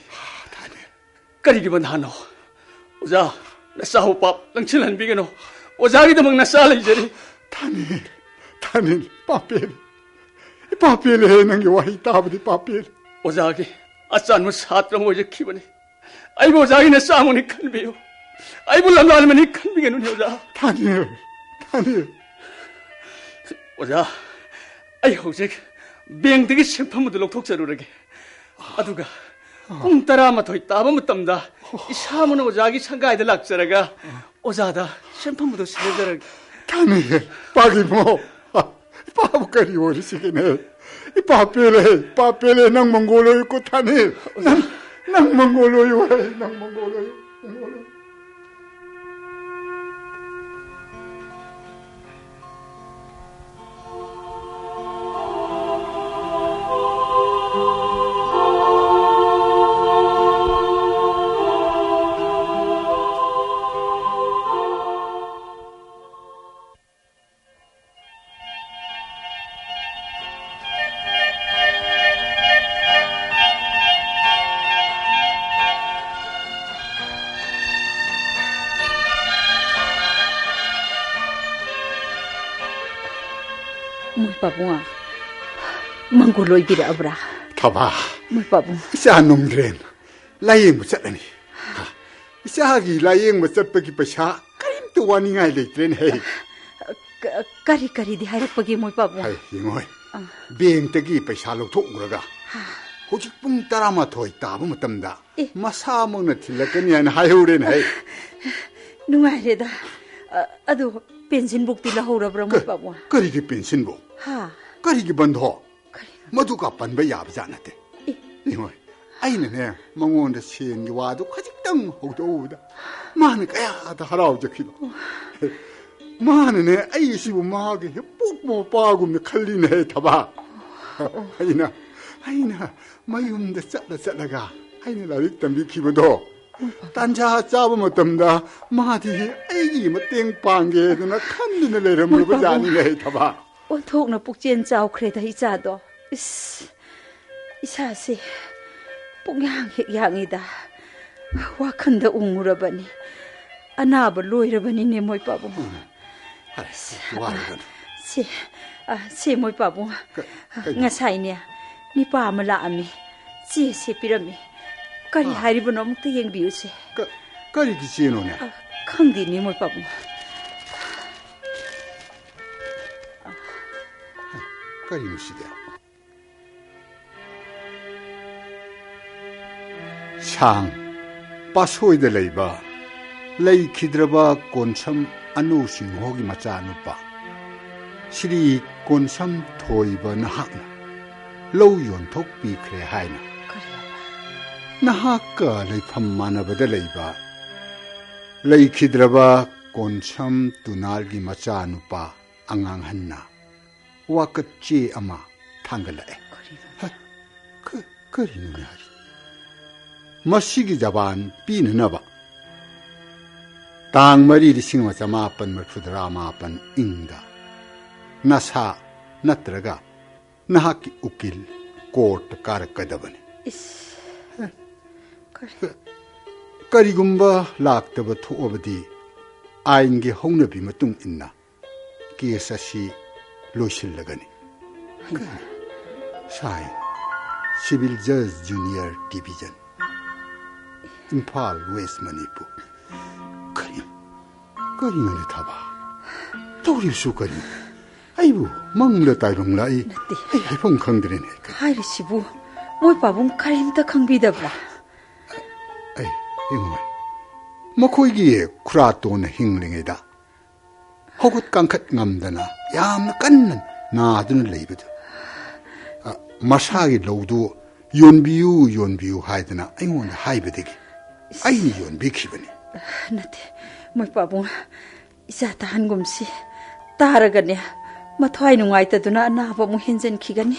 ꯀꯔꯤꯒꯤ ꯕꯟꯙꯥꯟꯅꯣ? ꯑꯣꯖꯥ, ꯅꯆꯥꯕꯨ ꯄꯥꯞ ꯂꯪꯁꯤꯜꯍꯟꯕꯤꯒꯅꯨ꯫ ꯑꯣꯖꯥꯒꯤꯗꯃꯛ ꯅꯆꯥ ꯂꯩꯖꯔꯤ꯫ ꯊꯥꯅꯤꯜ, ꯊꯥꯅꯤꯜ, ꯄꯥꯞ ꯄꯦꯜꯂꯦ꯫ ꯄꯥꯞ ꯄꯦꯜꯂꯦꯍꯦ, ꯅꯪꯒꯤ ꯋꯥꯍꯩ ꯇꯥꯕꯗꯤ ꯄꯥꯞ ꯄꯦꯜꯂꯦ꯫ ꯑꯣꯖꯥꯒꯤ ꯑꯆꯥꯟꯕ ꯁꯥꯇ꯭ꯔ ꯑꯃ ꯑꯣꯏꯖꯈꯤꯕꯅꯤ꯫ ꯑꯩꯕꯨ ꯑꯣꯖꯥꯒꯤ ꯅꯆꯥꯃꯛꯅꯤ ꯈꯟꯕꯤꯌꯨ꯫ ꯑꯩꯕꯨ ꯂꯝꯂꯥꯟꯕꯅꯤ ꯈꯟꯕꯤꯒꯅꯨꯅꯦ ꯑꯣꯖꯥ꯫ ꯊꯥꯅꯤꯜ, ꯊꯥꯅꯤꯜ꯫ ꯑꯣꯖꯥ, ꯑꯩ ꯍꯧꯖꯤꯛ ꯕꯦꯡꯛꯇꯒꯤ ꯁꯦꯟꯐꯝ ꯑꯗꯨ ꯂꯧꯊꯣꯛꯆꯔꯨꯔꯒꯦ꯫ ꯑꯗꯨꯒ ꯄꯨꯡ ꯇꯔꯥꯃꯥꯊꯣꯏ ꯇꯥꯕ ꯃꯇꯝꯗ ꯏꯁꯥꯃꯛꯅ ꯑꯣꯖꯥꯒꯤ ꯁꯪꯒꯥꯏꯗ ꯂꯥꯛꯆꯔꯒ ꯑꯣꯖꯥꯗ ꯁꯦꯟꯐꯝ ꯑꯗꯨ ꯁꯤꯟꯅꯖꯔꯒꯦ꯫ ꯊꯥꯅꯤꯜ, ꯄꯥꯒꯤꯃꯣ꯫ ꯏꯄꯥꯕꯨ ꯀꯔꯤ ꯑꯣꯏꯔꯤꯁꯤꯒꯦꯅꯦ? ꯏꯄꯥ ꯄꯦꯜꯂꯦ, ꯏꯄꯥ ꯄꯦꯜꯂꯦ, ꯅꯪ ꯃꯪꯒꯣꯜ ꯑꯣꯏꯌꯨꯀꯣ ꯊꯥꯅꯤꯜ꯫ ꯅꯪ, ꯅꯪ ꯃꯪꯒꯣꯜ ꯑꯣꯏꯌꯨ, ꯅꯪ ꯃꯪꯒꯣꯜ ꯑꯣꯏꯌꯨ, ꯃꯪꯒꯣꯜ ꯑꯣꯏꯌꯨ꯫ ꯃꯣꯏ ꯄꯥꯕꯨꯡ, ꯃꯪꯒꯣꯜ ꯑꯣꯏꯕꯤꯔꯛꯑꯕ꯭ꯔꯥ? ꯊꯕꯥ, ꯃꯣꯏ ꯄꯥꯕꯨꯡ꯫ ꯏꯆꯥ ꯅꯣꯡꯗ꯭ꯔꯦꯟ ꯂꯥꯌꯦꯡꯕ ꯆꯠꯂꯅꯤ꯫ ꯏꯆꯥꯒꯤ ꯂꯥꯌꯦꯡꯕ ꯆꯠꯄꯒꯤ ꯄꯩꯁꯥ ꯀꯔꯤꯝꯇ ꯋꯥꯅꯤꯡꯉꯥꯏ ꯂꯩꯇ꯭ꯔꯦꯅꯦ ꯍꯦ꯫ ꯀ-, ꯀꯔꯤ ꯀꯔꯤꯗꯤ ꯍꯥꯏꯔꯛꯄꯒꯦ ꯃꯣꯏ ꯄꯥꯕꯨꯡ? ꯍꯥꯏ, ꯌꯦꯡꯉꯣ ꯍꯦ꯫ ꯑꯥ꯫ ꯕꯦꯡꯛꯇꯒꯤ ꯄꯩꯁꯥ ꯂꯧꯊꯣꯛꯎꯔꯒ ꯍꯧꯖꯤꯛ ꯄꯨꯡ ꯇꯔꯥꯃꯥꯊꯣꯏ ꯇꯥꯕ ꯃꯇꯝꯗ ꯑꯦ꯫ ꯃꯁꯥꯃꯛꯅ ꯊꯤꯜꯂꯛꯀꯅꯤ ꯍꯥꯏꯅ ꯍꯥꯏꯍꯧꯔꯦꯅꯦ ꯍꯦ꯫ ꯅꯨꯡꯉꯥꯏꯔꯦꯗ꯫ ꯑ, ꯑꯗꯨ ꯄꯦꯟꯁꯤꯟ ꯕꯨꯛꯇꯤ ꯂꯧꯍꯧꯔꯕ꯭ꯔꯥ ꯃꯣꯏ ꯀ-, ꯄꯥꯕꯨꯡ? ꯀꯔꯤꯒꯤ ꯄꯦꯟꯁꯤꯟ ꯕꯨꯛ? ꯍꯥ? ꯀꯔꯤꯒꯤ ꯕꯟꯙꯣ? ꯀꯔꯤꯅꯣ? ꯃꯗꯨꯒ ꯄꯟꯕ ꯌꯥꯕ ꯖꯥꯠ ꯅꯠꯇꯦ꯫ ꯑꯦ꯫ ꯌꯦꯡꯉꯣ, ꯑꯩꯅꯅꯦ ꯃꯉꯣꯟꯗ ꯁꯦꯟꯒꯤ ꯋꯥꯗꯨ ꯈꯖꯤꯛꯇꯪ ꯍꯧꯗꯣꯛꯎꯕꯗ ꯃꯥꯅ ꯀꯌꯥꯗ ꯍꯔꯥꯎꯖꯈꯤꯕ꯫ ꯃꯥꯅꯅꯦ ꯑꯩꯁꯤꯕꯨ ꯃꯥꯒꯤ ꯍꯦꯛ ꯄꯣꯛꯄ ꯃꯄꯥꯒꯨꯝꯅ ꯈꯜꯂꯤꯅꯦ ꯍꯦ ꯊꯕꯥ꯫ ꯑꯩꯅ, ꯑꯩꯅ ꯃꯌꯨꯝꯗ ꯆꯠꯂ ꯆꯠꯂꯒ ꯑꯩꯅ ꯂꯥꯏꯔꯤꯛ ꯇꯝꯕꯤꯈꯤꯕꯗꯣ ꯇꯥꯟꯖꯥ ꯆꯥꯕ ꯃꯇꯝꯗ ꯃꯥꯗꯤ ꯑꯩꯒꯤ ꯃꯇꯦꯡ ꯄꯥꯡꯒꯦꯗꯅ ꯈꯟꯗꯨꯅ ꯂꯩꯔꯝꯂꯕ ꯖꯥꯠꯅꯤꯅꯦ ꯍꯦ ꯊꯕꯥ꯫ ꯑꯣꯟꯊꯣꯛꯅ ꯄꯨꯛꯆꯦꯜ ꯆꯥꯎꯈ꯭ꯔꯦꯗ ꯏꯆꯥꯗꯣ꯫ ꯏꯁ, ꯏꯁꯥꯁꯦ ꯄꯨꯡꯌꯥꯡ ꯍꯦꯛ ꯌꯥꯡꯉꯤꯗ꯫ ꯋꯥꯈꯜꯗ ꯎꯡꯉꯨꯔꯕꯅꯤ꯫ ꯑꯅꯥꯕ ꯂꯣꯏꯔꯕꯅꯤꯅꯦ ꯃꯣꯏ ꯄꯥꯕꯨꯡ꯫ ꯎꯝ꯫ ꯑꯁ, ꯋꯥꯔꯨꯒꯅꯨ꯫ ꯁꯦ, ꯑ, ꯁꯦ ꯃꯣꯏ ꯄꯥꯕꯨꯡ꯫ ꯀ-, ꯀꯩꯅꯣ? ꯉꯁꯥꯏꯅꯦ ꯅꯤꯄꯥ ꯑꯃ ꯂꯥꯛꯑꯝꯃꯤ꯫ ꯆꯦꯁꯦ ꯄꯤꯔꯝꯃꯤ꯫ ꯀꯔꯤ ꯑꯥ꯫ ꯍꯥꯏꯔꯤꯕꯅꯣ ꯑꯃꯨꯛꯇ ꯌꯦꯡꯕꯤꯌꯨꯁꯦ꯫ ꯀ-, ꯀꯔꯤꯒꯤ ꯆꯦꯅꯣꯅꯦ? ꯑ, ꯈꯪꯗꯦꯅꯦ, ꯃꯣꯏ ꯄꯥꯕꯨꯡ꯫ ꯀꯔꯤꯅꯣ ꯁꯤꯗꯤ? ꯁꯥꯡ, ꯄꯥꯠꯁꯣꯏꯗ ꯂꯩꯕ ꯂꯩꯈꯤꯗ꯭ꯔꯕ ꯀꯣꯟꯁꯝ ꯑꯅꯨ ꯁꯤꯡꯍꯣꯒꯤ ꯃꯆꯥꯅꯨꯄꯥ ꯁ꯭ꯔꯤ ꯀꯣꯟꯁꯝ ꯊꯣꯏꯕ ꯅꯍꯥꯛꯅ ꯂꯧ ꯌꯣꯟꯊꯣꯛꯄꯤꯈ꯭ꯔꯦ ꯍꯥꯏꯅ ꯀꯔꯤ? ꯅꯍꯥꯛꯀ ꯂꯩꯐꯝ ꯃꯥꯟꯅꯕꯗ ꯂꯩꯕ ꯂꯩꯈꯤꯗ꯭ꯔꯕ ꯀꯣꯟꯁꯝ ꯇꯨꯅꯥꯜꯒꯤ ꯃꯆꯥꯅꯨꯄꯥ ꯑꯉꯥꯡꯍꯟꯅ ꯋꯥꯀꯠ ꯆꯦ ꯑꯃ ꯊꯥꯡꯒꯠꯂꯛꯑꯦ꯫ ꯀꯔꯤꯅꯣ? ꯍ, ꯀ-, ꯀꯔꯤꯅꯣꯅꯦ ꯍꯥꯏꯁꯤ? ꯃꯁꯤꯒꯤ ꯖꯕꯥꯟ ꯄꯤꯅꯅꯕ ꯇꯥꯡ ꯃꯔꯤ, ꯂꯤꯁꯤꯡ ꯑꯃ ꯆꯃꯥꯄꯟ ꯃꯔꯤꯐꯨꯇꯔꯥ ꯃꯥꯄꯟ ꯏꯪꯗ ꯅꯁꯥ ꯅꯠꯇ꯭ꯔꯒ ꯅꯍꯥꯛꯀꯤ ꯎꯀꯤꯜ ꯀꯣꯔꯠꯇ ꯀꯥꯔꯛꯀꯗꯕꯅꯤ꯫ ꯏꯁ꯫ ꯀꯔꯤ? ꯀꯔꯤꯒꯨꯝꯕ ꯂꯥꯛꯇꯕ ꯊꯣꯛꯑꯕꯗꯤ ꯑꯥꯏꯟꯒꯤ ꯍꯧꯅꯕꯤ ꯃꯇꯨꯡ ꯏꯟꯅ ꯀꯦꯁ ꯑꯁꯤ ꯂꯣꯏꯁꯤꯜꯂꯒꯅꯤ꯫ ꯁꯥꯏꯟ, ꯁꯤꯚꯤꯜ ꯖꯖ junior division, Imphal west, Manipur. ꯀꯔꯤ, ꯀꯔꯤꯅꯣꯅꯦ ꯊꯕꯥ? ꯇꯧꯔꯤꯕꯁꯨ ꯀꯔꯤ? ꯑꯩꯕꯨ ꯃꯪꯂ ꯇꯥꯏꯕꯪꯂ ꯑꯩ, ꯅꯠꯇꯦ꯫ ꯑꯩ ꯍꯥꯏꯐꯝ ꯈꯪꯗ꯭ꯔꯦꯅꯦ꯫ ꯍꯥꯏꯔꯤꯁꯤꯕꯨ ꯃꯣꯏ ꯄꯥꯕꯨꯡ ꯀꯔꯤꯝꯇ ꯈꯪꯕꯤꯗꯕ꯭ꯔꯥ? ꯑꯩ, ꯏꯃꯣꯏ, ꯃꯈꯣꯏꯒꯤ ꯈꯨꯔꯥꯇꯣꯟꯅ ꯍꯤꯡꯂꯤꯉꯩꯗ ꯍꯧꯒꯠ ꯀꯥꯡꯈꯠ ꯉꯝꯗꯅ ꯌꯥꯝꯅ ꯀꯟꯅ ꯅꯥꯗꯨꯅ ꯂꯩꯕꯗꯨ, ꯑ, ꯃꯁꯥꯒꯤ ꯂꯧꯗꯨ ꯌꯣꯟꯕꯤꯌꯨ, ꯌꯣꯟꯕꯤꯌꯨ ꯍꯥꯏꯗꯅ ꯑꯩꯉꯣꯟꯗ ꯍꯥꯏꯕꯗꯒꯤ ꯑꯩꯅ ꯌꯣꯟꯕꯤꯈꯤꯕꯅꯤ꯫ ꯅꯠꯇꯦ, ꯃꯣꯏ ꯄꯥꯕꯨꯡ, ꯏꯆꯥ ꯇꯥꯍꯟꯒꯨꯝꯁꯤ꯫ ꯇꯥꯔꯒꯅꯦ, ꯃꯊ꯭ꯋꯥꯏ ꯅꯨꯡꯉꯥꯏꯇꯗꯨꯅ ꯑꯅꯥꯕ ꯑꯃꯨꯛ ꯍꯦꯟꯖꯟꯈꯤꯒꯅꯤ꯫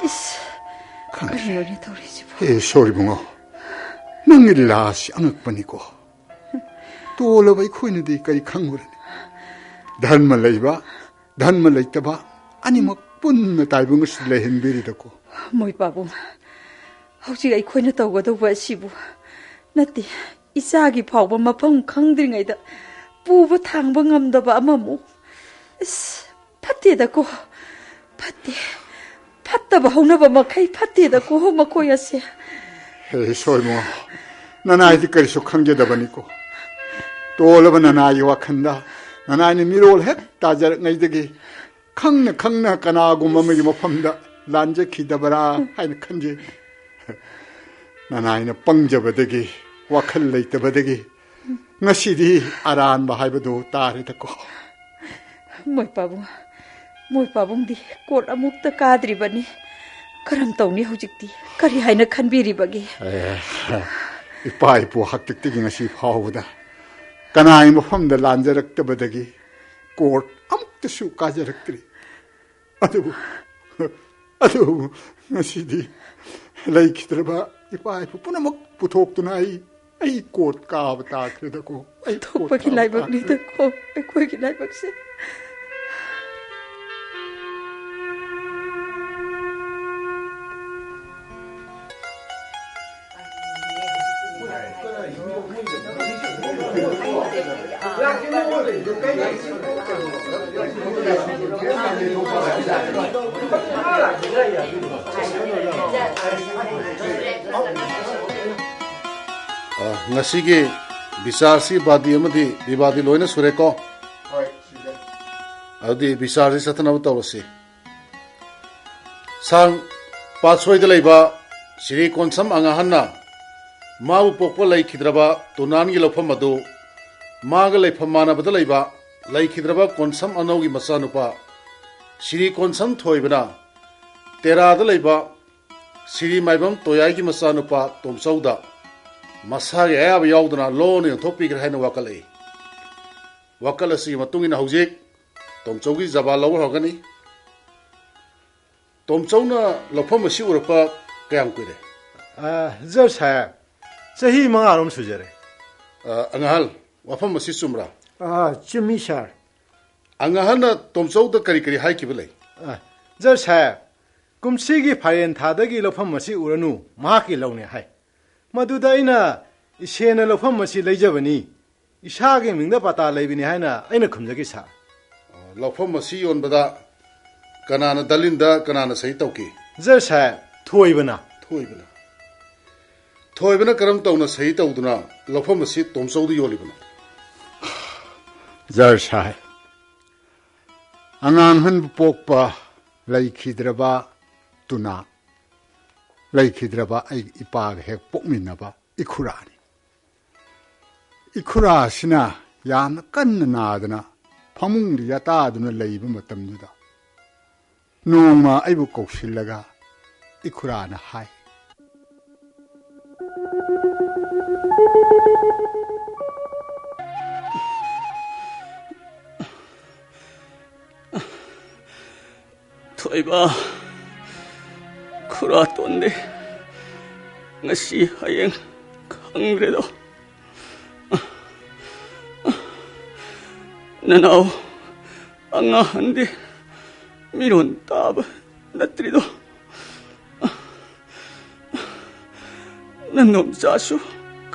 ꯏꯁ, ꯈꯪꯗꯦ꯫ ꯀꯔꯤꯅꯣꯅꯦ ꯇꯧꯔꯤꯁꯤꯕꯣ? ꯑꯦ, ꯁꯣꯔꯤ ꯏꯕꯨꯡꯉꯣ, ꯅꯪꯒꯤ ꯂꯤꯂꯥꯁꯤ ꯑꯉꯛꯄꯅꯤꯀꯣ꯫ ꯇꯣꯜꯂꯕ ꯑꯩꯈꯣꯏꯅꯗꯤ ꯀꯔꯤ ꯈꯪꯉꯨꯔꯅꯤ? ꯙꯔꯃ ꯂꯩꯕ, ꯙꯔꯃ ꯂꯩꯇꯕ ꯑꯅꯤꯃꯛ ꯄꯨꯟꯅ ꯇꯥꯏꯕꯪ ꯑꯁꯤꯗ ꯂꯩꯍꯟꯕꯤꯔꯤꯗꯀꯣ꯫ ꯃꯣꯏ ꯄꯥꯕꯨꯡ, ꯍꯧꯖꯤꯛ ꯑꯩꯈꯣꯏꯅ ꯇꯧꯒꯗꯧꯕ ꯑꯁꯤꯕꯨ ꯅꯠꯇꯦ, ꯏꯆꯥꯒꯤ ꯐꯥꯎꯕ ꯃꯐꯝ ꯈꯪꯗ꯭ꯔꯤꯉꯩꯗ ꯄꯨꯕ ꯊꯥꯡꯕ ꯉꯝꯗꯕ ꯑꯃꯃꯨꯛ꯫ ꯏꯁ, ꯐꯠꯇꯦꯗꯀꯣ, ꯐꯠꯇꯦ꯫ ꯐꯠꯇꯕ ꯍꯧꯅꯕ ꯃꯈꯩ ꯐꯠꯇꯦꯗꯀꯣ ꯃꯈꯣꯏ ꯑꯁꯦ꯫ ꯍꯦ ꯏꯁꯣꯔ ꯏꯕꯨꯡꯉꯣ, ꯅꯅꯥꯏꯗꯤ ꯀꯔꯤꯁꯨ ꯈꯪꯖꯗꯕꯅꯤꯀꯣ꯫ ꯇꯣꯜꯂꯕ ꯅꯅꯥꯏꯒꯤ ꯋꯥꯈꯜꯗ ꯅꯅꯥꯏꯅ ꯃꯤꯔꯣꯜ ꯍꯦꯛ ꯇꯥꯖꯔꯛꯉꯩꯗꯒꯤ ꯈꯪꯅ ꯈꯪꯅ ꯀꯅꯥꯒꯨꯝꯕ ꯑꯃꯒꯤ ꯃꯐꯝꯗ ꯂꯥꯟꯖꯈꯤꯗꯕ꯭ꯔꯥ ꯍꯥꯏꯅ ꯈꯟꯖꯩ꯫ ꯅꯅꯥꯏꯅ ꯄꯪꯖꯕꯗꯒꯤ, ꯋꯥꯈꯜ ꯂꯩꯇꯕꯗꯒꯤ ꯉꯁꯤꯗꯤ ꯑꯔꯥꯟꯕ ꯍꯥꯏꯕꯗꯨ ꯇꯥꯔꯦꯗꯀꯣ꯫ ꯃꯣꯏ ꯄꯥꯕꯨꯡ, ꯃꯣꯏ ꯄꯥꯕꯨꯡꯗꯤ ꯀꯣꯔꯠ ꯑꯃꯨꯛꯇ ꯀꯥꯗ꯭ꯔꯤꯕꯅꯤ꯫ ꯀꯔꯝ ꯇꯧꯅꯤ ꯍꯧꯖꯤꯛꯇꯤ? ꯀꯔꯤ ꯍꯥꯏꯅ ꯈꯟꯕꯤꯔꯤꯕꯒꯦ? ꯑꯦ, ꯏꯄꯥ ꯏꯄꯨ ꯍꯥꯛꯇꯛꯇꯒꯤ ꯉꯁꯤ ꯐꯥꯎꯕꯗ ꯀꯅꯥꯒꯤ ꯃꯐꯝꯗ ꯂꯥꯟꯖꯔꯛꯇꯕꯗꯒꯤ ꯀꯣꯔꯠ ꯑꯃꯨꯛꯇꯁꯨ ꯀꯥꯖꯔꯛꯇ꯭ꯔꯤ꯫ ꯑꯗꯨꯕꯨ, ꯑꯗꯨꯕꯨ ꯉꯁꯤꯗꯤ ꯂꯩꯈꯤꯗ꯭ꯔꯕ ꯏꯄꯥ ꯏꯄꯨ ꯄꯨꯝꯅꯃꯛ ꯄꯨꯊꯣꯛꯇꯨꯅ ꯑꯩ, ꯑꯩ ꯀꯣꯔꯠ ꯀꯥꯕ ꯇꯥꯈ꯭ꯔꯦꯗꯀꯣ꯫ ꯑꯩ ꯀꯣꯔꯠ ꯊꯣꯛꯄꯒꯤ ꯀꯥꯕ ꯇꯥꯈ꯭ꯔꯦ꯫ ꯂꯥꯏꯕꯛꯅꯤꯗꯀꯣ ꯑꯩꯈꯣꯏꯒꯤ ꯂꯥꯏꯕꯛꯁꯦ꯫ ꯑ, ꯉꯁꯤꯒꯤ ꯕꯤꯆꯥꯔꯁꯤ ꯕꯥꯗꯤ ꯑꯃꯗꯤ ꯕꯤꯕꯥꯗꯤ ꯂꯣꯏꯅ ꯁꯨꯔꯦꯀꯣ? ꯍꯣꯏ, ꯁꯨꯔꯦ꯫ ꯑꯗꯨꯗꯤ ꯕꯤꯆꯥꯔꯁꯤ ꯆꯠꯊꯅꯕ ꯇꯧꯔꯁꯤ꯫ ꯁꯥꯡ ꯄꯥꯠꯁꯣꯏꯗ ꯂꯩꯕ ꯁ꯭ꯔꯤ ꯀꯣꯟꯁꯝ ꯑꯉꯥꯍꯟꯅ ꯃꯥꯕꯨ ꯄꯣꯛꯄ ꯂꯩꯈꯤꯗ꯭ꯔꯕ ꯇꯨꯅꯥꯟꯒꯤ ꯂꯧꯐꯝ ꯑꯗꯨ ꯃꯥꯒ ꯂꯩꯐꯝ ꯃꯥꯟꯅꯕꯗ ꯂꯩꯕ ꯂꯩꯈꯤꯗ꯭ꯔꯕ ꯀꯣꯟꯁꯝ ꯑꯅꯧꯒꯤ ꯃꯆꯥꯅꯨꯄꯥ ꯁ꯭ꯔꯤ ꯀꯣꯟꯁꯝ ꯊꯣꯏꯕꯅ ꯇꯦꯔꯥꯗ ꯂꯩꯕ ꯁ꯭ꯔꯤ ꯃꯥꯏꯕꯝ ꯇꯣꯌꯥꯏꯒꯤ ꯃꯆꯥꯅꯨꯄꯥ ꯇꯣꯝꯆꯧꯗ ꯃꯁꯥꯒꯤ ꯑꯌꯥꯕ ꯌꯥꯎꯗꯅ ꯂꯣꯟꯅ ꯌꯣꯟꯊꯣꯛꯄꯤꯈ꯭ꯔꯦ ꯍꯥꯏꯅ ꯋꯥꯀꯠꯂꯛꯏ꯫ ꯋꯥꯀꯠ ꯑꯁꯤꯒꯤ ꯃꯇꯨꯡ ꯏꯟꯅ ꯍꯧꯖꯤꯛ ꯇꯣꯝꯆꯧꯒꯤ ꯖꯕꯥꯟ ꯂꯧꯕ ꯍꯧꯔꯒꯅꯤ꯫ ꯇꯣꯝꯆꯧꯅ ꯂꯧꯐꯝ ꯑꯁꯤ ꯎꯔꯛꯄ ꯀꯌꯥꯝ ꯀꯨꯏꯔꯦ? ꯑ, ꯖꯖ ꯁꯥꯍꯦꯕ, ꯆꯍꯤ ꯃꯉꯥꯔꯣꯝ ꯁꯨꯖꯔꯦ꯫ ꯑ, ꯑꯉꯥꯍꯜ, ꯋꯥꯐꯝ ꯑꯁꯤ ꯆꯨꯝꯕ꯭ꯔꯥ? ꯑ, ꯆꯨꯝꯃꯤ, ꯁꯥꯔ꯫ ꯑꯉꯥꯍꯜꯅ ꯇꯣꯝꯆꯧꯗ ꯀꯔꯤ ꯀꯔꯤ ꯍꯥꯏꯈꯤꯕ ꯂꯩ? ꯑ, ꯖꯖ ꯁꯥꯍꯦꯕ, ꯀꯨꯝꯁꯤꯒꯤ ꯐꯥꯏꯔꯦꯟ ꯊꯥꯗꯒꯤ ꯂꯧꯐꯝ ꯑꯁꯤ ꯎꯔꯅꯨ, ꯃꯍꯥꯛꯀꯤ ꯂꯧꯅꯦ ꯍꯥꯏ꯫ ꯃꯗꯨꯗ ꯑꯩꯅ, "ꯏꯆꯦꯅ ꯂꯧꯐꯝ ꯑꯁꯤ ꯂꯩꯖꯕꯅꯤ, ꯏꯁꯥꯒꯤ ꯃꯤꯡꯗ ꯄꯇꯥ ꯂꯩꯕꯅꯤ" ꯍꯥꯏꯅ ꯑꯩꯅ ꯈꯨꯝꯖꯈꯤ, ꯁꯥꯔ꯫ ꯑ, ꯂꯧꯐꯝ ꯑꯁꯤ ꯌꯣꯟꯕꯗ ꯀꯅꯥꯅ ꯗꯂꯤꯟꯗ, ꯀꯅꯥꯅ ꯁꯍꯤ ꯇꯧꯈꯤ? ꯖꯖ ꯁꯥꯍꯦꯕ, ꯊꯣꯏꯕꯅ꯫ ꯊꯣꯏꯕꯅ꯫ ꯊꯣꯏꯕꯅ ꯀꯔꯝ ꯇꯧꯅ ꯁꯍꯤ ꯇꯧꯗꯨꯅ ꯂꯧꯐꯝ ꯑꯁꯤ ꯇꯣꯝꯆꯧꯗ ꯌꯣꯜꯂꯤꯕꯅꯣ? ꯖꯔ ꯁꯥꯍꯦꯕ, ꯑꯉꯥꯡ ꯑꯍꯟꯕꯨ ꯄꯣꯛꯄ ꯂꯩꯈꯤꯗ꯭ꯔꯕ ꯇꯨꯅꯥ, ꯂꯩꯈꯤꯗ꯭ꯔꯕ ꯑꯩꯒꯤ ꯏꯄꯥꯒ ꯍꯦꯛ ꯄꯣꯛꯃꯤꯟꯅꯕ ꯏꯈꯨꯔꯥꯅꯤ꯫ ꯏꯈꯨꯔꯥꯁꯤꯅ ꯌꯥꯝꯅ ꯀꯟꯅ ꯅꯥꯗꯅ ꯐꯃꯨꯡꯗ ꯌꯥꯇꯥꯗꯨꯅ ꯂꯩꯕ ꯃꯇꯝꯗꯨꯗ, ꯅꯣꯡꯃ ꯑꯩꯕꯨ ꯀꯧꯁꯤꯜꯂꯒ ꯏꯈꯨꯔꯥꯅ ꯍꯥꯏ, "ꯊꯣꯏꯕ, ꯈꯨꯔꯥꯇꯣꯟꯗꯤ ꯉꯁꯤ ꯍꯌꯦꯡ ꯈꯪꯗ꯭ꯔꯦꯗꯣ꯫ ꯅꯅꯥꯎ ꯑꯉꯥꯡꯗꯤ ꯃꯤꯔꯣꯟ ꯇꯥꯕ ꯅꯠꯇ꯭ꯔꯤꯗꯣ꯫ ꯅꯅꯣꯝꯆꯥꯁꯨ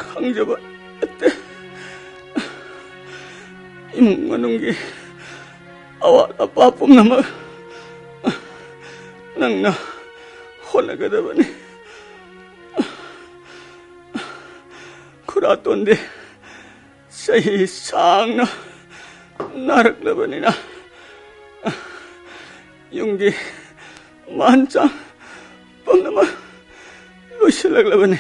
ꯈꯪꯖꯕ ꯅꯠꯇꯦ꯫ ꯏꯃꯨꯡ ꯃꯅꯨꯡꯒꯤ ꯑꯋꯥꯠ ꯑꯄꯥ ꯄꯨꯝꯅꯃꯛ ꯅꯪꯅ ꯍꯣꯠꯅꯒꯗꯕꯅꯤ꯫ ꯈꯨꯔꯥꯇꯣꯟꯗꯤ ꯆꯍꯤ ꯁꯥꯡꯅ ꯅꯥꯔꯛꯂꯕꯅꯤꯅ, ꯌꯨꯝꯒꯤ ꯃꯥꯟ ꯆꯥꯡ ꯄꯨꯝꯅꯃꯛ ꯂꯣꯏꯁꯤꯜꯂꯛꯂꯕꯅꯤ꯫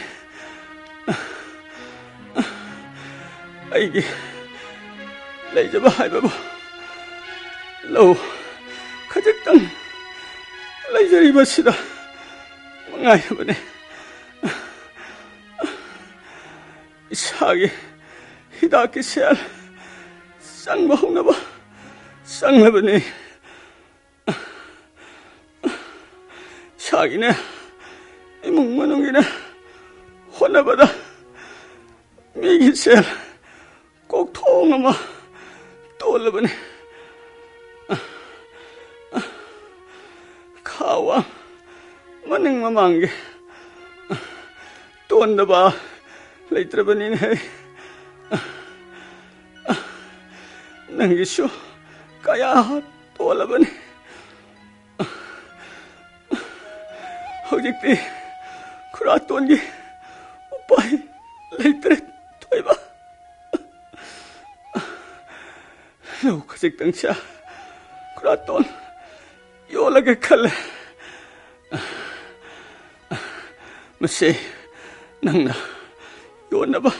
ꯑꯩꯒꯤ ꯂꯩꯖꯕ ꯍꯥꯏꯕꯕꯨ ꯂꯧ ꯈꯖꯤꯛꯇꯪ ꯂꯩꯖꯔꯤꯕꯁꯤꯗ ꯃꯉꯥꯏꯔꯕꯅꯤ꯫ ꯏꯁꯥꯒꯤ ꯍꯤꯗꯥꯛꯀꯤ ꯁꯦꯜ ꯆꯪꯕ ꯍꯧꯅꯕ ꯆꯪꯂꯕꯅꯤ꯫ ꯏꯁꯥꯒꯤꯅꯦ, ꯏꯃꯨꯡ ꯃꯅꯨꯡꯒꯤꯅꯦ ꯍꯣꯠꯅꯕꯗ ꯃꯤꯒꯤ ꯁꯦꯜ ꯀꯣꯛꯊꯣꯡ ꯑꯃ ꯇꯣꯜꯂꯕꯅꯤ꯫ ꯈꯥ ꯋꯥꯡ ꯃꯅꯤꯡ ꯃꯃꯥꯡꯒꯤ ꯇꯣꯟꯗꯕ ꯂꯩꯇ꯭ꯔꯕꯅꯤꯅꯦ꯫ ꯅꯪꯒꯤꯁꯨ ꯀꯌꯥ ꯇꯣꯜꯂꯕꯅꯤ꯫ ꯍꯧꯖꯤꯛꯇꯤ ꯈꯨꯔꯥꯇꯣꯟꯒꯤ ꯂꯩꯇ꯭ꯔꯦ, ꯊꯣꯏꯕ꯫ ꯂꯧ ꯈꯖꯤꯛꯇꯪꯁꯦ ꯈꯨꯔꯥꯇꯣꯟ ꯌꯣꯜꯂꯒꯦ ꯈꯜꯂꯦ꯫ ꯃꯁꯤ ꯅꯪꯅ ꯌꯣꯟꯅꯕ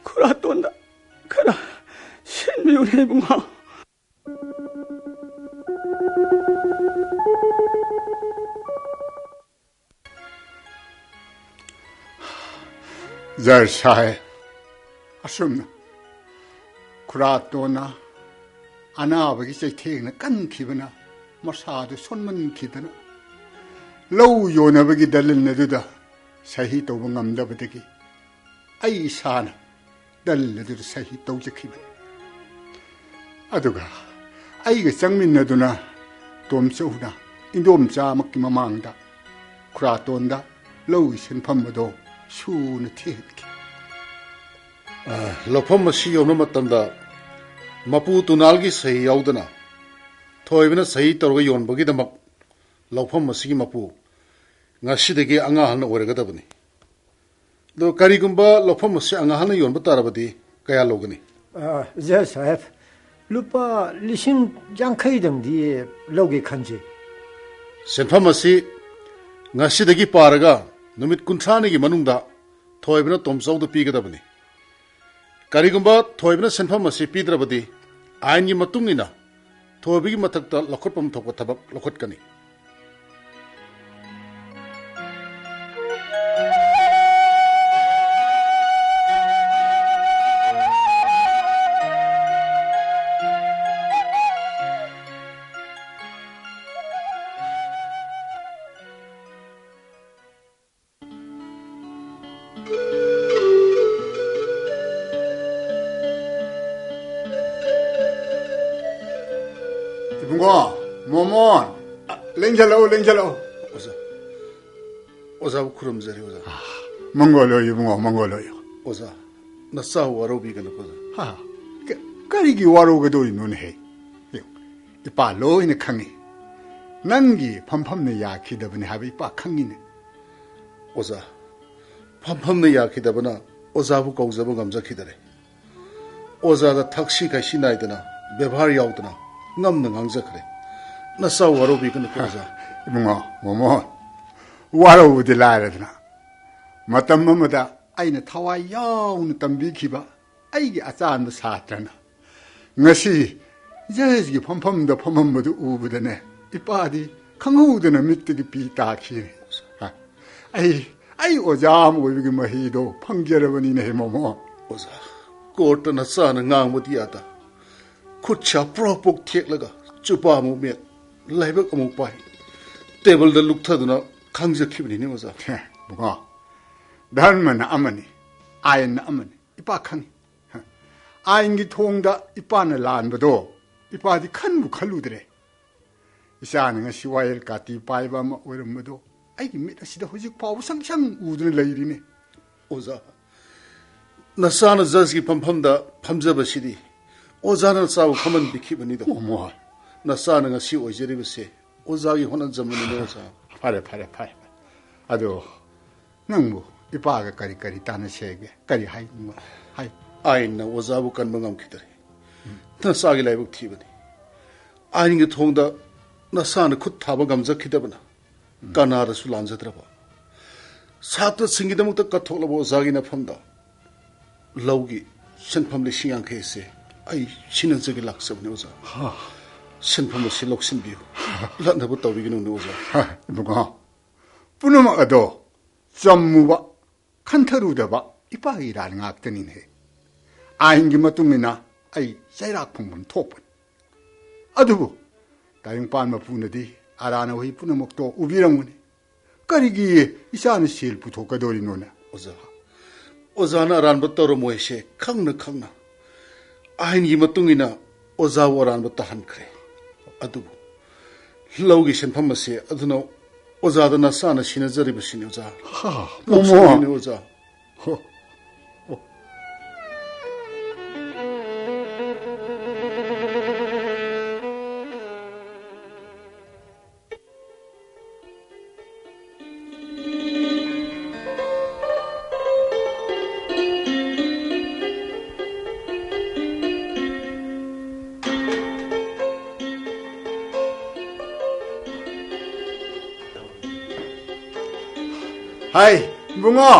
ꯈꯨꯔꯥꯇꯣꯟꯗ ꯈꯔ ꯁꯤꯟꯕꯤꯌꯨꯅꯦ ꯏꯕꯨꯡꯉꯣ꯫ ꯖꯔ ꯁꯥꯍꯦ꯫ ꯑꯁꯨꯝꯅ ꯈꯨꯔꯥꯇꯣꯟꯅ ꯑꯅꯥꯕꯒꯤ ꯆꯩꯊꯦꯡꯅ ꯀꯟꯈꯤꯕꯅ ꯃꯁꯥꯗꯨ ꯁꯣꯟꯃꯟꯈꯤꯗꯅ ꯂꯧ ꯌꯣꯟꯅꯕꯒꯤ ꯗꯂꯤꯜ ꯑꯗꯨꯗ ꯁꯍꯤ ꯇꯧꯕ ꯉꯝꯗꯕꯗꯒꯤ ꯑꯩ ꯏꯁꯥꯅ ꯗꯂꯤꯜ ꯑꯗꯨꯗ ꯁꯍꯤ ꯇꯧꯖꯈꯤꯕꯅꯤ꯫ ꯑꯗꯨꯒ ꯑꯩꯒ ꯆꯪꯃꯤꯟꯅꯗꯨꯅ ꯇꯣꯝꯆꯧꯅ ꯏꯟꯗꯣꯝꯆꯥꯃꯛꯀꯤ ꯃꯃꯥꯡꯗ ꯈꯨꯔꯥꯇꯣꯟꯗ ꯂꯧꯒꯤ ꯁꯤꯟꯐꯝ ꯑꯗꯣ ꯁꯨꯅ ꯊꯤꯍꯟꯈꯤ꯫ ꯑ, ꯂꯧꯐꯝ ꯑꯁꯤ ꯌꯣꯟꯕ ꯃꯇꯝꯗ ꯃꯄꯨ ꯇꯨꯅꯥꯜꯒꯤ ꯁꯍꯤ ꯌꯥꯎꯗꯅ ꯊꯣꯏꯕꯅ ꯁꯍꯤ ꯇꯧꯔꯒ ꯌꯣꯟꯕꯒꯤꯗꯃꯛ ꯂꯧꯐꯝ ꯑꯁꯤꯒꯤ ꯃꯄꯨ ꯉꯁꯤꯗꯒꯤ ꯑꯉꯥꯡ ꯑꯍꯜꯅ ꯑꯣꯏꯔꯒꯗꯕꯅꯤ꯫ ꯑꯗꯣ ꯀꯔꯤꯒꯨꯝꯕ ꯂꯧꯐꯝ ꯑꯁꯤ ꯑꯉꯥꯡ ꯑꯍꯜꯅ ꯌꯣꯟꯕ ꯇꯥꯔꯕꯗꯤ ꯀꯌꯥ ꯂꯧꯒꯅꯤ? ꯑ, ꯖꯖ ꯁꯥꯍꯦꯕ, ꯂꯨꯄꯥ ꯂꯤꯁꯤꯡ ꯌꯥꯡꯈꯩꯗꯪꯗꯤ ꯂꯧꯒꯦ ꯈꯟꯖꯩ꯫ ꯁꯦꯟꯐꯝ ꯑꯁꯤ ꯉꯁꯤꯗꯒꯤ ꯄꯥꯔꯒ ꯅꯨꯃꯤꯠ ꯀꯨꯟꯊ꯭ꯔꯥꯅꯤꯒꯤ ꯃꯅꯨꯡꯗ ꯊꯣꯏꯕꯅ ꯇꯣꯝꯆꯧꯗ ꯄꯤꯒꯗꯕꯅꯤ꯫ ꯀꯔꯤꯒꯨꯝꯕ ꯊꯣꯏꯕꯅ ꯁꯦꯟꯐꯝ ꯑꯁꯤ ꯄꯤꯗ꯭ꯔꯕꯗꯤ ꯑꯥꯏꯟꯒꯤ ꯃꯇꯨꯡ ꯏꯟꯅ ꯊꯣꯏꯕꯒꯤ ꯃꯊꯛꯇ ꯂꯧꯈꯠꯐꯝ ꯊꯣꯛꯄ ꯊꯕꯛ ꯂꯧꯈꯠꯀꯅꯤ꯫ ꯏꯕꯨꯡꯉꯣ, ꯃꯣꯃꯣꯟ, ꯂꯦꯡꯁꯜꯂꯛꯑꯣ, ꯂꯦꯡꯁꯜꯂꯛꯑꯣ꯫ ꯑꯣꯖꯥ, ꯑꯣꯖꯥꯕꯨ ꯈꯨꯔꯨꯝꯖꯔꯤ, ꯑꯣꯖꯥ꯫ ꯃꯪꯒꯣꯜ ꯑꯣꯏꯌꯨ ꯏꯕꯨꯡꯉꯣ, ꯃꯪꯒꯣꯜ ꯑꯣꯏꯌꯨ꯫ ꯑꯣꯖꯥ, ꯅꯆꯥꯕꯨ ꯋꯥꯔꯧꯕꯤꯒꯅꯨ, ꯑꯣꯖꯥ꯫ ꯍꯥ? ꯀ-, ꯀꯔꯤꯒꯤ ꯋꯥꯔꯧꯒꯗꯧꯔꯤꯅꯣꯅꯦꯍꯦ? ꯌꯦꯡꯉꯨ, ꯏꯄꯥ ꯂꯣꯏꯅ ꯈꯪꯉꯤ꯫ ꯅꯪꯒꯤ ꯐꯝꯐꯝꯅ ꯌꯥꯈꯤꯗꯕꯅꯤ ꯍꯥꯏꯕ ꯏꯄꯥ ꯈꯪꯉꯤꯅꯦ꯫ ꯑꯣꯖꯥ, ꯐꯝꯐꯝꯅ ꯌꯥꯈꯤꯗꯕꯅ ꯑꯣꯖꯥꯕꯨ ꯀꯧꯖꯕ ꯉꯝꯖꯈꯤꯗꯔꯦ꯫ ꯑꯣꯖꯥꯗ ꯊꯛꯁꯤ ꯈꯥꯁꯤ ꯅꯥꯏꯗꯅ, ꯕꯦꯕꯥꯔ ꯌꯥꯎꯗꯅ ꯉꯝꯅ ꯉꯥꯡꯖꯈ꯭ꯔꯦ꯫ ꯅꯆꯥ ꯋꯥꯔꯧꯕꯤꯒꯅꯨꯀꯣ, ꯑꯣꯖꯥ꯫ ꯏꯕꯨꯡꯉꯣ, ꯃꯣꯃꯣ, ꯋꯥꯔꯧꯕꯗꯤ ꯂꯥꯏꯔꯗꯅ, ꯃꯇꯝ ꯑꯃꯗ ꯑꯩꯅ ꯊꯋꯥꯏ ꯌꯥꯎꯅ ꯇꯝꯕꯤꯈꯤꯕ ꯑꯩꯒꯤ ꯑꯆꯥꯟꯕ ꯁꯥꯇ꯭ꯔꯅ ꯉꯁꯤ ꯖꯖꯀꯤ ꯐꯝꯐꯝꯗ ꯐꯝꯃꯝꯕꯗꯨ ꯎꯕꯗꯅꯦ, ꯏꯄꯥꯗꯤ ꯈꯪꯍꯧꯗꯅ ꯃꯤꯠꯇꯒꯤ ꯄꯤ ꯇꯥꯈꯤꯅꯦ꯫ ꯑꯩ, ꯑꯩ ꯑꯣꯖꯥ ꯑꯃ ꯑꯣꯏꯕꯒꯤ ꯃꯍꯩꯗꯣ ꯐꯪꯖꯔꯕꯅꯤꯅꯦ, ꯃꯣꯃꯣ꯫ ꯑꯣꯖꯥ, ꯀꯣꯔꯠꯇ ꯅꯆꯥꯅ ꯉꯥꯡꯕꯗꯤ ꯌꯥꯗ, ꯈꯨꯠ ꯁꯥ ꯄ꯭ꯔꯣꯛ ꯄ꯭ꯔꯣꯛ ꯊꯦꯛꯂꯒ ꯆꯨꯄꯥ ꯑꯃꯨꯛ ꯃꯦꯠ, ꯂꯥꯏꯕꯛ ꯑꯃꯨꯛ ꯄꯥꯏ, ꯇꯦꯕꯜꯗ ꯂꯨꯞꯊꯗꯨꯅ ꯈꯪꯖꯈꯤꯕꯅꯤꯅꯦ, ꯑꯣꯖꯥ꯫ ꯍꯦ, ꯏꯕꯨꯡꯉꯣ, ꯙꯔꯃꯅ ꯑꯃꯅꯤ, ꯑꯥꯏꯟꯅ ꯑꯃꯅꯤ, ꯏꯄꯥ ꯈꯪꯉꯤ꯫ ꯍ, ꯑꯥꯏꯟꯒꯤ ꯊꯣꯡꯗ ꯏꯄꯥꯅ ꯂꯥꯟꯕꯗꯣ ꯏꯄꯥꯗꯤ ꯈꯟꯕꯨ ꯈꯜꯂꯨꯗ꯭ꯔꯦ꯫ ꯏꯆꯥꯅ ꯉꯁꯤ ꯋꯥꯌꯦꯜ ꯀꯥꯇꯤ ꯄꯥꯏꯕ ꯑꯃ ꯑꯣꯏꯔꯝꯕꯗꯣ ꯑꯩꯒꯤ ꯃꯤꯠ ꯑꯁꯤꯗ ꯍꯧꯖꯤꯛ ꯐꯥꯎꯕ ꯁꯪ ꯁꯪ ꯎꯗꯨꯅ ꯂꯩꯔꯤꯅꯦ꯫ ꯑꯣꯖꯥ, ꯅꯆꯥꯅ ꯖꯖꯀꯤ ꯐꯝꯐꯝꯗ ꯐꯝꯖꯕꯁꯤꯗꯤ ꯑꯣꯖꯥꯅ ꯅꯆꯥꯕꯨ ꯐꯝꯍꯟꯕꯤꯈꯤꯕꯅꯤꯗꯣ꯫ ꯑꯣ, ꯃꯣꯍꯣꯏ꯫ ꯅꯆꯥꯅ ꯉꯁꯤ ꯑꯣꯏꯖꯔꯤꯕꯁꯦ ꯑꯣꯖꯥꯒꯤ ꯍꯣꯠꯅꯖꯃꯅꯤꯅꯦ, ꯑꯣꯖꯥ꯫ ꯐꯔꯦ, ꯐꯔꯦ, ꯐꯔꯦ꯫ ꯑꯗꯣ ꯅꯪꯕꯨ ꯏꯄꯥꯒ ꯀꯔꯤ ꯀꯔꯤ ꯇꯥꯟꯅꯁꯦ ꯍꯥꯏꯒꯦ? ꯀꯔꯤ ꯍꯥꯏ-, ꯍꯥꯏ? ꯑꯥꯏꯟꯅ ꯑꯣꯖꯥꯕꯨ ꯀꯟꯕ ꯉꯝꯈꯤꯗꯔꯦ꯫ ꯅꯆꯥꯒꯤ ꯂꯥꯏꯕꯛ ꯊꯤꯕꯅꯤ꯫ ꯑꯥꯏꯟꯒꯤ ꯊꯣꯡꯗ ꯅꯆꯥꯅ ꯈꯨꯠ ꯊꯥꯕ ꯉꯝꯖꯈꯤꯗꯕꯅ ꯀꯅꯥꯗꯁꯨ ꯂꯥꯟꯖꯗ꯭ꯔꯕ꯫ ꯁꯥꯇ꯭ꯔꯁꯤꯡꯒꯤꯗꯃꯛꯇ ꯀꯠꯊꯣꯛꯂꯕ ꯑꯣꯖꯥꯒꯤ ꯅꯐꯝꯗ ꯂꯧꯒꯤ ꯁꯦꯟꯐꯝ ꯂꯤꯁꯤꯡ ꯌꯥꯡꯈꯩ ꯑꯁꯦ ꯑꯩ ꯁꯤꯟꯅꯖꯒꯦ ꯂꯥꯛꯆꯕꯅꯤ, ꯑꯣꯖꯥ꯫ ꯍꯥ꯫ ꯁꯦꯟꯐꯝ ꯑꯁꯤ ꯂꯧꯁꯤꯟꯕꯤꯌꯨ꯫ ꯂꯠꯅꯕ ꯇꯧꯕꯤꯒꯅꯨꯅꯦ, ꯑꯣꯖꯥ꯫ ꯍꯥ, ꯏꯕꯨꯡꯉꯣ, ꯄꯨꯝꯅꯃꯛ ꯑꯗꯣ ꯆꯝꯃꯨꯕ, ꯈꯟꯊꯔꯨꯗꯕ ꯏꯄꯥꯒꯤ ꯏꯔꯥꯜ ꯉꯥꯛꯇꯅꯤꯅꯦ꯫ ꯑꯥꯏꯟꯒꯤ ꯃꯇꯨꯡ ꯏꯟꯅ ꯑꯩ ꯆꯩꯔꯥꯛ ꯐꯪꯐꯝ ꯊꯣꯛꯄꯅꯤ꯫ ꯑꯗꯨꯕꯨ ꯇꯥꯏꯕꯪꯄꯥꯟ ꯃꯄꯨꯅꯗꯤ ꯑꯔꯥꯟ ꯑꯍꯩ ꯄꯨꯝꯅꯃꯛꯇꯣ ꯎꯕꯤꯔꯝꯒꯅꯤ꯫ ꯀꯔꯤꯒꯤ ꯏꯆꯥꯅ ꯁꯦꯜ ꯄꯨꯊꯣꯛꯀꯗꯣꯔꯤꯅꯣꯅꯦ? ꯑꯣꯖꯥ, ꯑꯣꯖꯥꯅ ꯑꯔꯥꯟꯕ ꯇꯧꯔꯝꯃꯣꯏꯁꯦ ꯈꯪꯅ ꯈꯪꯅ ꯑꯥꯏꯟꯒꯤ ꯃꯇꯨꯡ ꯏꯟꯅ ꯑꯣꯖꯥꯕꯨ ꯑꯔꯥꯟꯕ ꯇꯥꯍꯟꯈ꯭ꯔꯦ꯫ ꯑꯗꯨꯕꯨ ꯂꯧꯒꯤ ꯁꯦꯟꯐꯝ ꯑꯁꯦ ꯑꯗꯨꯅ ꯑꯣꯖꯥꯗ ꯅꯆꯥꯅ ꯁꯤꯟꯅꯖꯔꯤꯕꯁꯤꯅꯤ, ꯑꯣꯖꯥ꯫ ꯍꯥ, ꯃꯣꯃꯣ꯫ ꯂꯧꯁꯤꯟꯕꯤꯌꯨꯅꯦ, ꯑꯣꯖꯥ꯫ ꯍꯣ꯫ ꯑꯩ, ꯏꯕꯨꯡꯉꯣ,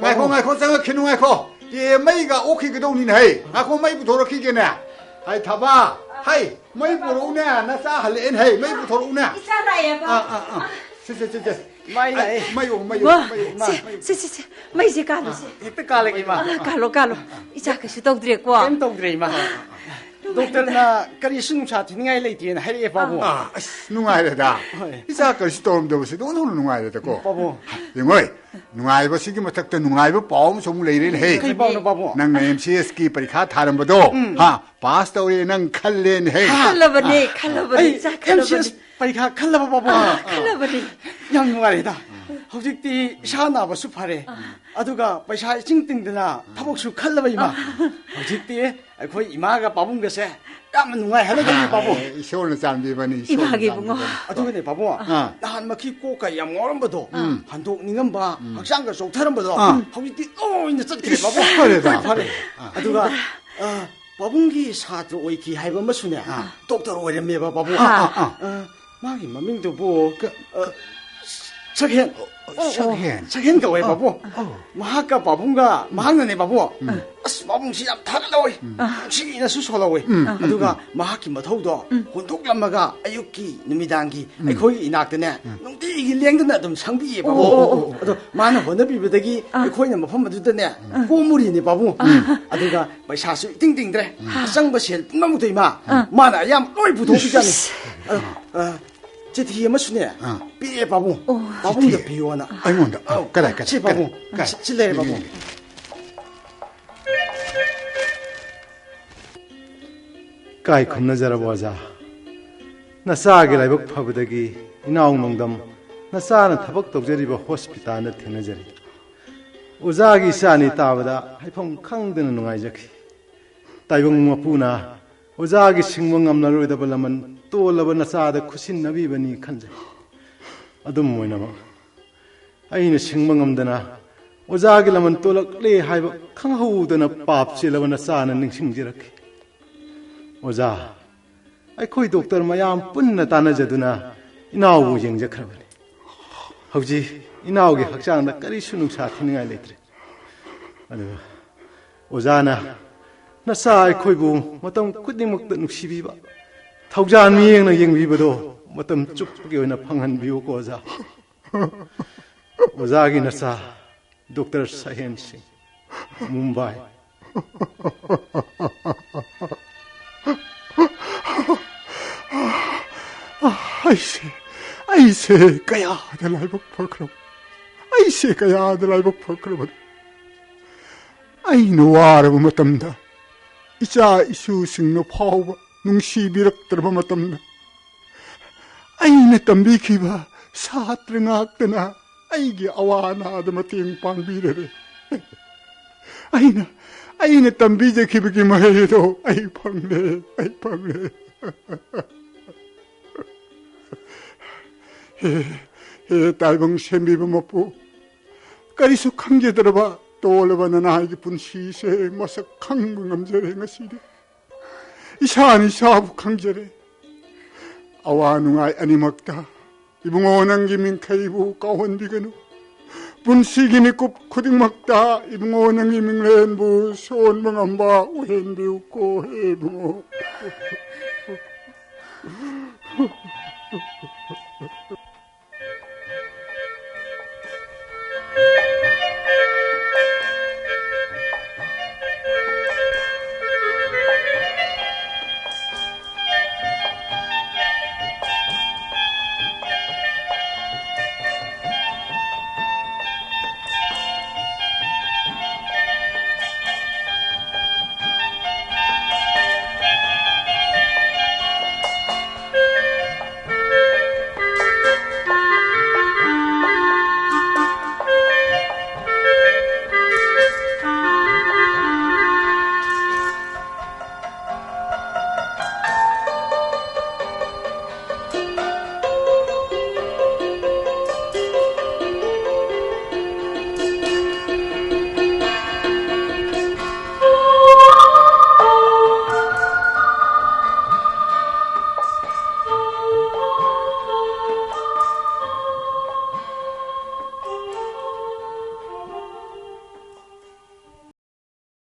ꯉꯥꯏꯈꯣ, ꯉꯥꯏꯈꯣ, ꯆꯪꯉꯛꯈꯤꯅꯨ, ꯉꯥꯏꯈꯣ꯫ ꯑꯦ, ꯃꯩꯒ ꯑꯣꯛꯈꯤꯒꯗꯧꯅꯤꯅꯦ, ꯍꯩ꯫ ꯉꯥꯏꯈꯣ, ꯃꯩ ꯄꯨꯊꯣꯔꯛꯈꯤꯒꯦꯅꯦ꯫ ꯍꯩ, ꯊꯕ, ꯍꯩ, ꯃꯩ ꯄꯨꯔꯛꯎꯅꯦ, ꯅꯆꯥ ꯍꯜꯂꯛꯑꯦꯅꯦ, ꯍꯩ, ꯃꯩ ꯄꯨꯊꯣꯔꯛꯎꯅꯦ꯫ ꯏꯆꯥ ꯂꯥꯛꯑꯦꯕ꯫ ꯑꯥ, ꯑꯥ, ꯑꯥ꯫ ꯁꯦ, ꯁꯦ, ꯁꯦ, ꯁꯦ꯫ ꯃꯩ ꯂꯥꯛꯑꯦ꯫ ꯑꯩ, ꯃꯩ ꯑꯣ, ꯃꯩ ꯑꯣ, ꯋꯥ, ꯃꯩ ꯑꯣ, ꯁꯦ, ꯃꯩ ꯑꯣ꯫ ꯁꯦ, ꯁꯦ, ꯁꯦ, ꯃꯩꯁꯦ ꯀꯥꯜꯂꯨꯁꯦ꯫ ꯍꯦꯛꯇ ꯀꯥꯜꯂꯒꯦ, ꯏꯃꯥ꯫ ꯑꯥ, ꯀꯥꯜꯂꯣ, ꯀꯥꯜꯂꯣ꯫ ꯏꯆꯥ ꯀꯩꯁꯨ ꯇꯧꯗ꯭ꯔꯦꯀꯣ? ꯀꯩꯝ ꯇꯧꯗ꯭ꯔꯦ, ꯏꯃꯥ꯫ ꯗꯣꯛꯇꯔꯅ ꯀꯔꯤꯁꯨ ꯅꯨꯡꯁꯥ ꯊꯤꯅꯤꯡꯉꯥꯏ ꯂꯩꯇꯦꯅ ꯍꯥꯏꯔꯛꯑꯦ, ꯄꯥꯕꯨꯡ꯫ ꯑꯥ, ꯑꯁ, ꯅꯨꯡꯉꯥꯏꯔꯦꯗ꯫ ꯍꯣꯏ꯫ ꯏꯆꯥ ꯀꯔꯤꯁꯨ ꯇꯧꯔꯝꯗꯕꯁꯤꯗ ꯑꯣꯟꯊꯣꯛꯅ ꯅꯨꯡꯉꯥꯏꯔꯦꯗꯀꯣ꯫ ꯄꯥꯕꯨꯡ꯫ ꯌꯦꯡꯉꯣꯏ, ꯅꯨꯡꯉꯥꯏꯕꯁꯤꯒꯤ ꯃꯊꯛꯇ ꯅꯨꯡꯉꯥꯏꯕ ꯄꯥꯎ ꯑꯃꯁꯨ ꯑꯃꯨꯛ ꯂꯩꯔꯦꯅꯦ, ꯍꯦ꯫ ꯀꯔꯤ ꯄꯥꯎꯅꯣ, ꯄꯥꯕꯨꯡ? ꯅꯪꯅ ꯑꯦꯝ ꯁꯤ ꯑꯦꯁꯀꯤ ꯄꯔꯤꯈꯥ ꯊꯥꯔꯝꯕꯗꯣ, ꯎꯝ꯫ ꯍꯥ, ꯄꯥꯁ ꯇꯧꯔꯦ, ꯅꯪ ꯈꯜꯂꯦꯅꯦ, ꯍꯦ꯫ ꯈꯜꯂꯕꯅꯦ, ꯈꯜꯂꯕꯅꯦ, ꯑꯩ ꯏꯆꯥ, ꯑꯦꯝ ꯁꯤ ꯑꯦꯁ ꯈꯜꯂꯕꯅꯦ꯫ ꯄꯔꯤꯈꯥ ꯈꯜꯂꯕ, ꯄꯥꯕꯨꯡ? ꯑꯥ, ꯈꯜꯂꯕꯅꯦ꯫ ꯌꯥꯝ ꯅꯨꯡꯉꯥꯏꯔꯦꯗ꯫ ꯍꯧꯖꯤꯛꯇꯤ ꯏꯁꯥ ꯅꯥꯕꯁꯨ ꯐꯔꯦ꯫ ꯑꯗꯨꯒ ꯄꯩꯁꯥ ꯏꯆꯤꯡ ꯇꯤꯡꯗꯅ ꯊꯕꯛꯁꯨ ꯈꯜꯂꯕ, ꯏꯃꯥ꯫ ꯍꯧꯖꯤꯛꯇꯤ ꯑꯩꯈꯣꯏ ꯏꯃꯥꯒ ꯄꯥꯕꯨꯡꯒꯁꯦ ꯌꯥꯝꯅ ꯅꯨꯡꯉꯥꯏ ꯍꯥꯏꯅꯗꯣꯏꯅꯦ, ꯄꯥꯕꯨꯡ꯫ ꯑꯦ, ꯏꯁꯣꯔꯅ ꯆꯥꯟꯕꯤꯕꯅꯤ, ꯏꯁꯣꯔꯅ ꯏꯃꯥꯒꯤ ꯏꯕꯨꯡꯉꯣ꯫ ꯆꯥꯟꯕꯤꯕꯅꯤ꯫ ꯑꯗꯨꯒꯅꯦ, ꯄꯥꯕꯨꯡ, ꯑꯥ꯫ ꯅꯍꯥꯟꯃꯛꯀꯤ ꯀꯣꯛꯀ ꯌꯥꯝ ꯉꯥꯎꯔꯝꯕꯗꯣ, ꯎꯝ꯫ ꯍꯟꯗꯣꯛꯅꯤꯡꯉꯝꯕ, ꯎꯝ꯫ ꯍꯛꯆꯥꯡꯒ ꯆꯣꯛꯊꯔꯝꯕꯗꯣ, ꯑꯥ꯫ ꯍꯧꯖꯤꯛꯇꯤ ꯂꯣꯏꯅ ꯆꯠꯈ꯭ꯔꯦ, ꯄꯥꯕꯨꯡ꯫ ꯐꯔꯦꯗ꯫ ꯂꯣꯏ ꯐꯔꯦ꯫ ꯑꯥ꯫ ꯑꯗꯨꯒ, ꯑꯥ, ꯄꯥꯕꯨꯡꯒꯤ ꯁꯥꯇ꯭ꯔ ꯑꯣꯏꯈꯤ ꯍꯥꯏꯕ ꯑꯃꯁꯨꯅꯦ, ꯑꯥ꯫ ꯗꯣꯛꯇꯔ ꯑꯣꯏꯔꯝꯃꯦꯕ, ꯄꯥꯕꯨꯡ꯫ ꯑꯥ, ꯑꯥ, ꯑꯥ꯫ ꯑꯥ, ꯃꯥꯒꯤ ꯃꯃꯤꯡꯗꯨꯕꯨ, ꯀ-, ꯑ, ꯁꯛꯍꯦꯟ꯫ ꯑꯣ, ꯑꯣ꯫ ꯁꯛꯍꯦꯟ꯫ ꯁꯛꯍꯦꯟ ꯀꯧꯋꯦ, ꯑꯣ, ꯄꯥꯕꯨꯡ꯫ ꯑꯣ꯫ ꯃꯍꯥꯛꯀ ꯄꯥꯕꯨꯡꯒ, ꯃꯍꯥꯛꯅꯅꯦ, ꯄꯥꯕꯨꯡ꯫ ꯎꯝ꯫ ꯑꯁ, ꯄꯥꯕꯨꯡꯁꯤ ꯌꯥꯝ ꯊꯥꯒꯠꯍꯧꯋꯤ꯫ ꯎꯝ꯫ ꯅꯨꯡꯁꯤꯅꯁꯨ ꯁꯣꯜꯍꯧꯋꯤ꯫ ꯎꯝ, ꯎꯝ, ꯑꯗꯨꯒ ꯎꯝ꯫ ꯃꯍꯥꯛꯀꯤ ꯃꯊꯧꯗꯣ ꯎꯝ꯫ ꯍꯨꯟꯗꯣꯛꯂꯝꯃꯒ ꯑꯌꯨꯛꯀꯤ, ꯅꯨꯃꯤꯗꯥꯡꯒꯤ ꯎꯝ꯫ ꯑꯩꯈꯣꯏꯒꯤ ꯏꯅꯥꯛꯇꯅꯦ ꯎꯝ꯫ ꯅꯨꯡꯇꯤꯒꯤ ꯂꯦꯡꯗꯅ ꯑꯗꯨꯝ ꯁꯪꯕꯤꯌꯦ, ꯄꯥꯕꯨꯡ꯫ ꯑꯣ, ꯑꯣ, ꯑꯣ, ꯑꯣ꯫ ꯑꯗꯣ ꯃꯥꯅ ꯍꯣꯠꯅꯕꯤꯕꯗꯒꯤ ꯑꯥ꯫ ꯑꯩꯈꯣꯏꯅ ꯃꯐꯝ ꯑꯗꯨꯗꯅꯦ ꯑꯥ꯫ ꯀꯣꯝꯃꯨꯔꯤꯅꯦ, ꯄꯥꯕꯨꯡ꯫ ꯎꯝ꯫ ꯑꯗꯨꯒ ꯄꯩꯁꯥꯁꯨ ꯏꯇꯤꯡ ꯇꯤꯡꯗ꯭ꯔꯦ꯫ ꯎꯝ꯫ ꯑꯆꯪꯕ ꯁꯦꯜ ꯄꯨꯝꯅꯃꯛꯇꯣ ꯏꯃꯥ, ꯑꯥ꯫ ꯃꯥꯅ ꯑꯌꯥꯝꯕ ꯂꯣꯏ ꯄꯨꯊꯣꯛꯄꯤꯖꯥꯠꯅꯤ꯫ ꯏꯁ꯫ ꯑ, ꯑ, ꯆꯤꯊꯤ ꯑꯃꯁꯨꯅꯦ ꯑꯥ꯫ ꯄꯤꯔꯛꯑꯦ, ꯄꯥꯕꯨꯡ꯫ ꯑꯣ꯫ ꯄꯥꯕꯨꯡꯗ ꯆꯤꯊꯤ? ꯄꯤꯌꯣꯅ꯫ ꯑꯩꯉꯣꯟꯗ? ꯑꯧ, ꯀꯗꯥꯏ, ꯀꯗꯥꯏ, ꯁꯤ, ꯄꯥꯕꯨꯡ꯫ ꯀꯗꯥꯏ? ꯁꯤ, ꯁꯤ ꯂꯩꯔꯦ, ꯄꯥꯕꯨꯡ꯫ ꯌꯦꯡꯒꯦ꯫ ꯏꯀꯥꯏ ꯈꯨꯝꯅꯖꯔꯕ ꯑꯣꯖꯥ꯫ ꯅꯆꯥꯒꯤ ꯂꯥꯏꯕꯛ ꯐꯕꯗꯒꯤ ꯏꯅꯥꯎ ꯅꯣꯡꯗꯝ ꯅꯆꯥꯅ ꯊꯕꯛ ꯇꯧꯖꯔꯤꯕ ꯍꯣꯁꯄꯤꯇꯥꯜꯗ ꯊꯦꯡꯅꯖꯔꯦ꯫ ꯑꯣꯖꯥꯒꯤ ꯏꯆꯥꯅꯤ ꯇꯥꯕꯗ ꯍꯥꯏꯐꯝ ꯈꯪꯗꯅ ꯅꯨꯡꯉꯥꯏꯖꯈꯤ꯫ ꯇꯥꯏꯕꯪ ꯃꯄꯨꯅ ꯑꯣꯖꯥꯒꯤ ꯁꯤꯡꯕ ꯉꯝꯂꯔꯣꯏꯗꯕ ꯂꯃꯟ ꯇꯣꯜꯂꯕ ꯅꯆꯥꯗ ꯈꯨꯠꯁꯤꯟꯅꯕꯤꯕꯅꯤ ꯈꯟꯖꯩ꯫ ꯑꯗꯨꯝ ꯑꯣꯏꯅꯃꯛ, ꯑꯩꯅ ꯁꯤꯡꯕ ꯉꯝꯗꯅ ꯑꯣꯖꯥꯒꯤ ꯂꯃꯟ ꯇꯣꯜꯂꯛꯂꯦ ꯍꯥꯏꯕ ꯈꯪꯍꯧꯗꯅ ꯄꯥꯞ ꯆꯦꯜꯂꯕ ꯅꯆꯥꯅ ꯅꯤꯡꯁꯤꯡꯖꯔꯛꯈꯤ꯫ ꯑꯣꯖꯥ, ꯑꯩꯈꯣꯏ ꯗꯣꯛꯇꯔ ꯃꯌꯥꯝ ꯄꯨꯟꯅ ꯇꯥꯟꯅꯖꯗꯨꯅ ꯏꯅꯥꯎꯕꯨ ꯌꯦꯡꯖꯈ꯭ꯔꯕꯅꯤ꯫ ꯍꯧꯖꯤꯛ ꯏꯅꯥꯎꯒꯤ ꯍꯛꯆꯥꯡꯗ ꯀꯔꯤꯁꯨ ꯅꯨꯡꯁꯥ ꯊꯤꯅꯤꯡꯉꯥꯏ ꯂꯩꯇ꯭ꯔꯦ꯫ ꯑꯗꯨꯒ ꯑꯣꯖꯥꯅ ꯅꯆꯥ ꯑꯩꯈꯣꯏꯕꯨ ꯃꯇꯝ ꯈꯨꯗꯤꯡꯃꯛꯇ ꯅꯨꯡꯁꯤꯕꯤꯕ, ꯊꯧꯖꯥꯜ ꯃꯤꯠꯌꯦꯡꯅ ꯌꯦꯡꯕꯤꯕꯗꯣ ꯃꯇꯝ ꯆꯨꯞꯄꯒꯤ ꯑꯣꯏꯅ ꯐꯪꯍꯟꯕꯤꯌꯨꯀꯣ ꯑꯣꯖꯥ꯫ ꯑꯣꯖꯥꯒꯤ ꯅꯆꯥ, ꯗꯣꯛꯇꯔ ꯁꯍꯦꯟ ꯁꯤꯡ, ꯃꯨꯝꯕꯥꯏ꯫ ꯑꯩꯁꯦ, ꯑꯩꯁꯦ ꯀꯌꯥꯗ ꯂꯥꯏꯕꯛ ꯐꯈ꯭ꯔꯕ, ꯑꯩꯁꯦ ꯀꯌꯥꯗ ꯂꯥꯏꯕꯛ ꯐꯈ꯭ꯔꯕꯅꯤ꯫ ꯑꯩꯅ ꯋꯥꯔꯕ ꯃꯇꯝꯗ ꯏꯆꯥ ꯏꯁꯨꯁꯤꯡꯅ ꯐꯥꯎꯕ ꯅꯨꯡꯁꯤꯕꯤꯔꯛꯇ꯭ꯔꯕ ꯃꯇꯝꯗ, ꯑꯩꯅ ꯇꯝꯕꯤꯈꯤꯕ ꯁꯥꯇ꯭ꯔ ꯉꯥꯛꯇꯅ ꯑꯩꯒꯤ ꯑꯋꯥ ꯑꯅꯥꯗ ꯃꯇꯦꯡ ꯄꯥꯡꯕꯤꯔꯔꯦ꯫ ꯑꯩꯅ, ꯑꯩꯅ ꯇꯝꯕꯤꯖꯈꯤꯕꯒꯤ ꯃꯍꯩꯗꯣ ꯑꯩ ꯐꯪꯂꯦ, ꯑꯩ ꯐꯪꯂꯦ꯫ ꯍꯦ, ꯍꯦ, ꯇꯥꯏꯕꯪ ꯁꯦꯝꯕꯤꯕ ꯃꯄꯨ, ꯀꯔꯤꯁꯨ ꯈꯪꯖꯗ꯭ꯔꯕ ꯇꯣꯜꯂꯕ ꯅꯅꯥꯏꯒꯤ ꯄꯨꯟꯁꯤꯁꯦ ꯃꯁꯛ ꯈꯪꯕ ꯉꯝꯖꯔꯦ ꯉꯁꯤꯗꯤ꯫ ꯏꯁꯥꯅ ꯏꯁꯥꯕꯨ ꯈꯪꯖꯔꯦ꯫ ꯑꯋꯥ ꯅꯨꯡꯉꯥꯏ ꯑꯅꯤꯃꯛꯇ ꯏꯕꯨꯡꯉꯣ ꯅꯪꯒꯤ ꯃꯤꯡꯈꯩꯕꯨ ꯀꯥꯎꯍꯟꯕꯤꯒꯅꯨ꯫ ꯄꯨꯟꯁꯤꯒꯤ ꯃꯤꯀꯨꯞ ꯈꯨꯗꯤꯡꯃꯛꯇ ꯏꯕꯨꯡꯉꯣ ꯅꯪꯒꯤ ꯃꯤꯡꯂꯦꯟꯕꯨ ꯁꯣꯟꯕ ꯉꯝꯕ ꯑꯣꯏꯍꯟꯕꯤꯌꯨꯀꯣ ꯍꯦ ꯏꯕꯨꯡꯉꯣ꯫